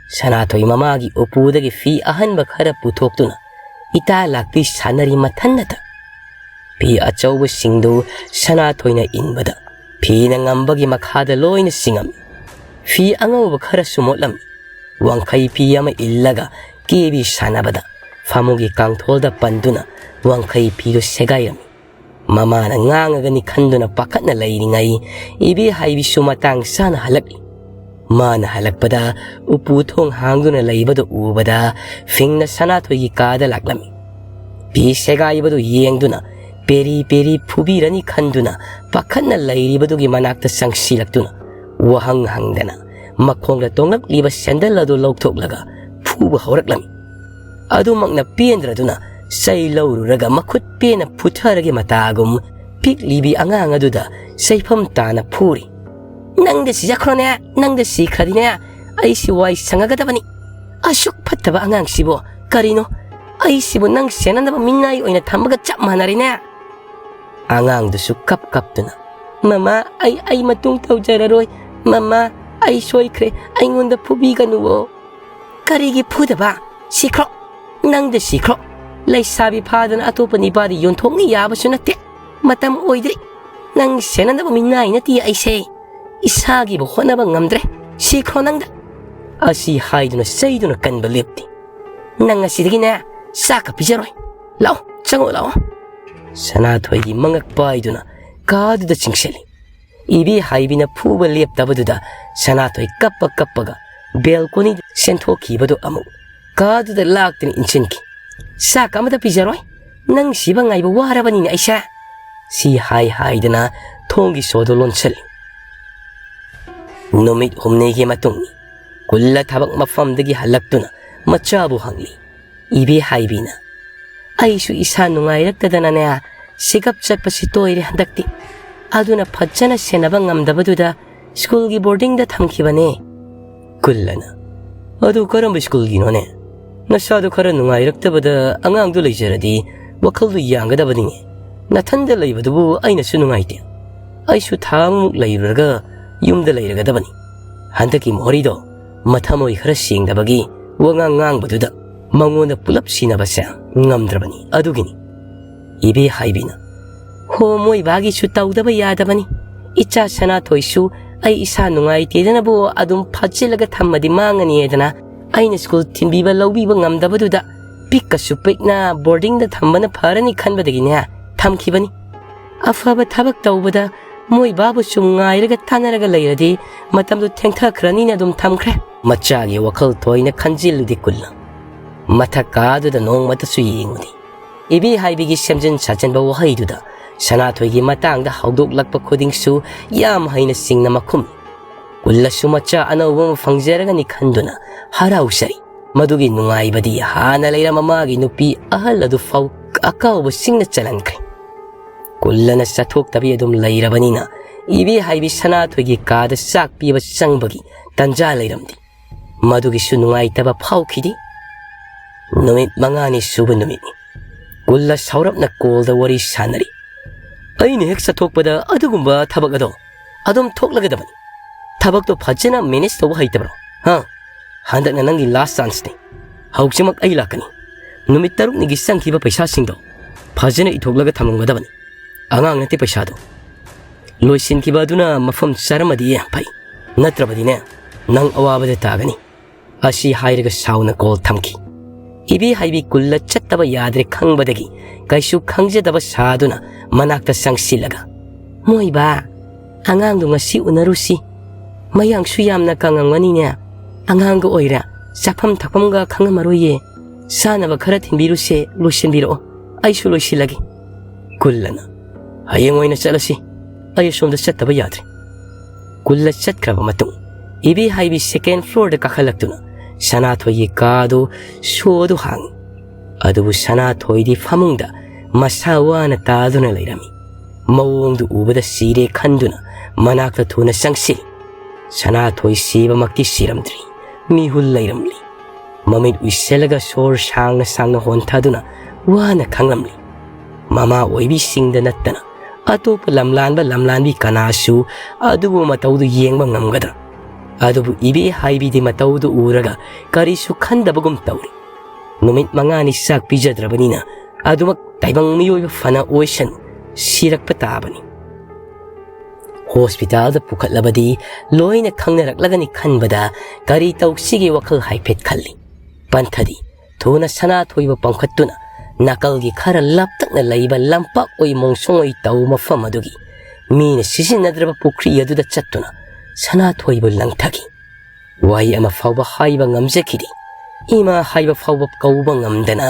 ꯁꯅꯥꯊꯣꯏ ꯃꯃꯥꯒꯤ ꯎꯄꯨꯗꯒꯤ ꯐꯤ ꯑꯍꯟꯕ ꯈꯔ ꯄꯨꯊꯣꯛꯇꯨꯅ ꯏꯇꯥ ꯂꯥꯛꯄꯤ ꯁꯥꯟꯅꯔꯤ ꯃꯊꯟꯅꯇ꯫ ꯐꯤ ꯑꯆꯧꯕꯁꯤꯡꯗꯨ ꯁꯅꯥꯊꯣꯏꯅ ꯏꯟꯕꯗ ꯐꯤꯅ ꯉꯝꯕꯒꯤ ꯃꯈꯥꯗ ꯂꯣꯏꯅ ꯆꯤꯡꯉꯝꯃꯤ꯫ ꯐꯤ ꯑꯉꯧꯕ ꯈꯔꯁꯨ ꯃꯣꯠꯂꯝꯃꯤ꯫ ꯋꯥꯡꯈꯩ ꯐꯤ ꯑꯃ ꯏꯜꯂꯒ ꯀꯦꯕꯤ ꯁꯥꯟꯅꯕꯗ ꯐꯃꯨꯡꯒꯤ ꯀꯥꯡꯊꯣꯜꯗ ꯄꯟꯗꯨꯅ ꯋꯥꯡꯈꯩ ꯐꯤꯗꯨ ꯁꯦꯒꯥꯏꯔꯝꯃꯤ꯫ ꯃꯃꯥꯅ ꯉꯥꯡꯉꯒꯅꯤ ꯈꯟꯗꯨꯅ ꯄꯥꯈꯠꯅ ꯂꯩꯔꯤꯉꯩ ꯏꯕꯦꯍꯥꯏꯕꯤꯁꯨ ꯃꯇꯥꯡ ꯆꯥꯅ ꯍꯜꯂꯛꯂꯤ꯫ ꯃꯥꯅ ꯍꯜꯂꯛꯄꯗ ꯎꯄꯨ ꯊꯣꯡ ꯍꯥꯡꯗꯨꯅ ꯂꯩꯕꯗꯨ ꯎꯕꯗ ꯐꯤꯡꯅ ꯁꯅꯥꯊꯣꯏꯒꯤ ꯀꯥꯗ ꯂꯥꯛꯂꯝꯃꯤ꯫ ꯐꯤ ꯁꯦꯒꯥꯏꯕꯗꯨ ꯌꯦꯡꯗꯨꯅ ꯄꯦꯔꯤ ꯄꯦꯔꯤ ꯐꯨꯕꯤꯔꯅꯤ ꯈꯟꯗꯨꯅ ꯄꯥꯈꯠꯅ ꯂꯩꯔꯤꯕꯗꯨꯒꯤ ꯃꯅꯥꯛꯇ ꯆꯪꯁꯤꯜꯂꯛꯇꯨꯅ ꯋꯥꯍꯪ ꯍꯪꯗꯅ ꯃꯈꯣꯡꯗ ꯇꯣꯡꯂꯛꯂꯤꯕ ꯁꯦꯟꯗꯜ ꯑꯗꯨ ꯂꯧꯊꯣꯛꯂꯒ ꯐꯨꯕ ꯍꯧꯔꯛꯂꯝꯃꯤ꯫ ꯑꯗꯨꯃꯛꯅ ꯄꯦꯟꯗ꯭ꯔꯗꯨꯅ ꯆꯩ ꯂꯧꯔꯨꯔꯒ ꯃꯈꯨꯠ ꯄꯦꯟꯅ ꯐꯨꯊꯔꯒꯦ ꯃꯇꯥꯒꯨꯝ ꯄꯤꯛꯂꯤꯕꯤ ꯑꯉꯥꯡ ꯑꯗꯨꯗ ꯆꯩꯐꯝ ꯇꯥꯅ ꯐꯨꯔꯤ꯫ "ꯅꯪꯗ ꯁꯤꯖꯈ꯭ꯔꯣꯅꯦ, ꯅꯪꯗ ꯁꯤꯈ꯭ꯔꯗꯤꯅꯦ, ꯑꯩꯁꯤ ꯋꯥꯏ ꯁꯪꯉꯒꯗꯕꯅꯤ꯫ ꯑꯁꯨꯛ ꯐꯠꯇꯕ ꯑꯉꯥꯡꯁꯤꯕꯨ ꯀꯔꯤꯅꯣ? ꯑꯩꯁꯤꯕꯨ ꯅꯪ ꯁꯦꯟꯅꯅꯕ ꯃꯤꯅꯥꯏ ꯑꯣꯏꯅ ꯊꯝꯕꯒ ꯆꯞ ꯃꯥꯟꯅꯔꯦꯅꯦ꯫" ꯑꯉꯥꯡꯗꯨꯁꯨ ꯀꯞ ꯀꯞꯇꯨꯅ, "ꯃꯃꯥ, ꯑꯩ, ꯑꯩ ꯃꯇꯨꯡ ꯇꯧꯖꯔꯔꯣꯏ꯫ ꯃꯃꯥ, ꯑꯩ ꯁꯣꯏꯈ꯭ꯔꯦ꯫ ꯑꯩꯉꯣꯟꯗ ꯐꯨꯕꯤꯒꯅꯨꯋꯣ꯫" "ꯀꯔꯤꯒꯤ ꯐꯨꯗꯕ? ꯁꯤꯈ꯭ꯔꯣ꯫ ꯅꯪꯗ ꯁꯤꯈ꯭ꯔꯣ꯫ ꯂꯩꯁꯥꯕꯤ ꯐꯥꯗꯅ ꯑꯇꯣꯞꯄ ꯅꯤꯄꯥꯗꯤ ꯌꯣꯟꯊꯣꯛꯅꯤ ꯌꯥꯕꯁꯨ ꯅꯠꯇꯦ꯫ ꯃꯇꯝ ꯑꯣꯏꯗ꯭ꯔꯤ꯫ ꯅꯪ ꯁꯦꯟꯅꯅꯕ ꯃꯤꯅꯥꯏ ꯅꯠꯇꯦ ꯑꯩꯁꯦ꯫ ꯏꯁꯥꯒꯤꯕꯨ ꯍꯣꯠꯅꯕ ꯉꯝꯗ꯭ꯔꯦ꯫ ꯁꯤꯈ꯭ꯔꯣ ꯅꯪꯗ꯫" ꯑꯁꯤ ꯍꯥꯏꯗꯨꯅ ꯆꯩꯗꯨꯅ ꯀꯟꯕ ꯂꯦꯞꯇꯦ꯫ "ꯅꯪ ꯉꯁꯤꯗꯒꯤꯅꯦ ꯆꯥꯛꯀ ꯄꯤꯖꯔꯣꯏ꯫ ꯂꯥꯛꯑꯣ, ꯆꯪꯉꯣ, ꯂꯥꯛꯑꯣ꯫" ꯁꯅꯥꯊꯣꯏꯒꯤ ꯃꯉꯛ ꯄꯥꯏꯗꯨꯅ ꯀꯥꯗꯨꯗ ꯆꯤꯡꯁꯤꯜꯂꯤ꯫ ꯏꯕꯦꯍꯥꯏꯕꯤꯅ ꯐꯨꯕ ꯂꯦꯞꯇꯕꯗꯨꯗ ꯁꯅꯥꯊꯣꯏ ꯀꯞꯄ ꯀꯞꯄꯒ ꯕꯦꯜꯀꯣꯅꯤꯗ ꯆꯦꯟꯊꯣꯛꯈꯤꯕꯗꯨ ꯑꯃꯨꯛ ꯀꯥꯗꯨꯗ ꯂꯥꯛꯇꯨꯅ ꯏꯟꯁꯤꯟꯈꯤ꯫ "ꯆꯥꯛ ꯑꯃꯇ ꯄꯤꯖꯔꯣꯏ꯫ ꯅꯪ ꯁꯤꯕ ꯉꯥꯏꯕ ꯋꯥꯔꯕꯅꯤꯅꯦ ꯑꯩꯁꯦ꯫" ꯁꯤ ꯍꯥꯏ ꯍꯥꯏꯗꯅ ꯊꯣꯡꯒꯤ ꯁꯣꯗꯨ ꯂꯣꯟꯁꯤꯜꯂꯤ꯫ ꯅꯨꯃꯤꯠ ꯍꯨꯝꯅꯤꯒꯤ ꯃꯇꯨꯡ ꯀꯨꯜꯂ ꯊꯕꯛ ꯃꯐꯝꯗꯒꯤ ꯍꯜꯂꯛꯇꯨꯅ ꯃꯆꯥꯕꯨ ꯍꯪꯂꯤ꯫ ꯏꯕꯦꯍꯥꯏꯕꯤꯅ, "ꯑꯩꯁꯨ ꯏꯁꯥ ꯅꯨꯡꯉꯥꯏꯔꯛꯇꯗꯅꯅꯦ, ꯆꯦꯀꯞ ꯆꯠꯄꯁꯤ ꯇꯣꯏꯔꯦ ꯍꯟꯗꯛꯇꯤ꯫ ꯑꯗꯨꯅ ꯐꯖꯅ ꯁꯦꯟꯅꯕ ꯉꯝꯗꯕꯗꯨꯗ ꯁ꯭ꯀꯨꯜꯒꯤ ꯕꯣꯔꯗꯤꯡꯗ ꯊꯝꯈꯤꯕꯅꯦ꯫" ꯀꯨꯜꯂꯅ, "ꯑꯗꯨ ꯀꯔꯝꯕ ꯁ꯭ꯀꯨꯜꯒꯤꯅꯣꯅꯦ? ꯅꯁꯥꯗꯣ ꯈꯔ ꯅꯨꯡꯉꯥꯏꯔꯛꯇꯕꯗ ꯑꯉꯥꯡꯗꯣ ꯂꯩꯖꯔꯗꯤ ꯋꯥꯈꯜꯗꯣ ꯌꯥꯡꯒꯗꯕꯅꯤꯅꯦ꯫ ꯅꯊꯟꯗ ꯂꯩꯕꯗꯨꯕꯨ ꯑꯩꯅꯁꯨ ꯅꯨꯡꯉꯥꯏꯇꯦ꯫ ꯑꯩꯁꯨ ꯊꯥ ꯑꯃꯃꯨꯛ ꯂꯩꯔꯨꯔꯒ ꯌꯨꯝꯗ ꯂꯩꯔꯒꯗꯕꯅꯤ꯫ ꯍꯟꯗꯛꯀꯤ ꯃꯣꯍꯣꯔꯤꯗꯣ ꯃꯊꯃꯣꯏ ꯈꯔ ꯁꯦꯡꯗꯕꯒꯤ ꯋꯥꯉꯥꯡ ꯉꯥꯡꯕꯗꯨꯗ ꯃꯉꯣꯟꯗ ꯄꯨꯂꯞ ꯁꯤꯟꯅꯕꯁꯦ ꯉꯝꯗ꯭ꯔꯕꯅꯤ꯫ ꯑꯗꯨꯒꯤꯅꯤ꯫" ꯏꯕꯦꯍꯥꯏꯕꯤꯅ, "ꯍꯣ, ꯃꯣꯏ ꯕꯥꯒꯤꯁꯨ ꯇꯧꯗꯕ ꯌꯥꯗꯕꯅꯤ꯫ ꯏꯆꯥ ꯁꯅꯥꯊꯣꯏꯁꯨ ꯑꯩ ꯏꯁꯥ ꯅꯨꯡꯉꯥꯏꯇꯦꯗꯅꯕꯨ ꯑꯗꯨꯝ ꯐꯥꯖꯤꯜꯂꯒ ꯊꯝꯃꯗꯤ ꯃꯥꯡꯉꯅꯤꯗꯅ ꯑꯩꯅ ꯁ꯭ꯀꯨꯜ ꯊꯤꯟꯕꯤꯕ ꯂꯧꯕꯤꯕ ꯉꯝꯗꯕꯗꯨꯗ ꯄꯤꯛꯀꯁꯨ ꯄꯤꯛꯅ ꯕꯣꯔꯗꯤꯡꯗ ꯊꯝꯕꯅ ꯐꯔꯅꯤ ꯈꯟꯕꯗꯒꯤꯅꯦ ꯊꯝꯈꯤꯕꯅꯤ꯫ ꯑꯐꯕ ꯊꯕꯛ ꯇꯧꯕꯗ ꯃꯣꯏ ꯕꯥꯕꯨꯁꯨ ꯉꯥꯏꯔꯒ ꯇꯥꯟꯅꯔꯒ ꯂꯩꯔꯗꯤ ꯃꯇꯝꯗꯨ ꯊꯦꯡꯊꯈ꯭ꯔꯅꯤꯅ ꯑꯗꯨꯝ ꯊꯝꯈ꯭ꯔꯦ꯫ ꯃꯆꯥꯒꯤ ꯋꯥꯈꯜ ꯊꯣꯏꯅ ꯈꯟꯖꯤꯜꯂꯨꯗꯦ ꯀꯨꯜꯂ꯫ ꯃꯊꯛ ꯀꯥꯗꯨꯗ ꯅꯣꯡꯃꯇꯁꯨ ꯌꯦꯡꯉꯨꯗꯦ꯫ ꯏꯕꯦꯍꯥꯏꯕꯤꯒꯤ ꯁꯦꯝꯖꯤꯟ ꯁꯥꯖꯤꯟꯕ ꯋꯥꯍꯩꯗꯨꯗ ꯁꯅꯥꯊꯣꯏꯒꯤ ꯃꯇꯥꯡꯗ ꯍꯧꯗꯣꯛꯂꯛꯄ ꯈꯨꯗꯤꯡꯁꯨ ꯌꯥꯝ ꯍꯩꯅ ꯁꯤꯡꯅ ꯃꯈꯨꯝ꯫ ꯀꯨꯜꯂꯁꯨ ꯃꯆꯥ ꯑꯅꯧꯕ ꯑꯃ ꯐꯪꯖꯔꯒꯅꯤ ꯈꯟꯗꯨꯅ ꯍꯔꯥꯎꯖꯔꯤ꯫ ꯃꯗꯨꯒꯤ ꯅꯨꯡꯉꯥꯏꯕꯗꯤ ꯍꯥꯟꯅ ꯂꯩꯔꯝꯕ ꯃꯥꯒꯤ ꯅꯨꯄꯤ ꯑꯍꯜ ꯑꯗꯨ ꯐꯥꯎ ꯑꯀꯥꯎꯕꯁꯤꯡꯅ ꯆꯜꯍꯟꯈ꯭ꯔꯦ꯫ ꯀꯨꯜꯂꯅ ꯆꯠꯊꯣꯛꯇꯕꯤ ꯑꯗꯨꯝ ꯂꯩꯔꯕꯅꯤꯅ ꯏꯕꯦꯍꯥꯏꯕꯤ ꯁꯅꯥꯊꯣꯏꯒꯤ ꯀꯥꯗ ꯆꯥꯛ ꯄꯤꯕ ꯆꯪꯕꯒꯤ ꯇꯟꯖꯥ ꯂꯩꯔꯝꯗꯦ꯫ ꯃꯗꯨꯒꯤꯁꯨ ꯅꯨꯡꯉꯥꯏꯇꯕ ꯐꯥꯎꯈꯤꯗꯦ꯫ ꯅꯨꯃꯤꯠ ꯃꯉꯥꯅꯤ ꯁꯨꯕ ꯅꯨꯃꯤꯠꯅꯤ꯫ ꯀꯨꯜꯂ ꯁꯥꯎꯔꯞꯅ ꯀꯣꯜꯗ ꯋꯥꯔꯤ ꯁꯥꯟꯅꯔꯤ꯫ "ꯑꯩꯅ ꯍꯦꯛ ꯆꯠꯊꯣꯛꯄꯗ ꯑꯗꯨꯒꯨꯝꯕ ꯊꯕꯛ ꯑꯗꯣ ꯑꯗꯨꯝ ꯊꯣꯛꯂꯒꯗꯕꯅꯤ꯫ ꯊꯕꯛꯇꯣ ꯐꯖꯅ ꯃꯦꯅꯦꯖ ꯇꯧꯕ ꯍꯩꯇꯕ꯭ꯔꯣ? ꯍꯥ? ꯍꯟꯗꯛꯅ ꯅꯪꯒꯤ ꯂꯥꯁ ꯆꯥꯟꯁꯅꯤ꯫ ꯍꯧꯖꯤꯛꯃꯛ ꯑꯩ ꯂꯥꯛꯀꯅꯤ꯫ ꯅꯨꯃꯤꯠ ꯇꯔꯨꯛꯅꯤꯒꯤ ꯆꯪꯈꯤꯕ ꯄꯩꯁꯥꯁꯤꯡꯗꯣ ꯐꯖꯅ ꯏꯊꯣꯛꯂꯒ ꯊꯝꯂꯝꯒꯗꯕꯅꯤ꯫ ꯑꯉꯥꯡ ꯅꯠꯇꯦ ꯄꯩꯁꯥꯗꯣ꯫ ꯂꯣꯏꯁꯤꯟꯈꯤꯕ ꯑꯗꯨꯅ ꯃꯐꯝ ꯆꯥꯔꯝꯃꯗꯤ ꯌꯥꯝ ꯐꯩ꯫ ꯅꯠꯇ꯭ꯔꯕꯗꯤꯅꯦ, ꯅꯪ ꯑꯋꯥꯕꯗ ꯇꯥꯒꯅꯤ꯫" ꯑꯁꯤ ꯍꯥꯏꯔꯒ ꯁꯥꯎꯅ ꯀꯣꯜ ꯊꯝꯈꯤ꯫ ꯏꯕꯦꯍꯥꯏꯕꯤ ꯀꯨꯜꯂ ꯆꯠꯇꯕ ꯌꯥꯗ꯭ꯔꯦ ꯈꯪꯕꯗꯒꯤ ꯀꯩꯁꯨ ꯈꯪꯖꯗꯕ ꯁꯥꯗꯨꯅ ꯃꯅꯥꯛꯇ ꯆꯪꯁꯤꯜꯂꯒ, "ꯃꯣꯏꯕꯥ, ꯑꯉꯥꯡꯗꯣ ꯉꯁꯤ ꯎꯅꯔꯨꯁꯤ꯫ ꯃꯌꯥꯡꯁꯨ ꯌꯥꯝꯅ ꯀꯪꯉꯝꯒꯅꯤꯅꯦ꯫ ꯑꯉꯥꯡꯒ ꯑꯣꯏꯔꯦ, ꯆꯥꯐꯝ ꯊꯛꯐꯝꯒ ꯈꯪꯉꯝꯃꯔꯣꯏꯌꯦ꯫ ꯆꯥꯅꯕ ꯈꯔ ꯊꯤꯟꯕꯤꯔꯨꯁꯦ, ꯂꯣꯏꯁꯤꯟꯕꯤꯔꯛꯑꯣ꯫ ꯑꯩꯁꯨ ꯂꯣꯏꯁꯤꯜꯂꯒꯦ꯫" ꯀꯨꯜꯂꯅ, "ꯍꯌꯦꯡ ꯑꯣꯏꯅ ꯆꯠꯂꯁꯤ꯫ ꯑꯩ ꯑꯁꯣꯝꯗ ꯆꯠꯇꯕ ꯌꯥꯗ꯭ꯔꯦ꯫" ꯀꯨꯜꯂ ꯆꯠꯈ꯭ꯔꯕ ꯃꯇꯨꯡ ꯏꯕꯦꯍꯥꯏꯕꯤ ꯁꯦꯀꯦꯟ ꯐ꯭ꯂꯣꯔꯗ ꯀꯥꯈꯠꯂꯛꯇꯨꯅ ꯁꯅꯥꯊꯣꯏꯒꯤ ꯀꯥꯗꯨ ꯁꯣꯗꯨ ꯍꯥꯡꯉꯤ꯫ ꯑꯗꯨꯕꯨ ꯁꯅꯥꯊꯣꯏꯗꯤ ꯐꯃꯨꯡꯗ ꯃꯁꯥ ꯋꯥꯅ ꯇꯥꯗꯨꯅ ꯂꯩꯔꯝꯃꯤ꯫ ꯃꯑꯣꯡꯗꯨ ꯎꯕꯗ ꯁꯤꯔꯦ ꯈꯟꯗꯨꯅ ꯃꯅꯥꯛꯇ ꯊꯨꯅ ꯆꯪꯁꯤꯜꯂꯤ꯫ ꯁꯅꯥꯊꯣꯏ ꯁꯤꯕꯃꯛꯇꯤ ꯁꯤꯔꯝꯗ꯭ꯔꯤ, ꯃꯤꯍꯨꯜ ꯂꯩꯔꯝꯂꯤ꯫ ꯃꯃꯤꯠ ꯎꯏꯁꯤꯜꯂꯒ ꯁꯣꯔ ꯁꯥꯡꯅ ꯁꯥꯡꯅ ꯍꯣꯟꯊꯗꯨꯅ ꯋꯥꯅ ꯈꯥꯡꯂꯝꯂꯤ꯫ ꯃꯃꯥ ꯑꯣꯏꯕꯤꯁꯤꯡꯗ ꯅꯠꯇꯅ ꯑꯇꯣꯞꯄ ꯂꯝꯂꯥꯟꯕ ꯂꯝꯂꯥꯟꯕꯤ ꯀꯅꯥꯁꯨ ꯑꯗꯨꯒꯨꯝꯕ ꯃꯇꯧꯗꯨ ꯌꯦꯡꯕ ꯉꯝꯒꯗ꯭ꯔꯥ? ꯑꯗꯨꯕꯨ ꯏꯕꯦꯍꯥꯏꯕꯤꯗꯤ ꯃꯇꯧꯗꯨ ꯎꯔꯒ ꯀꯔꯤꯁꯨ ꯈꯟꯗꯕꯒꯨꯝ ꯇꯧꯔꯤ꯫ ꯅꯨꯃꯤꯠ ꯃꯉꯥꯅꯤ ꯆꯥꯛ ꯄꯤꯖꯗ꯭ꯔꯕꯅꯤꯅ ꯑꯗꯨꯃꯛ ꯇꯥꯏꯕꯪ ꯃꯤꯑꯣꯏꯕ ꯐꯅ ꯑꯣꯏꯁꯅꯨ, ꯁꯤꯔꯛꯄ ꯇꯥꯕꯅꯤ꯫ ꯍꯣꯁꯄꯤꯇꯥꯜꯗ ꯄꯨꯈꯠꯂꯕꯗꯤ ꯂꯣꯏꯅ ꯈꯪꯅꯔꯛꯂꯒꯅꯤ ꯈꯟꯕꯗ ꯀꯔꯤ ꯇꯧꯁꯤꯒꯦ ꯋꯥꯈꯜ ꯍꯥꯏꯐꯦꯠ ꯈꯜꯂꯤ꯫ ꯄꯟꯊꯗꯤ ꯊꯨꯅ ꯁꯅꯥꯊꯣꯏꯕꯨ ꯄꯥꯡꯈꯠꯇꯨꯅ ꯅꯥꯀꯜꯒꯤ ꯈꯔ ꯂꯥꯞꯇꯛꯅ ꯂꯩꯕ ꯂꯝꯄꯥꯛ ꯑꯣꯏ ꯃꯣꯡꯁꯣꯡ ꯑꯣꯏ ꯇꯧꯕ ꯃꯐꯝ ꯑꯗꯨꯒꯤ ꯃꯤꯅ ꯁꯤꯖꯤꯟꯅꯗ꯭ꯔꯕ ꯄꯨꯈ꯭ꯔꯤ ꯑꯗꯨꯗ ꯆꯠꯇꯨꯅ ꯁꯅꯥꯊꯣꯏꯕꯨ ꯂꯪꯊꯈꯤ꯫ ꯋꯥꯍꯩ ꯑꯃ ꯐꯥꯎꯕ ꯍꯥꯏꯕ ꯉꯝꯖꯈꯤꯗꯦ꯫ ꯏꯃꯥ ꯍꯥꯏꯕ ꯐꯥꯎꯕ ꯀꯧꯕ ꯉꯝꯗꯅ,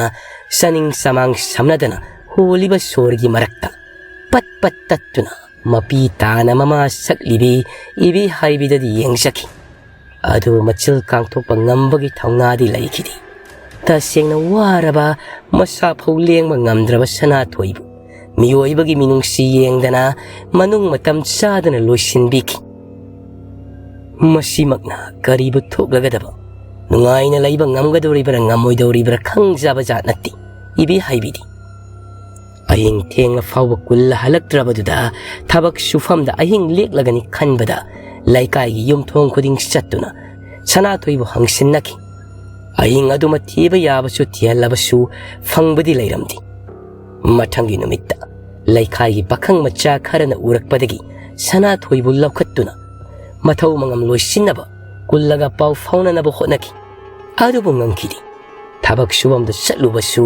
ꯆꯥꯅꯤꯡ ꯆꯃꯥꯡ ꯁꯝꯅꯗꯅ ꯍꯣꯜꯂꯤꯕ ꯁꯣꯔꯒꯤ ꯃꯔꯛꯇ ꯄꯠ ꯄꯠ ꯇꯠꯇꯨꯅ ꯃꯄꯤ ꯇꯥꯅ ꯃꯃꯥ ꯁꯛꯂꯤꯕꯤ ꯏꯕꯦꯍꯥꯏꯕꯤꯗꯗꯤ ꯌꯦꯡꯖꯈꯤ꯫ ꯑꯗꯨꯕꯨ ꯃꯆꯤꯜ ꯀꯥꯡꯊꯣꯛꯄ ꯉꯝꯕꯒꯤ ꯊꯧꯅꯥꯗꯤ ꯂꯩꯈꯤꯗꯦ꯫ ꯇꯁꯦꯡꯅ ꯋꯥꯔꯕ, ꯃꯁꯥ ꯐꯧ ꯂꯦꯡꯕ ꯉꯝꯗ꯭ꯔꯕ ꯁꯅꯥꯊꯣꯏꯕꯨ ꯃꯤꯑꯣꯏꯕꯒꯤ ꯃꯤꯅꯨꯡꯁꯤ ꯌꯦꯡꯗꯅ ꯃꯅꯨꯡ ꯃꯇꯝ ꯆꯥꯗꯅ ꯂꯣꯏꯁꯤꯟꯕꯤꯈꯤ꯫ ꯃꯁꯤꯃꯛꯅ ꯀꯔꯤꯕꯨ ꯊꯣꯛꯂꯒꯗꯕ? ꯅꯨꯡꯉꯥꯏꯅ ꯂꯩꯕ ꯉꯝꯒꯗꯧꯔꯤꯕ꯭ꯔꯥ ꯉꯝꯃꯣꯏꯗꯧꯔꯤꯕ꯭ꯔꯥ ꯈꯪꯖꯕ ꯖꯥꯠ ꯅꯠꯇꯦ ꯏꯕꯦꯍꯥꯏꯕꯤꯗꯤ꯫ ꯑꯍꯤꯡ ꯊꯦꯡꯂ ꯐꯥꯎꯕ ꯀꯨꯜꯂ ꯍꯜꯂꯛꯇ꯭ꯔꯕꯗꯨꯗ ꯊꯕꯛ ꯁꯨꯐꯝꯗ ꯑꯍꯤꯡ ꯂꯦꯛꯂꯒꯅꯤ ꯈꯟꯕꯗ ꯂꯩꯀꯥꯏꯒꯤ ꯌꯨꯝꯊꯣꯡ ꯈꯨꯗꯤꯡ ꯆꯠꯇꯨꯅ ꯁꯅꯥꯊꯣꯏꯕꯨ ꯍꯪꯁꯤꯟꯅꯈꯤ꯫ ꯑꯍꯤꯡ ꯑꯗꯨꯃ ꯊꯤꯕ ꯌꯥꯕꯁꯨ ꯊꯤꯍꯜꯂꯕꯁꯨ ꯐꯪꯕꯗꯤ ꯂꯩꯔꯝꯗꯦ꯫ ꯃꯊꯪꯒꯤ ꯅꯨꯃꯤꯠꯇ ꯂꯩꯀꯥꯏꯒꯤ ꯄꯥꯈꯪ ꯃꯆꯥ ꯈꯔꯅ ꯎꯔꯛꯄꯗꯒꯤ ꯁꯅꯥꯊꯣꯏꯕꯨ ꯂꯧꯈꯠꯇꯨꯅ ꯃꯊꯧ ꯃꯉꯝ ꯂꯣꯏꯁꯤꯟꯅꯕ ꯀꯨꯜꯂꯒ ꯄꯥꯎ ꯐꯥꯎꯅꯅꯕ ꯍꯣꯠꯅꯈꯤ꯫ ꯑꯗꯨꯕꯨ ꯉꯝꯈꯤꯗꯦ꯫ ꯊꯕꯛ ꯁꯨꯐꯝꯗ ꯆꯠꯂꯨꯕꯁꯨ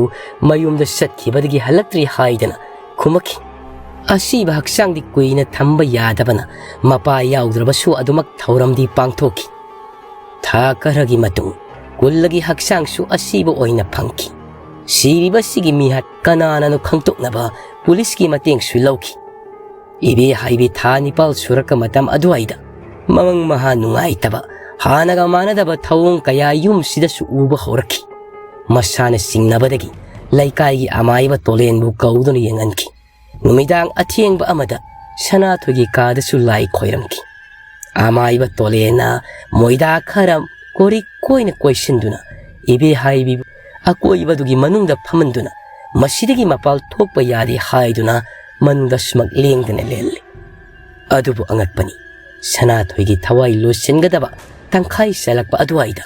ꯃꯌꯨꯝꯗ ꯆꯠꯈꯤꯕꯗꯒꯤ ꯍꯜꯂꯛꯇ꯭ꯔꯤ ꯍꯥꯏꯗꯅ ꯈꯨꯝꯃꯛꯈꯤ꯫ ꯑꯁꯤꯕ ꯍꯛꯆꯥꯡꯗꯤ ꯀꯨꯏꯅ ꯊꯝꯕ ꯌꯥꯗꯕꯅ ꯃꯄꯥ ꯌꯥꯎꯗ꯭ꯔꯕꯁꯨ ꯑꯗꯨꯃꯛ ꯊꯧꯔꯝꯗꯤ ꯄꯥꯡꯊꯣꯛꯈꯤ꯫ ꯊꯥ ꯈꯔꯒꯤ ꯃꯇꯨꯡ ꯀꯨꯜꯂꯒꯤ ꯍꯛꯆꯥꯡꯁꯨ ꯑꯁꯤꯕ ꯑꯣꯏꯅ ꯐꯪꯈꯤ꯫ ꯁꯤꯔꯤꯕꯁꯤꯒꯤ ꯃꯤꯍꯥꯠ ꯀꯅꯥꯅꯅꯣ ꯈꯪꯗꯣꯛꯅꯕ ꯄꯨꯂꯤꯁꯀꯤ ꯃꯇꯦꯡꯁꯨ ꯂꯧꯈꯤ꯫ ꯏꯕꯦꯍꯥꯏꯕꯤ ꯊꯥ ꯅꯤꯄꯥꯜ ꯁꯨꯔꯛꯄ ꯃꯇꯝ ꯑꯗꯨꯋꯥꯏꯗ ꯃꯃꯪ ꯃꯍꯥ ꯅꯨꯡꯉꯥꯏꯇꯕ, ꯍꯥꯟꯅꯒ ꯃꯥꯟꯅꯗꯕ ꯊꯧꯑꯣꯡ ꯀꯌꯥ ꯌꯨꯝꯁꯤꯗꯁꯨ ꯎꯕ ꯍꯧꯔꯛꯈꯤ꯫ ꯃꯁꯥꯅ ꯆꯤꯡꯅꯕꯗꯒꯤ ꯂꯩꯀꯥꯏꯒꯤ ꯑꯃꯥꯏꯕ ꯇꯣꯂꯦꯟꯕꯨ ꯀꯧꯗꯨꯅ ꯌꯦꯡꯍꯟꯈꯤ꯫ ꯅꯨꯃꯤꯗꯥꯡ ꯑꯊꯦꯡꯕ ꯑꯃꯗ ꯁꯅꯥꯊꯣꯏꯒꯤ ꯀꯥꯗꯁꯨ ꯂꯥꯏ ꯈꯣꯏꯔꯝꯈꯤ꯫ ꯑꯃꯥꯏꯕ ꯇꯣꯂꯦꯟꯅ ꯃꯣꯏꯗꯥ ꯈꯔ ꯀꯣꯔꯤ ꯀꯣꯏꯅ ꯀꯣꯏꯁꯤꯟꯗꯨꯅ ꯏꯕꯦꯍꯥꯏꯕꯤ ꯑꯀꯣꯏꯕꯗꯨꯒꯤ ꯃꯅꯨꯡꯗ ꯐꯝꯍꯟꯗꯨꯅ ꯃꯁꯤꯗꯒꯤ ꯃꯄꯥꯜ ꯊꯣꯛꯄ ꯌꯥꯗꯦ ꯍꯥꯏꯗꯨꯅ ꯃꯅꯨꯡꯗ ꯁꯨꯃꯛ ꯂꯦꯡꯗꯅ ꯂꯦꯜꯂꯤ꯫ ꯑꯗꯨꯕꯨ ꯑꯉꯛꯄꯅꯤ, ꯁꯅꯥꯊꯣꯏꯒꯤ ꯊꯋꯥꯏ ꯂꯣꯏꯁꯤꯟꯒꯗꯕ ꯇꯪꯈꯥꯏ ꯆꯜꯂꯛꯄ ꯑꯗꯨꯋꯥꯏꯗ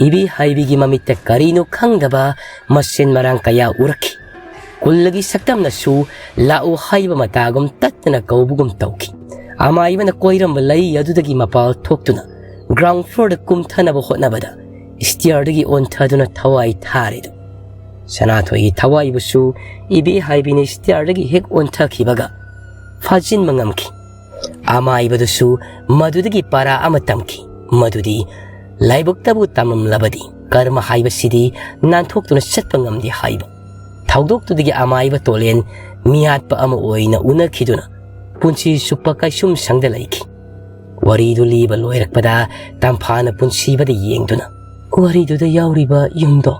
ꯏꯕꯦꯍꯥꯏꯕꯤꯒꯤ ꯃꯃꯤꯠꯇ ꯀꯔꯤꯅꯣ ꯈꯪꯗꯕ ꯃꯁꯦꯟ ꯃꯔꯥꯡ ꯀꯌꯥ ꯎꯔꯛꯈꯤ꯫ ꯀꯨꯜꯂꯒꯤ ꯁꯛꯇꯝꯅꯁꯨ ꯂꯥꯛꯎ ꯍꯥꯏꯕ ꯃꯇꯥꯒꯨꯝ ꯇꯠꯇꯅ ꯀꯧꯕꯒꯨꯝ ꯇꯧꯈꯤ꯫ ꯑꯃꯥꯏꯕꯅ ꯀꯣꯏꯔꯝꯕ ꯂꯩ ꯑꯗꯨꯗꯒꯤ ꯃꯄꯥꯜ ꯊꯣꯛꯇꯨꯅ ground floorꯗ ꯀꯨꯝꯊꯅꯕ ꯍꯣꯠꯅꯕꯗ ꯁ꯭ꯇꯤꯌꯔꯗꯒꯤ ꯑꯣꯟꯊꯗꯨꯅ ꯊꯋꯥꯏ ꯊꯥꯔꯤꯗꯨ꯫ ꯁꯅꯥꯊꯣꯏꯒꯤ ꯊꯋꯥꯏꯕꯨꯁꯨ ꯏꯕꯦꯍꯥꯏꯕꯤꯅ ꯁ꯭ꯇꯤꯌꯔꯗꯒꯤ ꯍꯦꯛ ꯑꯣꯟꯊꯈꯤꯕꯒ ꯐꯥꯖꯤꯟꯕ ꯉꯝꯈꯤ꯫ ꯑꯃꯥꯏꯕꯗꯨꯁꯨ ꯃꯗꯨꯗꯒꯤ ꯄꯔꯥ ꯑꯃ ꯇꯝꯈꯤ, ꯃꯗꯨꯗꯤ ꯂꯥꯏꯕꯛꯇꯕꯨ ꯇꯝꯂꯝꯂꯕꯗꯤ ꯀꯔꯃ ꯍꯥꯏꯕꯁꯤꯗꯤ ꯅꯥꯟꯊꯣꯛꯇꯨꯅ ꯆꯠꯄ ꯉꯝꯗꯦ ꯍꯥꯏꯕ꯫ ꯊꯧꯗꯣꯛꯇꯨꯗꯒꯤ ꯑꯃꯥꯏꯕ ꯇꯣꯂꯦꯟ ꯃꯤꯍꯥꯠꯄ ꯑꯃ ꯑꯣꯏꯅ ꯎꯅꯈꯤꯗꯨꯅ ꯄꯨꯟꯁꯤ ꯆꯨꯞꯄ ꯀꯩꯁꯨꯝ ꯁꯪꯗ ꯂꯩꯈꯤ꯫ ꯋꯥꯔꯤꯗꯨ ꯂꯤꯕ ꯂꯣꯏꯔꯛꯄꯗ ꯇꯝꯐꯥꯅ ꯄꯨꯟꯁꯤꯕꯗ ꯌꯦꯡꯗꯨꯅ, "ꯋꯥꯔꯤꯗꯨꯗ ꯌꯥꯎꯔꯤꯕ ꯌꯨꯝꯗꯣ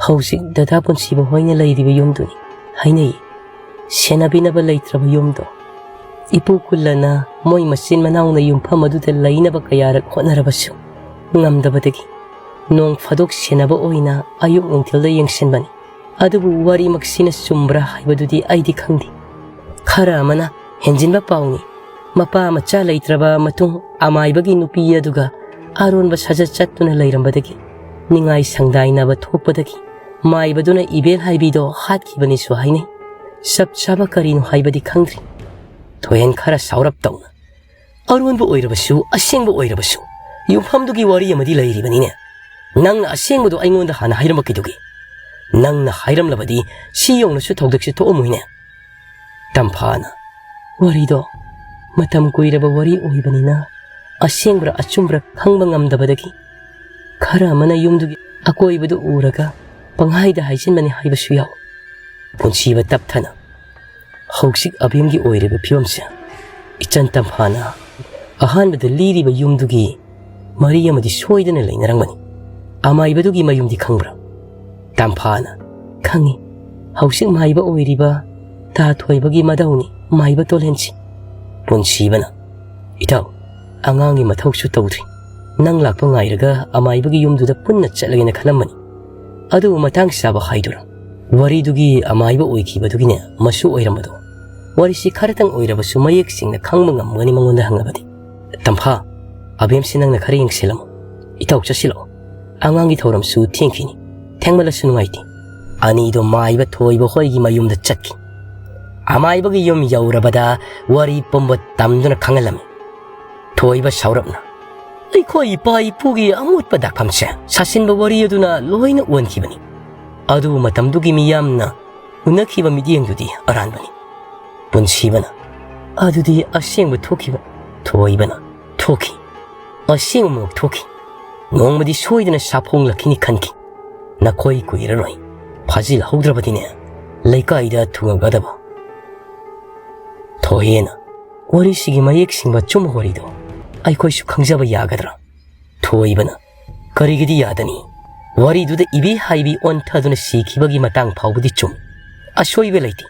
ꯍꯧꯖꯤꯛ ꯗꯗꯥ ꯄꯨꯟꯁꯤꯕ ꯍꯣꯏꯅ ꯂꯩꯔꯤꯕ ꯌꯨꯝꯗꯨꯅꯤ ꯍꯥꯏꯅꯩ꯫ ꯁꯦꯟꯅꯕꯤꯅꯕ ꯂꯩꯇ꯭ꯔꯕ ꯌꯨꯝꯗꯣ꯫ ꯏꯄꯨ ꯀꯨꯜꯂꯅ ꯃꯣꯏ ꯃꯆꯤꯟ ꯃꯅꯥꯎꯅ ꯌꯨꯝꯐꯝ ꯑꯗꯨꯗ ꯂꯩꯅꯕ ꯀꯌꯥꯔꯛ ꯍꯣꯠꯅꯔꯕꯁꯨ ꯉꯝꯗꯕꯗꯒꯤ ꯅꯣꯡ ꯐꯥꯗꯣꯛ ꯁꯦꯟꯅꯕ ꯑꯣꯏꯅ ꯑꯌꯨꯛ ꯅꯨꯡꯊꯤꯜꯗ ꯌꯦꯡꯁꯤꯟꯕꯅꯤ꯫ ꯑꯗꯨꯕꯨ ꯋꯥꯔꯤꯃꯛꯁꯤꯅ ꯆꯨꯝꯕ꯭ꯔꯥ ꯍꯥꯏꯕꯗꯨꯗꯤ ꯑꯩꯗꯤ ꯈꯪꯗꯦ꯫ ꯈꯔ ꯑꯃꯅ ꯍꯦꯟꯖꯤꯟꯕ ꯄꯥꯎꯅꯤ꯫ ꯃꯄꯥ ꯃꯆꯥ ꯂꯩꯇ꯭ꯔꯕ ꯃꯇꯨꯡ ꯑꯃꯥꯏꯕꯒꯤ ꯅꯨꯄꯤ ꯑꯗꯨꯒ ꯑꯔꯣꯟꯕ ꯁꯥꯖꯠ ꯆꯠꯇꯨꯅ ꯂꯩꯔꯝꯕꯗꯒꯤ ꯅꯤꯡꯉꯥꯏ ꯁꯪꯗꯥꯏꯅꯕ ꯊꯣꯛꯄꯗꯒꯤ ꯃꯥꯏꯕꯗꯨꯅ ꯏꯕꯦꯜ ꯍꯥꯏꯕꯤꯗꯣ ꯍꯥꯠꯈꯤꯕꯅꯤꯁꯨ ꯍꯥꯏꯅꯩ꯫ ꯆꯞ ꯆꯥꯕ ꯀꯔꯤꯅꯣ ꯍꯥꯏꯕꯗꯤ ꯈꯪꯗ꯭ꯔꯤ꯫" ꯊꯣꯏꯍꯦꯟ ꯈꯔ ꯁꯥꯎꯔꯞ ꯇꯧꯅ, "ꯑꯔꯣꯟꯕ ꯑꯣꯏꯔꯕꯁꯨ ꯑꯁꯦꯡꯕ ꯑꯣꯏꯔꯕꯁꯨ ꯌꯨꯝꯐꯝꯗꯨꯒꯤ ꯋꯥꯔꯤ ꯑꯃꯗꯤ ꯂꯩꯔꯤꯕꯅꯤꯅꯦ꯫ ꯅꯪꯅ ꯑꯁꯦꯡꯕꯗꯨ ꯑꯩꯉꯣꯟꯗ ꯍꯥꯟꯅ ꯍꯥꯏꯔꯝꯕ ꯀꯩꯗꯧꯒꯦ? ꯅꯪꯅ ꯍꯥꯏꯔꯝꯂꯕꯗꯤ ꯁꯤ ꯌꯧꯅꯁꯨ ꯊꯧꯗꯣꯛꯁꯦ ꯊꯣꯛꯑꯝꯃꯣꯏꯅꯦ꯫" ꯇꯝꯐꯥꯅ, "ꯋꯥꯔꯤꯗꯣ ꯃꯇꯝ ꯀꯨꯏꯔꯕ ꯋꯥꯔꯤ ꯑꯣꯏꯕꯅꯤꯅ ꯑꯁꯦꯡꯕ꯭ꯔꯥ ꯑꯆꯨꯝꯕ꯭ꯔꯥ ꯈꯪꯕ ꯉꯝꯗꯕꯗꯒꯤ ꯈꯔ ꯑꯃꯅ ꯌꯨꯝꯗꯨꯒꯤ ꯑꯀꯣꯏꯕꯗꯨ ꯎꯔꯒ ꯄꯪꯍꯥꯏꯗ ꯍꯥꯏꯖꯤꯟꯕꯅꯤ ꯍꯥꯏꯕꯁꯨ ꯌꯥꯎ꯫" ꯄꯨꯟꯁꯤꯕ ꯇꯞꯊꯅ, "ꯍꯧꯖꯤꯛ ꯑꯕꯦꯝꯒꯤ ꯑꯣꯏꯔꯤꯕ ꯐꯤꯕꯝꯁꯦ ꯏꯆꯟ ꯇꯝꯐꯥꯅ ꯑꯍꯥꯟꯕꯗ ꯂꯤꯔꯤꯕ ꯌꯨꯝꯗꯨꯒꯤ ꯃꯔꯤ ꯑꯃꯗꯤ ꯁꯣꯏꯗꯅ ꯂꯩꯅꯔꯝꯒꯅꯤ꯫ ꯑꯃꯥꯏꯕꯗꯨꯒꯤ ꯃꯌꯨꯝꯗꯤ ꯈꯪꯕ꯭ꯔꯥ?" ꯇꯝꯐꯥꯅ, "ꯈꯪꯉꯤ꯫ ꯍꯧꯖꯤꯛ ꯃꯥꯏꯕ ꯑꯣꯏꯔꯤꯕ ꯇꯥ ꯊꯣꯏꯕꯒꯤ ꯃꯗꯧꯅꯤ ꯃꯥꯏꯕ ꯇꯣꯂꯦꯟꯁꯤ꯫" ꯄꯨꯟꯁꯤꯕꯅ, "ꯏꯇꯥꯎ, ꯑꯉꯥꯡꯒꯤ ꯃꯊꯧꯁꯨ ꯇꯧꯗ꯭ꯔꯤ꯫ ꯅꯪ ꯂꯥꯛꯄ ꯉꯥꯏꯔꯒ ꯑꯃꯥꯏꯕꯒꯤ ꯌꯨꯝꯗꯨꯗ ꯄꯨꯟꯅ ꯆꯠꯂꯒꯦꯅ ꯈꯜꯂꯝꯕꯅꯤ꯫ ꯑꯗꯨꯕꯨ ꯃꯇꯥꯡ ꯆꯥꯕ ꯍꯥꯏꯗꯨꯔꯥ, ꯋꯥꯔꯤꯗꯨꯒꯤ ꯑꯃꯥꯏꯕ ꯑꯣꯏꯈꯤꯕꯗꯨꯒꯤꯅꯦ ꯃꯁꯨ ꯑꯣꯏꯔꯝꯕꯗꯣ꯫ ꯋꯥꯔꯤꯁꯤ ꯈꯔꯇꯪ ꯑꯣꯏꯔꯕꯁꯨ ꯃꯌꯦꯛ ꯁꯦꯡꯅ ꯈꯪꯕ ꯉꯝꯒꯅꯤ ꯃꯉꯣꯟꯗ ꯍꯪꯂꯕꯗꯤ꯫" "ꯇꯝꯐꯥ, ꯑꯕꯦꯝꯁꯤ ꯅꯪꯅ ꯈꯔ ꯌꯦꯡꯁꯤꯜꯂꯝꯃꯣ꯫ ꯏꯇꯥꯎ ꯆꯠꯁꯤꯜꯂꯛꯑꯣ꯫ ꯑꯉꯥꯡꯒꯤ ꯊꯧꯔꯝꯁꯨ ꯊꯦꯡꯈꯤꯅꯤ꯫ ꯊꯦꯡꯃꯜꯂꯁꯨ ꯅꯨꯡꯉꯥꯏꯇꯦ꯫" ꯑꯅꯤꯗꯣ ꯃꯥꯏꯕ ꯊꯣꯏꯕ ꯍꯣꯏꯒꯤ ꯃꯌꯨꯝꯗ ꯆꯠꯈꯤ꯫ ꯑꯃꯥꯏꯕꯒꯤ ꯌꯨꯝ ꯌꯧꯔꯕꯗ ꯋꯥꯔꯤ ꯄꯨꯝꯕ ꯇꯝꯗꯨꯅ ꯈꯪꯍꯜꯂꯝꯃꯤ꯫ ꯊꯣꯏꯕ ꯁꯥꯎꯔꯞꯅ, ꯑꯩꯈꯣꯏ ꯏꯄꯥ ꯏꯄꯨꯒꯤ ꯑꯃꯣꯠꯄ ꯗꯥꯛꯐꯝꯁꯦ ꯁꯥꯁꯤꯟꯕ ꯋꯥꯔꯤ ꯑꯗꯨꯅ ꯂꯣꯏꯅ ꯑꯣꯟꯈꯤꯕꯅꯤ꯫ ꯑꯗꯨ ꯃꯇꯝꯗꯨꯒꯤ ꯃꯤꯌꯥꯝꯅ ꯎꯅꯈꯤꯕ ꯃꯤꯠꯌꯦꯡꯗꯨꯗꯤ ꯑꯔꯥꯟꯕꯅꯤ꯫ ꯄꯨꯟꯁꯤꯕꯅ, "ꯑꯗꯨꯗꯤ ꯑꯁꯦꯡꯕ ꯊꯣꯛꯈꯤꯕ?" ꯊꯣꯏꯕꯅ, "ꯊꯣꯛꯈꯤ꯫ ꯑꯁꯦꯡꯕꯃꯛ ꯊꯣꯛꯈꯤ꯫ ꯅꯣꯡꯃꯗꯤ ꯁꯣꯏꯗꯅ ꯁꯥꯐꯣꯡꯂꯛꯈꯤꯅꯤ ꯈꯟꯈꯤ꯫ ꯅꯈꯣꯏ ꯀꯨꯏꯔꯔꯣꯏ꯫ ꯐꯥꯖꯤꯜꯍꯧꯗ꯭ꯔꯕꯗꯤꯅꯦ, ꯂꯩꯀꯥꯏꯗ ꯊꯨꯡꯉꯛꯀꯗꯕ꯫" ꯊꯣꯏꯌꯦꯅ, "ꯋꯥꯔꯤꯁꯤꯒꯤ ꯃꯌꯦꯛ ꯁꯦꯡꯕ ꯑꯆꯨꯝꯕ ꯋꯥꯔꯤꯗꯣ ꯑꯩꯈꯣꯏꯁꯨ ꯈꯪꯖꯕ ꯌꯥꯒꯗ꯭ꯔꯥ?" ꯊꯣꯏꯕꯅ, "ꯀꯔꯤꯒꯤꯗꯤ ꯌꯥꯗꯅꯤ? ꯋꯥꯔꯤꯗꯨꯗ ꯏꯕꯤ ꯍꯥꯏꯕꯤ ꯑꯣꯟꯊꯗꯨꯅ ꯁꯤꯈꯤꯕꯒꯤ ꯃꯇꯥꯡ ꯐꯥꯎꯕꯗꯤ ꯆꯨꯝꯃꯤ꯫ ꯑꯁꯣꯏꯕ ꯂꯩꯇꯦ꯫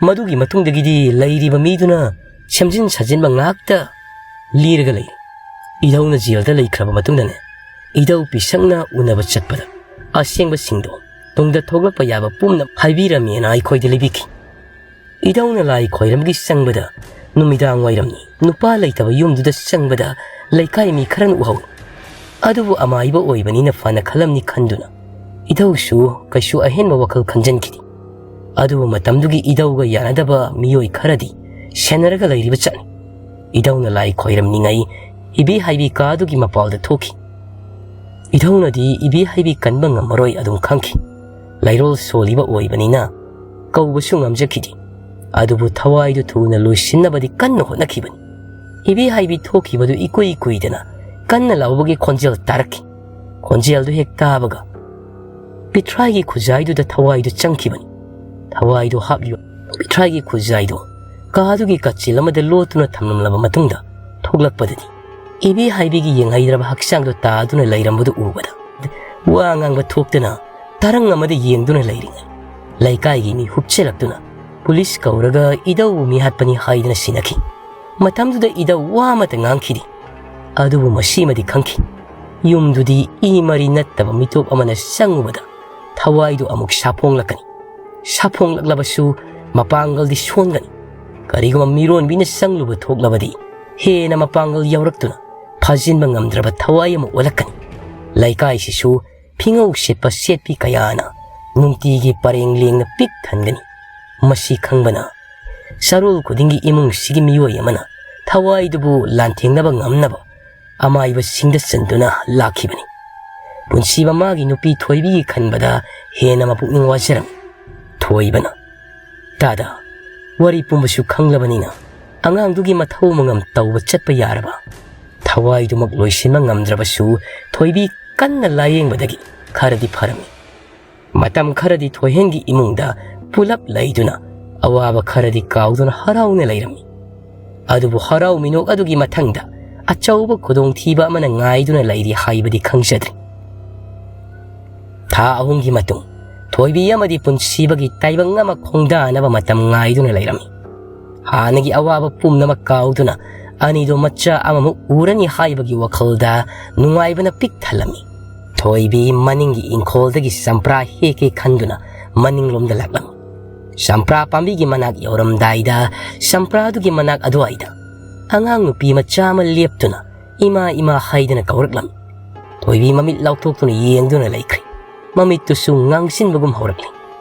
ꯃꯗꯨꯒꯤ ꯃꯇꯨꯡꯗꯒꯤꯗꯤ ꯂꯩꯔꯤꯕ ꯃꯤꯗꯨꯅ ꯁꯦꯝꯖꯤꯟ ꯁꯥꯖꯤꯟꯕ ꯉꯥꯛꯇ ꯂꯤꯔꯒ ꯂꯩꯔꯦ꯫ ꯏꯙꯧꯅ ꯖꯦꯜꯗ ꯂꯩꯈ꯭ꯔꯕ ꯃꯇꯨꯡꯗꯅꯦ, ꯏꯙꯧ ꯄꯤꯁꯛꯅ ꯎꯅꯕ ꯆꯠꯄꯗ ꯑꯁꯦꯡꯕꯁꯤꯡꯗꯣ ꯇꯨꯡꯗ ꯊꯣꯛꯂꯛꯄ ꯌꯥꯕ ꯄꯨꯝꯅꯃꯛ ꯍꯥꯏꯕꯤꯔꯝꯃꯦꯅ ꯑꯩꯈꯣꯏꯗ ꯂꯤꯕꯤꯈꯤ꯫ ꯏꯙꯧꯅ ꯂꯥꯏ ꯈꯣꯏꯔꯝꯕꯒꯤ ꯆꯪꯕꯗ ꯅꯨꯃꯤꯗꯥꯡ ꯋꯥꯏꯔꯝꯅꯤ꯫ ꯅꯨꯄꯥ ꯂꯩꯇꯕ ꯌꯨꯝꯗꯨꯗ ꯆꯪꯕꯗ ꯂꯩꯀꯥꯏ ꯃꯤ ꯈꯔꯅ ꯎꯍꯧꯏ꯫ ꯑꯗꯨꯕꯨ ꯑꯃꯥꯏꯕ ꯑꯣꯏꯕꯅꯤꯅ ꯐꯅ ꯈꯜꯂꯝꯅꯤ ꯈꯟꯗꯨꯅ ꯏꯙꯧꯁꯨ ꯀꯩꯁꯨ ꯑꯍꯦꯟꯕ ꯋꯥꯈꯜ ꯈꯟꯖꯟꯈꯤꯗꯦ꯫ ꯑꯗꯨꯕꯨ ꯃꯇꯝꯗꯨꯒꯤ ꯏꯙꯧꯒ ꯌꯥꯅꯗꯕ ꯃꯤꯑꯣꯏ ꯈꯔꯗꯤ ꯁꯦꯟꯅꯔꯒ ꯂꯩꯔꯤꯕ ꯆꯠꯅꯤ꯫ ꯏꯙꯧꯅ ꯂꯥꯏ ꯈꯣꯏꯔꯝꯂꯤꯉꯩ ꯏꯕꯤ ꯍꯥꯏꯕꯤ ꯀꯥꯗꯨꯒꯤ ꯃꯄꯥꯜꯗ ꯊꯣꯛꯈꯤ꯫ ꯏꯙꯧꯅꯗꯤ ꯏꯕꯤ ꯍꯥꯏꯕꯤ ꯀꯟꯕ ꯉꯝꯃꯔꯣꯏ ꯑꯗꯨꯝ ꯈꯪꯈꯤ꯫ ꯂꯩꯔꯣꯜ ꯁꯣꯜꯂꯤꯕ ꯑꯣꯏꯕꯅꯤꯅ ꯀꯧꯕꯁꯨ ꯉꯝꯖꯈꯤꯗꯦ꯫ ꯑꯗꯨꯕꯨ ꯊꯋꯥꯏꯗꯨ ꯊꯨꯅ ꯂꯣꯏꯁꯤꯟꯅꯕꯗꯤ ꯀꯟꯅ ꯍꯣꯠꯅꯈꯤꯕꯅꯤ꯫ ꯏꯕꯤ ꯍꯥꯏꯕꯤ ꯊꯣꯛꯈꯤꯕꯗꯨ ꯏꯀꯨꯏ ꯀꯨꯏꯗꯅ ꯀꯟꯅ ꯂꯥꯎꯕꯒꯤ ꯈꯣꯟꯖꯦꯜ ꯇꯥꯔꯛꯈꯤ꯫ ꯈꯣꯟꯖꯦꯜꯗꯨ ꯍꯦꯛ ꯇꯥꯕꯒ ꯄꯤꯊ꯭ꯔꯥꯏꯒꯤ ꯈꯨꯖꯥꯏꯗꯨꯗ ꯊꯋꯥꯏꯗꯨ ꯆꯪꯈꯤꯕꯅꯤ꯫ ꯊꯋꯥꯏꯗꯨ ꯍꯥꯞꯂꯤꯕ ꯄꯤꯊ꯭ꯔꯥꯏꯒꯤ ꯈꯨꯖꯥꯏꯗꯨ ꯀꯥꯗꯨꯒꯤ ꯀꯥꯆꯤꯜ ꯑꯃꯗ ꯂꯣꯠꯇꯨꯅ ꯊꯝꯂꯝꯂꯕ ꯃꯇꯨꯡꯗ ꯊꯣꯛꯂꯛꯄꯗꯗꯤ ꯏꯕꯤ ꯍꯥꯏꯕꯤꯒꯤ ꯌꯦꯡꯍꯩꯗ꯭ꯔꯕ ꯍꯛꯆꯥꯡꯗꯨ ꯇꯥꯗꯨꯅ ꯂꯩꯔꯝꯕꯗꯨ ꯎꯕꯗ ꯋꯥ ꯉꯥꯡꯕ ꯊꯣꯛꯇꯅ ꯇꯔꯪ ꯑꯃꯗ ꯌꯦꯡꯗꯨꯅ ꯂꯩꯔꯤꯉꯩ ꯂꯩꯀꯥꯏꯒꯤ ꯃꯤ ꯍꯨꯞꯆꯤꯜꯂꯛꯇꯨꯅ ꯄꯨꯂꯤꯁ ꯀꯧꯔꯒ ꯏꯙꯧꯕꯨ ꯃꯤꯍꯥꯠꯄꯅꯤ ꯍꯥꯏꯗꯨꯅ ꯁꯤꯟꯅꯈꯤ꯫ ꯃꯇꯝꯗꯨꯗ ꯏꯙꯧ ꯋꯥ ꯑꯃꯠꯇ ꯉꯥꯡꯈꯤꯗꯦ꯫ ꯑꯗꯨꯕꯨ ꯃꯁꯤꯃꯗꯤ ꯈꯪꯈꯤ, ꯌꯨꯝꯗꯨꯗꯤ ꯏ ꯃꯔꯤ ꯅꯠꯇꯕ ꯃꯤꯇꯣꯞ ꯑꯃꯅ ꯆꯪꯉꯨꯕꯗ ꯊꯋꯥꯏꯗꯨ ꯑꯃꯨꯛ ꯁꯥꯐꯣꯡꯂꯛꯀꯅꯤ꯫ ꯁꯥꯐꯣꯡꯂꯛꯂꯕꯁꯨ ꯃꯄꯥꯡꯒꯜꯗꯤ ꯁꯣꯟꯒꯅꯤ꯫ ꯀꯔꯤꯒꯨꯝꯕ ꯃꯤꯔꯣꯟꯕꯤꯅ ꯆꯪꯂꯨꯕ ꯊꯣꯛꯂꯕꯗꯤ ꯍꯦꯟꯅ ꯃꯄꯥꯡꯒꯜ ꯌꯥꯎꯔꯛꯇꯨꯅ ꯐꯥꯖꯤꯟꯕ ꯉꯝꯗ꯭ꯔꯕ ꯊꯋꯥꯏ ꯑꯃ ꯑꯣꯜꯂꯛꯀꯅꯤ꯫ ꯂꯩꯀꯥꯏꯁꯤꯁꯨ ꯐꯤꯉꯧ ꯁꯦꯠꯄ ꯁꯦꯠꯄꯤ ꯀꯌꯥꯅ ꯅꯨꯡꯇꯤꯒꯤ ꯄꯔꯦꯡ ꯂꯦꯡꯅ ꯄꯤꯛ ꯊꯟꯒꯅꯤ꯫ ꯃꯁꯤ ꯈꯪꯕꯅ ꯆꯥꯔꯣꯜ ꯈꯨꯗꯤꯡꯒꯤ ꯏꯃꯨꯡꯁꯤꯒꯤ ꯃꯤꯑꯣꯏ ꯑꯃꯅ ꯊꯋꯥꯏꯗꯨꯕꯨ ꯂꯥꯟꯊꯦꯡꯅꯕ ꯉꯝꯅꯕ ꯑꯃꯥꯏꯕꯁꯤꯡꯗ ꯆꯟꯗꯨꯅ ꯂꯥꯛꯈꯤꯕꯅꯤ꯫ ꯄꯨꯟꯁꯤꯕ ꯃꯥꯒꯤ ꯅꯨꯄꯤ ꯊꯣꯏꯕꯤꯒꯤ ꯈꯟꯕꯗ ꯍꯦꯟꯅ ꯃꯄꯨꯛꯅꯤꯡ ꯋꯥꯖꯔꯝꯃꯤ꯫ ꯊꯣꯏꯕꯅ, "ꯇꯥꯗ, ꯋꯥꯔꯤ ꯄꯨꯝꯕꯁꯨ ꯈꯪꯂꯕꯅꯤꯅ ꯑꯉꯥꯡꯗꯨꯒꯤ ꯃꯊꯧ ꯃꯉꯝ ꯇꯧꯕ ꯆꯠꯄ ꯌꯥꯔꯕ?" ꯊꯋꯥꯏꯗꯨꯃꯛ ꯂꯣꯏꯁꯤꯟꯕ ꯉꯝꯗ꯭ꯔꯕꯁꯨ ꯊꯣꯏꯕꯤ ꯀꯟꯅ ꯂꯥꯌꯦꯡꯕꯗꯒꯤ ꯈꯔꯗꯤ ꯐꯔꯝꯃꯤ꯫ ꯃꯇꯝ ꯈꯔꯗꯤ ꯊꯣꯏꯍꯦꯟꯒꯤ ꯏꯃꯨꯡꯗ ꯄꯨꯂꯞ ꯂꯩꯗꯨꯅ ꯑꯋꯥꯕ ꯈꯔꯗꯤ ꯀꯥꯎꯗꯨꯅ ꯍꯔꯥꯎꯅ ꯂꯩꯔꯝꯃꯤ꯫ ꯑꯗꯨꯕꯨ ꯍꯔꯥꯎ ꯃꯤꯅꯣꯛ ꯑꯗꯨꯒꯤ ꯃꯊꯪꯗ ꯑꯆꯧꯕ ꯈꯨꯗꯣꯡꯊꯤꯕ ꯑꯃꯅ ꯉꯥꯏꯗꯨꯅ ꯂꯩꯔꯤ ꯍꯥꯏꯕꯗꯤ ꯈꯪꯖꯗ꯭ꯔꯤ꯫ ꯊꯥ ꯑꯍꯨꯝꯒꯤ ꯃꯇꯨꯡ ꯊꯣꯏꯕꯤ ꯑꯃꯗꯤ ꯄꯨꯟꯁꯤꯕꯒꯤ ꯇꯥꯏꯕꯪ ꯑꯃ ꯈꯣꯡꯗꯥꯅꯕ ꯃꯇꯝ ꯉꯥꯏꯗꯨꯅ ꯂꯩꯔꯝꯃꯤ꯫ ꯍꯥꯟꯅꯒꯤ ꯑꯋꯥꯕ ꯄꯨꯝꯅꯃꯛ ꯀꯥꯎꯗꯨꯅ ꯑꯅꯤꯗꯣ ꯃꯆꯥ ꯑꯃꯃꯨꯛ ꯎꯔꯅꯤ ꯍꯥꯏꯕꯒꯤ ꯋꯥꯈꯜꯗ ꯅꯨꯡꯉꯥꯏꯕꯅ ꯄꯤꯛ ꯊꯜꯂꯝꯃꯤ꯫ ꯊꯣꯏꯕꯤ ꯃꯅꯤꯡꯒꯤ ꯏꯪꯈꯣꯜꯗꯒꯤ ꯆꯝꯄ꯭ꯔꯥ ꯍꯦꯛꯀꯦ ꯈꯟꯗꯨꯅ ꯃꯅꯤꯡꯂꯣꯝꯗ ꯂꯥꯛꯂꯝꯃꯤ꯫ ꯆꯝꯄ꯭ꯔꯥ ꯄꯥꯝꯕꯤꯒꯤ ꯃꯅꯥꯛ ꯌꯧꯔꯝꯗꯥꯏꯗ ꯆꯝꯄ꯭ꯔꯥꯗꯨꯒꯤ ꯃꯅꯥꯛ ꯑꯗꯨꯋꯥꯏꯗ ꯑꯉꯥꯡ ꯅꯨꯄꯤ ꯃꯆꯥ ꯑꯃ ꯂꯦꯞꯇꯨꯅ "ꯏꯃꯥ, ꯏꯃꯥ" ꯍꯥꯏꯗꯨꯅ ꯀꯧꯔꯛꯂꯝꯃꯤ꯫ ꯊꯣꯏꯕꯤ ꯃꯃꯤꯠ ꯂꯥꯎꯊꯣꯛꯇꯨꯅ ꯌꯦꯡꯗꯨꯅ ꯂꯩꯈ꯭ꯔꯦ꯫ ꯃꯃꯤꯠꯇꯨꯁꯨ ꯉꯥꯡꯁꯤꯟꯕꯒꯨꯝ ꯍꯧꯔꯛꯂꯤ꯫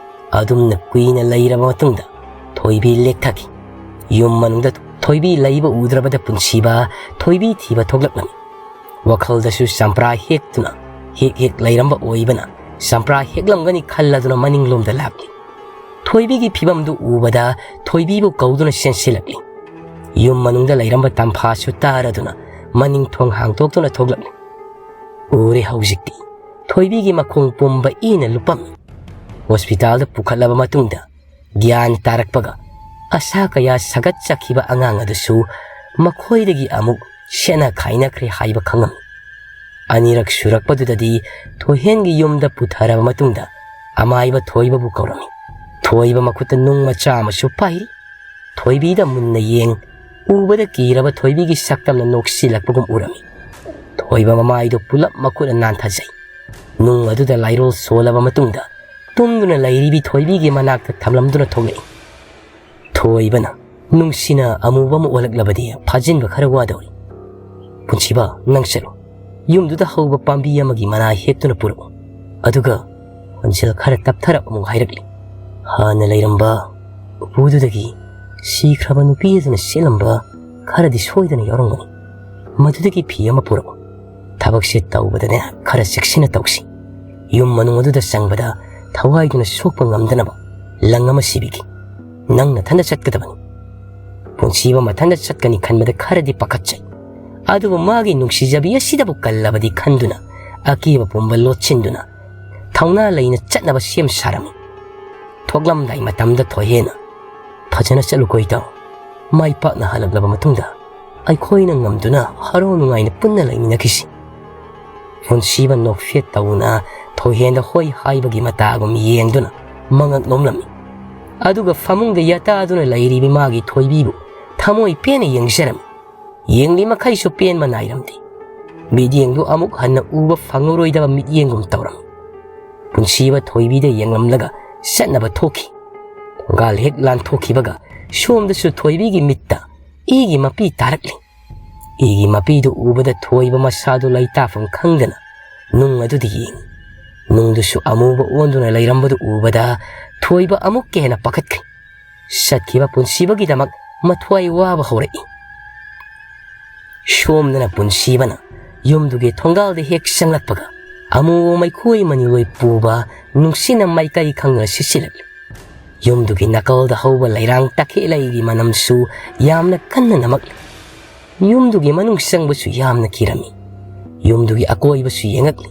ꯑꯗꯨꯝꯅ ꯀꯨꯏꯅ ꯂꯩꯔꯕ ꯃꯇꯨꯡꯗ ꯊꯣꯏꯕꯤ ꯂꯦꯛꯊꯈꯤ꯫ ꯌꯨꯝ ꯃꯅꯨꯡꯗ ꯊꯣꯏꯕꯤ ꯂꯩꯕ ꯎꯗ꯭ꯔꯕꯗ ꯄꯨꯟꯁꯤꯕ ꯊꯣꯏꯕꯤ ꯊꯤꯕ ꯊꯣꯛꯂꯛꯂꯝꯃꯤ꯫ ꯋꯥꯈꯜꯗꯁꯨ ꯆꯝꯄ꯭ꯔꯥ ꯍꯦꯛꯇꯨꯅ ꯍꯦꯛ ꯍꯦꯛ ꯂꯩꯔꯝꯕ ꯑꯣꯏꯕꯅ ꯆꯝꯄ꯭ꯔꯥ ꯍꯦꯛꯂꯝꯒꯅꯤ ꯈꯜꯂꯗꯨꯅ ꯃꯅꯤꯡꯂꯣꯝꯗ ꯂꯥꯛꯂꯤ꯫ ꯊꯣꯏꯕꯤꯒꯤ ꯐꯤꯕꯝꯗꯨ ꯎꯕꯗ ꯊꯣꯏꯕꯤꯕꯨ ꯀꯧꯗꯨꯅ ꯆꯦꯟꯁꯤꯜꯂꯛꯂꯤ꯫ ꯌꯨꯝ ꯃꯅꯨꯡꯗ ꯂꯩꯔꯝꯕ ꯇꯝꯐꯥꯁꯨ ꯇꯥꯔꯗꯨꯅ ꯃꯅꯤꯡ ꯊꯣꯡ ꯍꯥꯡꯗꯣꯛꯇꯨꯅ ꯊꯣꯛꯂꯛꯂꯤ꯫ ꯎꯔꯦ ꯍꯧꯖꯤꯛꯇꯤ ꯊꯣꯏꯕꯤꯒꯤ ꯃꯈꯣꯡ ꯄꯨꯝꯕ ꯏꯅ ꯂꯨꯞꯄꯝꯃꯤ꯫ ꯍꯣꯁꯄꯤꯇꯥꯜꯗ ꯄꯨꯈꯠꯂꯕ ꯃꯇꯨꯡꯗ ꯒ꯭ꯌꯥꯟ ꯇꯥꯔꯛꯄꯒ ꯑꯁꯥ ꯀꯌꯥ ꯁꯥꯒꯠꯆꯈꯤꯕ ꯑꯉꯥꯡ ꯑꯗꯨꯁꯨ ꯃꯈꯣꯏꯗꯒꯤ ꯑꯃꯨꯛ ꯁꯦꯠꯅ ꯈꯥꯏꯅꯈ꯭ꯔꯦ ꯍꯥꯏꯕ ꯈꯪꯉꯝꯃꯤ꯫ ꯑꯅꯤꯔꯛ ꯁꯨꯔꯛꯄꯗꯨꯗꯗꯤ ꯊꯣꯏꯍꯦꯟꯒꯤ ꯌꯨꯝꯗ ꯄꯨꯊꯔꯕ ꯃꯇꯨꯡꯗ ꯑꯃꯥꯏꯕ ꯊꯣꯏꯕꯕꯨ ꯀꯧꯔꯝꯃꯤ꯫ ꯊꯣꯏꯕ ꯃꯈꯨꯠꯇ ꯅꯨꯡ ꯃꯆꯥ ꯑꯃꯁꯨ ꯄꯥꯏꯔꯤ꯫ ꯊꯣꯏꯕꯤꯗ ꯃꯨꯟꯅ ꯌꯦꯡ ꯎꯕꯗ ꯀꯤꯔꯕ ꯊꯣꯏꯕꯤꯒꯤ ꯁꯛꯇꯝꯅ ꯅꯣꯛꯁꯤꯜꯂꯛꯄꯒꯨꯝ ꯎꯔꯝꯃꯤ꯫ ꯊꯣꯏꯕ ꯃꯃꯥꯏꯗꯨ ꯄꯨꯂꯞ ꯃꯈꯨꯠꯅ ꯅꯥꯟꯊꯖꯩ꯫ ꯅꯨꯡ ꯑꯗꯨꯗ ꯂꯥꯏꯔꯣꯜ ꯁꯣꯜꯂꯕ ꯃꯇꯨꯡꯗ ꯇꯨꯝꯗꯨꯅ ꯂꯩꯔꯤꯕꯤ ꯊꯣꯏꯕꯤꯒꯤ ꯃꯅꯥꯛꯇ ꯊꯝꯂꯝꯗꯨꯅ ꯊꯣꯛꯂꯛꯏ꯫ ꯊꯣꯏꯕꯅ ꯅꯨꯡꯁꯤꯅ ꯑꯃꯨꯕ ꯑꯃ ꯑꯣꯜꯂꯛꯂꯕꯗꯤ ꯐꯥꯖꯤꯟꯕ ꯈꯔ ꯋꯥꯗꯧꯔꯤ꯫ "ꯄꯨꯟꯁꯤꯕ, ꯅꯪ ꯆꯠꯂꯨ꯫ ꯌꯨꯝꯗꯨꯗ ꯍꯧꯕ ꯄꯥꯝꯕꯤ ꯑꯃꯒꯤ ꯃꯅꯥ ꯍꯦꯛꯇꯨꯅ ꯄꯨꯔꯛꯎ꯫ ꯑꯗꯨꯒ ꯈꯣꯟꯖꯦꯜ ꯈꯔ ꯇꯞꯊꯔꯞ ꯑꯃꯨꯛ ꯍꯥꯏꯔꯛꯂꯤ꯫ ꯍꯥꯟꯅ ꯂꯩꯔꯝꯕ ꯎꯄꯨꯗꯨꯗꯒꯤ ꯁꯤꯈ꯭ꯔꯕ ꯅꯨꯄꯤ ꯑꯗꯨꯅ ꯁꯦꯠꯂꯝꯕ ꯈꯔꯗꯤ ꯁꯣꯏꯗꯅ ꯌꯥꯎꯔꯝꯒꯅꯤ꯫ "ꯃꯗꯨꯗꯒꯤ ꯐꯤ ꯑꯃ ꯄꯨꯔꯛꯎ꯫ ꯊꯕꯛꯁꯦ ꯇꯧꯕꯗꯅꯦ ꯈꯔ ꯆꯦꯛꯁꯤꯟꯅ ꯇꯧꯁꯤ꯫ ꯌꯨꯝ ꯃꯅꯨꯡ ꯑꯗꯨꯗ ꯆꯪꯕꯗ ꯊꯋꯥꯏꯗꯨꯅ ꯁꯣꯛꯄ ꯉꯝꯗꯅꯕ ꯂꯪ ꯑꯃ ꯁꯤꯕꯤꯒꯦ꯫ ꯅꯪ ꯅꯊꯟꯗ ꯆꯠꯀꯗꯕꯅꯤ꯫" ꯄꯨꯟꯁꯤꯕ ꯃꯊꯟꯗ ꯆꯠꯀꯅꯤ ꯈꯟꯕꯗ ꯈꯔꯗꯤ ꯄꯥꯈꯠꯆꯩ꯫ ꯑꯗꯨꯕꯨ ꯃꯥꯒꯤ ꯅꯨꯡꯁꯤꯖꯕꯤ ꯑꯁꯤꯗꯕꯨ ꯀꯜꯂꯕꯗꯤ ꯈꯟꯗꯨꯅ ꯑꯀꯤꯕ ꯄꯨꯝꯕ ꯂꯣꯠꯁꯤꯟꯗꯨꯅ ꯊꯧꯅꯥ ꯂꯩꯅ ꯆꯠꯅꯕ ꯁꯦꯝ ꯁꯥꯔꯝꯃꯤ꯫ ꯊꯣꯛꯂꯝꯗꯥꯏ ꯃꯇꯝꯗ ꯊꯣꯏꯍꯦꯟꯅ, "ꯐꯖꯅ ꯆꯠꯂꯨꯀꯣ ꯏꯇꯥꯎ꯫ ꯃꯥꯏ ꯄꯥꯛꯅ ꯍꯜꯂꯛꯂꯕ ꯃꯇꯨꯡꯗ ꯑꯩꯈꯣꯏꯅ ꯉꯝꯗꯨꯅ ꯍꯔꯥꯎ ꯅꯨꯡꯉꯥꯏꯅ ꯄꯨꯟꯅ ꯂꯩꯃꯤꯟꯅꯈꯤꯁꯤ꯫" ꯄꯨꯟꯁꯤꯕ ꯅꯣꯛꯐꯦꯠ ꯇꯧꯅ ꯊꯣꯏꯍꯦꯟꯗ ꯍꯣꯏ ꯍꯥꯏꯕꯒꯤ ꯃꯇꯥꯒꯨꯝ ꯌꯦꯡꯗꯨꯅ ꯃꯉꯛ ꯅꯣꯝꯂꯝꯃꯤ꯫ ꯑꯗꯨꯒ ꯐꯃꯨꯡꯗ ꯌꯥꯇꯥꯗꯨꯅ ꯂꯩꯔꯤꯕꯤ ꯃꯥꯒꯤ ꯊꯣꯏꯕꯤꯕꯨ ꯊꯃꯣꯏ ꯄꯦꯟꯅ ꯌꯦꯡꯖꯔꯝꯃꯤ꯫ ꯌꯦꯡꯂꯤ ꯃꯈꯩꯁꯨ ꯄꯦꯟꯕ ꯅꯥꯏꯔꯝꯗꯦ꯫ ꯃꯤꯠꯌꯦꯡꯗꯨ ꯑꯃꯨꯛ ꯍꯟꯅ ꯎꯕ ꯐꯪꯉꯔꯣꯏꯗꯕ ꯃꯤꯠꯌꯦꯡꯒꯨꯝ ꯇꯧꯔꯝꯃꯤ꯫ ꯄꯨꯟꯁꯤꯕ ꯊꯣꯏꯕꯤꯗ ꯌꯦꯡꯂꯝꯂꯒ ꯆꯠꯅꯕ ꯊꯣꯛꯈꯤ꯫ ꯊꯣꯡꯒꯥꯜ ꯍꯦꯛ ꯂꯥꯟꯊꯣꯛꯈꯤꯕꯒ ꯁꯣꯝꯗꯁꯨ ꯊꯣꯏꯕꯤꯒꯤ ꯃꯤꯠꯇ ꯏꯒꯤ ꯃꯄꯤ ꯇꯥꯔꯛꯂꯤ꯫ ꯏꯒꯤ ꯃꯄꯤꯗꯨ ꯎꯕꯗ ꯊꯣꯏꯕ ꯃꯁꯥꯗꯨ ꯂꯩꯇꯥꯐꯝ ꯈꯪꯗꯅ ꯅꯨꯡ ꯑꯗꯨꯗ ꯌꯦꯡꯉꯤ꯫ ꯅꯨꯡꯗꯨꯁꯨ ꯑꯃꯨꯕ ꯑꯣꯟꯗꯨꯅ ꯂꯩꯔꯝꯕꯗꯨ ꯎꯕꯗ ꯊꯣꯏꯕ ꯑꯃꯨꯛꯀ ꯍꯦꯟꯅ ꯄꯥꯈꯠꯈ꯭ꯔꯦ꯫ ꯆꯠꯈꯤꯕ ꯄꯨꯟꯁꯤꯕꯒꯤꯗꯃꯛ ꯃꯊ꯭ꯋꯥꯏ ꯋꯥꯕ ꯍꯧꯔꯛꯏ꯫ ꯁꯣꯝꯗꯅ ꯄꯨꯟꯁꯤꯕꯅ ꯌꯨꯝꯗꯨꯒꯤ ꯊꯣꯡꯒꯥꯜꯗ ꯍꯦꯛ ꯆꯪꯂꯛꯄꯒ ꯑꯃꯨꯕ ꯃꯩꯈꯣꯏ ꯃꯅꯤꯂꯣꯏ ꯄꯨꯕ ꯅꯨꯡꯁꯤꯠꯅ ꯃꯥꯏꯀꯩ ꯈꯪꯗꯅ ꯁꯤꯠꯆꯤꯜꯂꯛꯂꯤ꯫ ꯌꯨꯝꯗꯨꯒꯤ ꯅꯥꯀꯜꯗ ꯍꯧꯕ ꯂꯩꯔꯥꯡ ꯇꯈꯦꯠ ꯂꯩꯒꯤ ꯃꯅꯝꯁꯨ ꯌꯥꯝꯅ ꯀꯟꯅ ꯅꯝꯃꯛꯂꯤ꯫ ꯌꯨꯝꯗꯨꯒꯤ ꯃꯅꯨꯡ ꯆꯪꯕꯁꯨ ꯌꯥꯝꯅ ꯀꯤꯔꯝꯃꯤ꯫ ꯌꯨꯝꯗꯨꯒꯤ ꯑꯀꯣꯏꯕꯁꯨ ꯌꯦꯡꯉꯛꯂꯤ꯫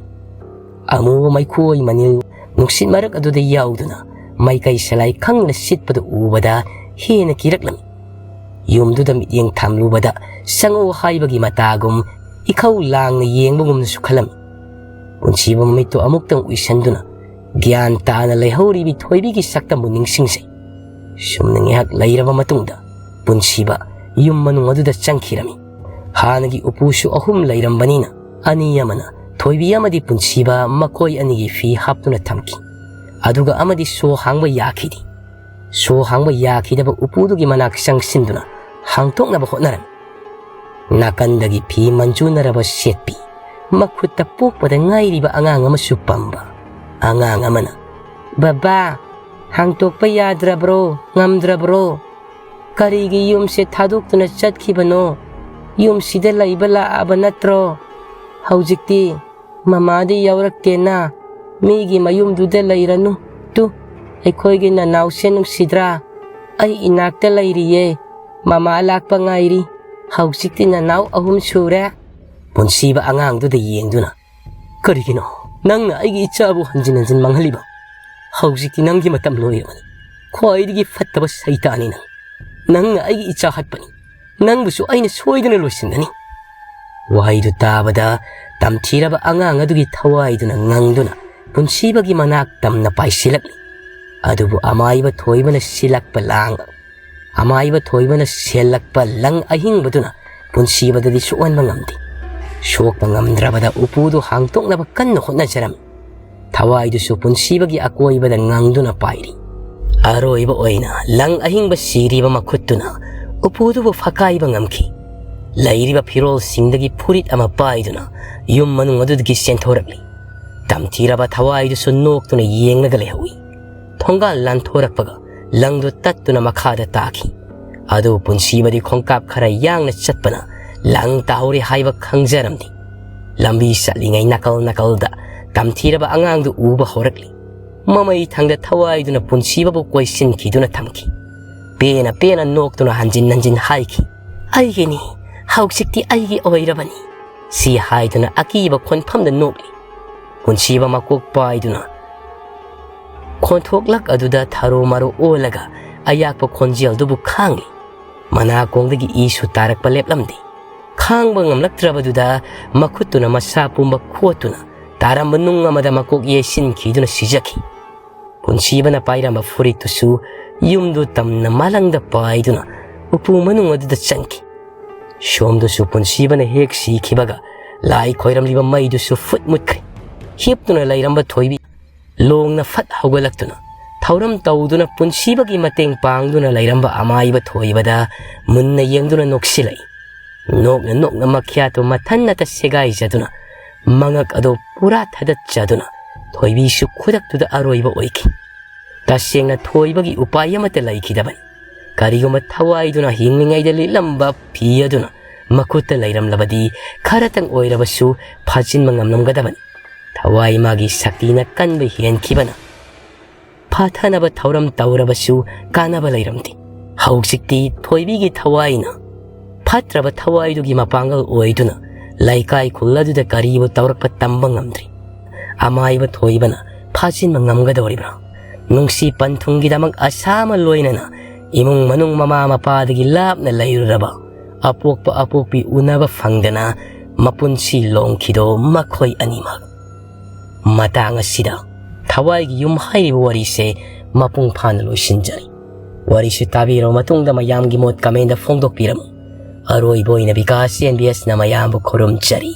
ꯑꯃꯨꯕ ꯃꯩꯈꯣꯏ ꯃꯅꯤꯜ ꯅꯨꯡꯁꯤꯠ ꯃꯔꯛ ꯑꯗꯨꯗ ꯌꯥꯎꯗꯨꯅ ꯃꯥꯏꯀꯩ ꯁꯂꯥꯏ ꯈꯪꯅ ꯁꯤꯠꯄꯗꯨ ꯎꯕꯗ ꯍꯦꯟꯅ ꯀꯤꯔꯛꯂꯝꯃꯤ꯫ ꯌꯨꯝꯗꯨꯗ ꯃꯤꯠꯌꯦꯡ ꯊꯝꯂꯨꯕꯗ ꯆꯪꯉꯛꯑꯣ ꯍꯥꯏꯕꯒꯤ ꯃꯇꯥꯒꯨꯝ ꯏꯈꯧ ꯂꯥꯡꯅ ꯌꯦꯡꯕꯒꯨꯝꯅꯁꯨ ꯈꯜꯂꯝꯃꯤ꯫ ꯄꯨꯟꯁꯤꯕ ꯃꯃꯤꯠꯇꯨ ꯑꯃꯨꯛꯇꯪ ꯎꯏꯁꯟꯗꯨꯅ ꯒ꯭ꯌꯥꯟ ꯇꯥꯅ ꯂꯩꯍꯧꯔꯤꯕꯤ ꯊꯣꯏꯕꯤꯒꯤ ꯁꯛꯇꯝꯕꯨ ꯅꯤꯡꯁꯤꯡꯖꯩ꯫ ꯁꯨꯝꯅ ꯉꯥꯏꯍꯥꯛ ꯂꯩꯔꯕ ꯃꯇꯨꯡꯗ ꯄꯨꯟꯁꯤꯕ ꯌꯨꯝ ꯃꯅꯨꯡ ꯑꯗꯨꯗ ꯆꯪꯈꯤꯔꯝꯃꯤ꯫ ꯍꯥꯟꯅꯒꯤ ꯎꯄꯨꯁꯨ ꯑꯍꯨꯝ ꯂꯩꯔꯝꯕꯅꯤꯅ ꯑꯅꯤ ꯑꯃꯅ ꯊꯣꯏꯕꯤ ꯑꯃꯗꯤ ꯄꯨꯟꯁꯤꯕ ꯃꯈꯣꯏ ꯑꯅꯤꯒꯤ ꯐꯤ ꯍꯥꯞꯇꯨꯅ ꯊꯝꯈꯤ꯫ ꯑꯗꯨꯒ ꯑꯃꯗꯤ ꯁꯣ ꯍꯥꯡꯕ ꯌꯥꯈꯤꯗꯦ꯫ ꯁꯣ ꯍꯥꯡꯕ ꯌꯥꯈꯤꯗꯕ ꯎꯄꯨꯗꯨꯒꯤ ꯃꯅꯥꯛ ꯆꯪꯁꯤꯟꯗꯨꯅ ꯍꯥꯡꯇꯣꯛꯅꯕ ꯍꯣꯠꯅꯔꯝꯃꯤ꯫ ꯅꯥꯀꯟꯗꯒꯤ ꯐꯤ ꯃꯟꯖꯨꯅꯔꯕ ꯁꯦꯠꯄꯤ, ꯃꯈꯨꯠꯇ ꯄꯣꯛꯄꯗ ꯉꯥꯏꯔꯤꯕ ꯑꯉꯥꯡ ꯑꯃꯁꯨ ꯄꯝꯕ ꯑꯉꯥꯡ ꯑꯃꯅ, "ꯕꯕꯥ, ꯍꯥꯡꯇꯣꯛꯄ ꯌꯥꯗ꯭ꯔꯕ꯭ꯔꯣ? ꯉꯝꯗ꯭ꯔꯕ꯭ꯔꯣ? ꯀꯔꯤꯒꯤ ꯌꯨꯝꯁꯦ ꯊꯥꯗꯣꯛꯇꯨꯅ ꯆꯠꯈꯤꯕꯅꯣ? ꯌꯨꯝꯁꯤꯗ ꯂꯩꯕ ꯂꯥꯛꯑꯕ ꯅꯠꯇ꯭ꯔꯣ? ꯍꯧꯖꯤꯛꯇꯤ ꯃꯃꯥꯗꯤ ꯌꯥꯎꯔꯛꯇꯦꯅ, ꯃꯤꯒꯤ ꯃꯌꯨꯝꯗꯨꯗ ꯂꯩꯔꯅꯨ꯫ ꯇꯨ, ꯑꯩꯈꯣꯏꯒꯤ ꯅꯅꯥꯎꯁꯦ ꯅꯨꯡꯁꯤꯗ꯭ꯔꯥ? ꯑꯩ ꯏꯅꯥꯛꯇ ꯂꯩꯔꯤꯌꯦ꯫ ꯃꯃꯥ ꯂꯥꯛꯄ ꯉꯥꯏꯔꯤ꯫ ꯍꯧꯖꯤꯛꯇꯤ ꯅꯅꯥꯎ ꯑꯍꯨꯝ ꯁꯨꯔꯦ꯫ ꯄꯨꯟꯁꯤꯕ ꯑꯉꯥꯡꯗꯨꯗ ꯌꯦꯡꯗꯨꯅ, "ꯀꯔꯤꯒꯤꯅꯣ ꯅꯪꯅ ꯑꯩꯒꯤ ꯏꯆꯥꯕꯨ ꯍꯟꯖꯤꯟ ꯍꯟꯖꯤꯟ ꯃꯥꯡꯍꯜꯂꯤꯕ? ꯍꯧꯖꯤꯛꯇꯤ ꯅꯪꯒꯤ ꯃꯇꯝ ꯂꯣꯏꯔꯕꯅꯤ꯫ ꯈ꯭ꯋꯥꯏꯗꯒꯤ ꯐꯠꯇꯕ ꯁꯩꯇꯥꯅꯤ ꯅꯪ꯫ ꯅꯪꯅ ꯑꯩꯒꯤ ꯏꯆꯥ ꯍꯥꯠꯄꯅꯤ꯫ ꯅꯪꯕꯨꯁꯨ ꯑꯩꯅ ꯁꯣꯏꯗꯅ ꯂꯣꯏꯁꯤꯟꯒꯅꯤ"꯫ ꯋꯥꯍꯩꯗꯨ ꯇꯥꯕꯗ ꯇꯝꯊꯤꯔꯕ ꯑꯉꯥꯡ ꯑꯗꯨꯒꯤ ꯊꯋꯥꯏꯗꯨꯅ ꯉꯪꯗꯨꯅ ꯄꯨꯟꯁꯤꯕꯒꯤ ꯃꯅꯥꯛ ꯇꯝꯅ ꯄꯥꯏꯁꯤꯜꯂꯛꯂꯤ꯫ ꯑꯗꯨꯕꯨ ꯑꯃꯥꯏꯕ ꯊꯣꯏꯕꯅ ꯁꯤꯜꯂꯛꯄ ꯂꯥꯡ, ꯑꯃꯥꯏꯕ ꯊꯣꯏꯕꯅ ꯁꯦꯜꯂꯛꯄ ꯂꯪ ꯑꯍꯤꯡꯕꯗꯨꯅ ꯄꯨꯟꯁꯤꯕꯗꯗꯤ ꯁꯣꯛꯍꯟꯕ ꯉꯝꯗꯦ꯫ ꯁꯣꯛꯄ ꯉꯝꯗ꯭ꯔꯕꯗ ꯎꯄꯨꯗꯨ ꯍꯥꯡꯇꯣꯛꯅꯕ ꯀꯟꯅ ꯍꯣꯠꯅꯖꯔꯝꯃꯤ꯫ ꯊꯋꯥꯏꯗꯨꯁꯨ ꯄꯨꯟꯁꯤꯕꯒꯤ ꯑꯀꯣꯏꯕꯗ ꯉꯪꯗꯨꯅ ꯄꯥꯏꯔꯤ꯫ ꯑꯔꯣꯏꯕ ꯑꯣꯏꯅ ꯂꯪ ꯑꯍꯤꯡꯕ ꯁꯤꯔꯤꯕ ꯃꯈꯨꯠꯇꯨꯅ ꯎꯄꯨꯗꯨꯕꯨ ꯐꯀꯥꯏꯕ ꯉꯝꯈꯤ꯫ ꯂꯩꯔꯤꯕ ꯐꯤꯔꯣꯜꯁꯤꯡꯗꯒꯤ ꯐꯨꯔꯤꯠ ꯑꯃ ꯄꯥꯏꯗꯨꯅ ꯌꯨꯝ ꯃꯅꯨꯡ ꯑꯗꯨꯗꯒꯤ ꯆꯦꯟꯊꯣꯔꯛꯂꯤ꯫ ꯇꯝꯊꯤꯔꯕ ꯊꯋꯥꯏꯗꯨꯁꯨ ꯅꯣꯛꯇꯨꯅ ꯌꯦꯡꯂꯒ ꯂꯩꯍꯧꯏ꯫ ꯊꯣꯡꯒꯥꯜ ꯂꯥꯟꯊꯣꯔꯛꯄꯒ ꯂꯪꯗꯨ ꯇꯠꯇꯨꯅ ꯃꯈꯥꯗ ꯇꯥꯈꯤ꯫ ꯑꯗꯨꯕꯨ ꯄꯨꯟꯁꯤꯕꯗꯤ ꯈꯣꯡꯀꯥꯞ ꯈꯔ ꯌꯥꯡꯅ ꯆꯠꯄꯅ ꯂꯪ ꯇꯥꯍꯧꯔꯦ ꯍꯥꯏꯕ ꯈꯪꯖꯔꯝꯗꯦ꯫ ꯂꯝꯕꯤ ꯆꯠꯂꯤꯉꯩ ꯅꯥꯀꯜ ꯅꯥꯀꯜꯗ ꯇꯝꯊꯤꯔꯕ ꯑꯉꯥꯡꯗꯨ ꯎꯕ ꯍꯧꯔꯛꯂꯤ꯫ ꯃꯃꯩ ꯊꯪꯗ ꯊꯋꯥꯏꯗꯨꯅ ꯄꯨꯟꯁꯤꯕꯕꯨ ꯀꯣꯏꯁꯤꯟꯈꯤꯗꯨꯅ ꯊꯝꯈꯤ꯫ ꯄꯦꯅ ꯄꯦꯅ ꯅꯣꯛꯇꯨꯅ ꯍꯟꯖꯤꯟ ꯍꯟꯖꯤꯟ ꯍꯥꯏꯈꯤ, "ꯑꯩꯒꯤꯅꯤ, ꯍꯧꯖꯤꯛꯇꯤ ꯑꯩꯒꯤ ꯑꯣꯏꯔꯕꯅꯤ"꯫ ꯁꯤ ꯍꯥꯏꯗꯨꯅ ꯑꯀꯤꯕ ꯈꯣꯟꯐꯝꯗ ꯅꯣꯛꯂꯤ꯫ ꯄꯨꯟꯁꯤꯕ ꯃꯀꯣꯛ ꯄꯥꯏꯗꯨꯅ ꯈꯣꯟꯊꯣꯛꯂꯛ ꯑꯗꯨꯗ ꯊꯔꯣ ꯃꯔꯣ ꯑꯣꯜꯂꯒ ꯑꯌꯥꯛꯄ ꯈꯣꯟꯖꯦꯜꯗꯨꯕꯨ ꯈꯥꯡꯂꯤ꯫ ꯃꯅꯥꯀꯣꯡꯗꯒꯤ ꯏꯁꯨ ꯇꯥꯔꯛꯄ ꯂꯦꯞꯂꯝꯗꯦ꯫ ꯈꯥꯡꯕ ꯉꯝꯂꯛꯇ꯭ꯔꯕꯗꯨꯗ ꯃꯈꯨꯠꯇꯨꯅ ꯃꯁꯥ ꯄꯨꯝꯕ ꯈꯣꯠꯇꯨꯅ ꯇꯥꯔꯝꯕ ꯅꯨꯡ ꯑꯃꯗ ꯃꯀꯣꯛ ꯌꯩꯁꯤꯟꯈꯤꯗꯨꯅ ꯁꯤꯖꯈꯤ꯫ ꯄꯨꯟꯁꯤꯕꯅ ꯄꯥꯏꯔꯝꯕ ꯐꯨꯔꯤꯠꯇꯨꯁꯨ ꯌꯨꯝꯗꯨ ꯇꯝꯅ ꯃꯥꯂꯪꯗ ꯄꯥꯏꯗꯨꯅ ꯎꯄꯨ ꯃꯅꯨꯡ ꯑꯗꯨꯗ ꯆꯪꯈꯤ꯫ ꯁꯣꯝꯗꯁꯨ ꯄꯨꯟꯁꯤꯕꯅ ꯍꯦꯛ ꯁꯤꯈꯤꯕꯒ ꯂꯥꯏ ꯈꯣꯏꯔꯝꯂꯤꯕ ꯃꯩꯗꯨꯁꯨ ꯐꯨꯠ ꯃꯨꯠꯈ꯭ꯔꯦ꯫ ꯍꯤꯞꯇꯨꯅ ꯂꯩꯔꯝꯕ ꯊꯣꯏꯕꯤ ꯂꯣꯡꯅ ꯐꯠ ꯍꯧꯒꯠꯂꯛꯇꯨꯅ ꯊꯧꯔꯝ ꯇꯧꯗꯨꯅ ꯄꯨꯟꯁꯤꯕꯒꯤ ꯃꯇꯦꯡ ꯄꯥꯡꯗꯨꯅ ꯂꯩꯔꯝꯕ ꯑꯃꯥꯏꯕ ꯊꯣꯏꯕꯗ ꯃꯨꯟꯅ ꯌꯦꯡꯗꯨꯅ ꯅꯣꯛꯁꯤꯜꯂꯛꯏ꯫ ꯅꯣꯛꯅ ꯅꯣꯛꯅ ꯃꯈ꯭ꯌꯥꯠꯇꯨ ꯃꯊꯟꯅꯇ ꯁꯦꯒꯥꯏꯖꯗꯨꯅ ꯃꯉꯛ ꯑꯗꯨ ꯄꯨꯔꯥ ꯊꯗꯠꯆꯗꯨꯅ ꯊꯣꯏꯕꯤꯁꯨ ꯈꯨꯗꯛꯇꯨꯗ ꯑꯔꯣꯏꯕ ꯑꯣꯏꯈꯤ꯫ ꯇꯁꯦꯡꯅ ꯊꯣꯏꯕꯒꯤ ꯎꯄꯥꯏ ꯑꯃꯠꯇ ꯂꯩꯈꯤꯗꯕꯅꯤ꯫ ꯀꯔꯤꯒꯨꯝꯕ ꯊꯋꯥꯏꯗꯨꯅ ꯍꯤꯡꯂꯤꯉꯩꯗ ꯂꯤꯠꯂꯝꯕ ꯐꯤ ꯑꯗꯨꯅ ꯃꯈꯨꯠꯇ ꯂꯩꯔꯝꯂꯕꯗꯤ ꯈꯔꯇꯪ ꯑꯣꯏꯔꯕꯁꯨ ꯐꯥꯖꯤꯟꯕ ꯉꯝꯂꯝꯒꯗꯕꯅꯤ꯫ ꯊꯋꯥꯏ ꯃꯥꯒꯤ ꯁꯛꯇꯤꯅ ꯀꯟꯕ ꯍꯦꯟꯈꯤꯕꯅ ꯐꯥꯊꯅꯕ ꯊꯧꯔꯝ ꯇꯧꯔꯕꯁꯨ ꯀꯥꯟꯅꯕ ꯂꯩꯔꯝꯗꯦ꯫ ꯍꯧꯖꯤꯛꯇꯤ ꯊꯣꯏꯕꯤꯒꯤ ꯊꯋꯥꯏꯅ ꯐꯠꯇ꯭ꯔꯕ ꯊꯋꯥꯏꯗꯨꯒꯤ ꯃꯄꯥꯡꯒꯜ ꯑꯣꯏꯗꯨꯅ ꯂꯩꯀꯥꯏ ꯈꯨꯜ ꯑꯗꯨꯗ ꯀꯔꯤꯕꯨ ꯇꯧꯔꯛꯄ ꯇꯝꯕ ꯉꯝꯗ꯭ꯔꯤ꯫ ꯑꯃꯥꯏꯕ ꯊꯣꯏꯕꯅ ꯐꯥꯖꯤꯟꯕ ꯉꯝꯒꯗꯧꯔꯤꯕ꯭ꯔꯥ? ꯅꯨꯡꯁꯤ ꯄꯟꯊꯨꯡꯒꯤꯗꯃꯛ ꯑꯁꯥ ꯑꯃ ꯂꯣꯏꯅꯅ ꯏꯃꯨꯡ ꯃꯅꯨꯡ ꯃꯃꯥ ꯃꯄꯥꯗꯒꯤ ꯂꯥꯞꯅ ꯂꯩꯔꯨꯔꯕ ꯑꯄꯣꯛꯄ ꯑꯄꯣꯛꯄꯤ ꯎꯅꯕ ꯐꯪꯗꯅ ꯃꯄꯨꯟꯁꯤ ꯂꯣꯡꯈꯤꯗꯣ ꯃꯈꯣꯏ ꯑꯅꯤꯃꯛ꯫ ꯃꯇꯥꯡ ꯑꯁꯤꯗ ꯊꯋꯥꯏꯒꯤ ꯌꯨꯝ ꯍꯥꯏꯔꯤꯕ ꯋꯥꯔꯤꯁꯦ ꯃꯄꯨꯡ ꯐꯥꯅ ꯂꯣꯏꯁꯤꯟꯖꯔꯤ꯫ ꯋꯥꯔꯤꯁꯤ ꯇꯥꯕꯤꯔꯕ ꯃꯇꯨꯡꯗ ꯃꯌꯥꯝꯒꯤ ꯃꯣꯠ comment ꯐꯣꯡꯗꯣꯛꯄꯤꯔꯝꯃꯨ꯫ ꯑꯔꯣꯏꯕ ꯑꯣꯏꯅ ꯕꯤꯀꯥꯁ ꯑꯦꯟ ꯕꯤ ꯑꯦꯁꯅ ꯃꯌꯥꯝꯕꯨ ꯈꯨꯔꯨꯝꯖꯔꯤ꯫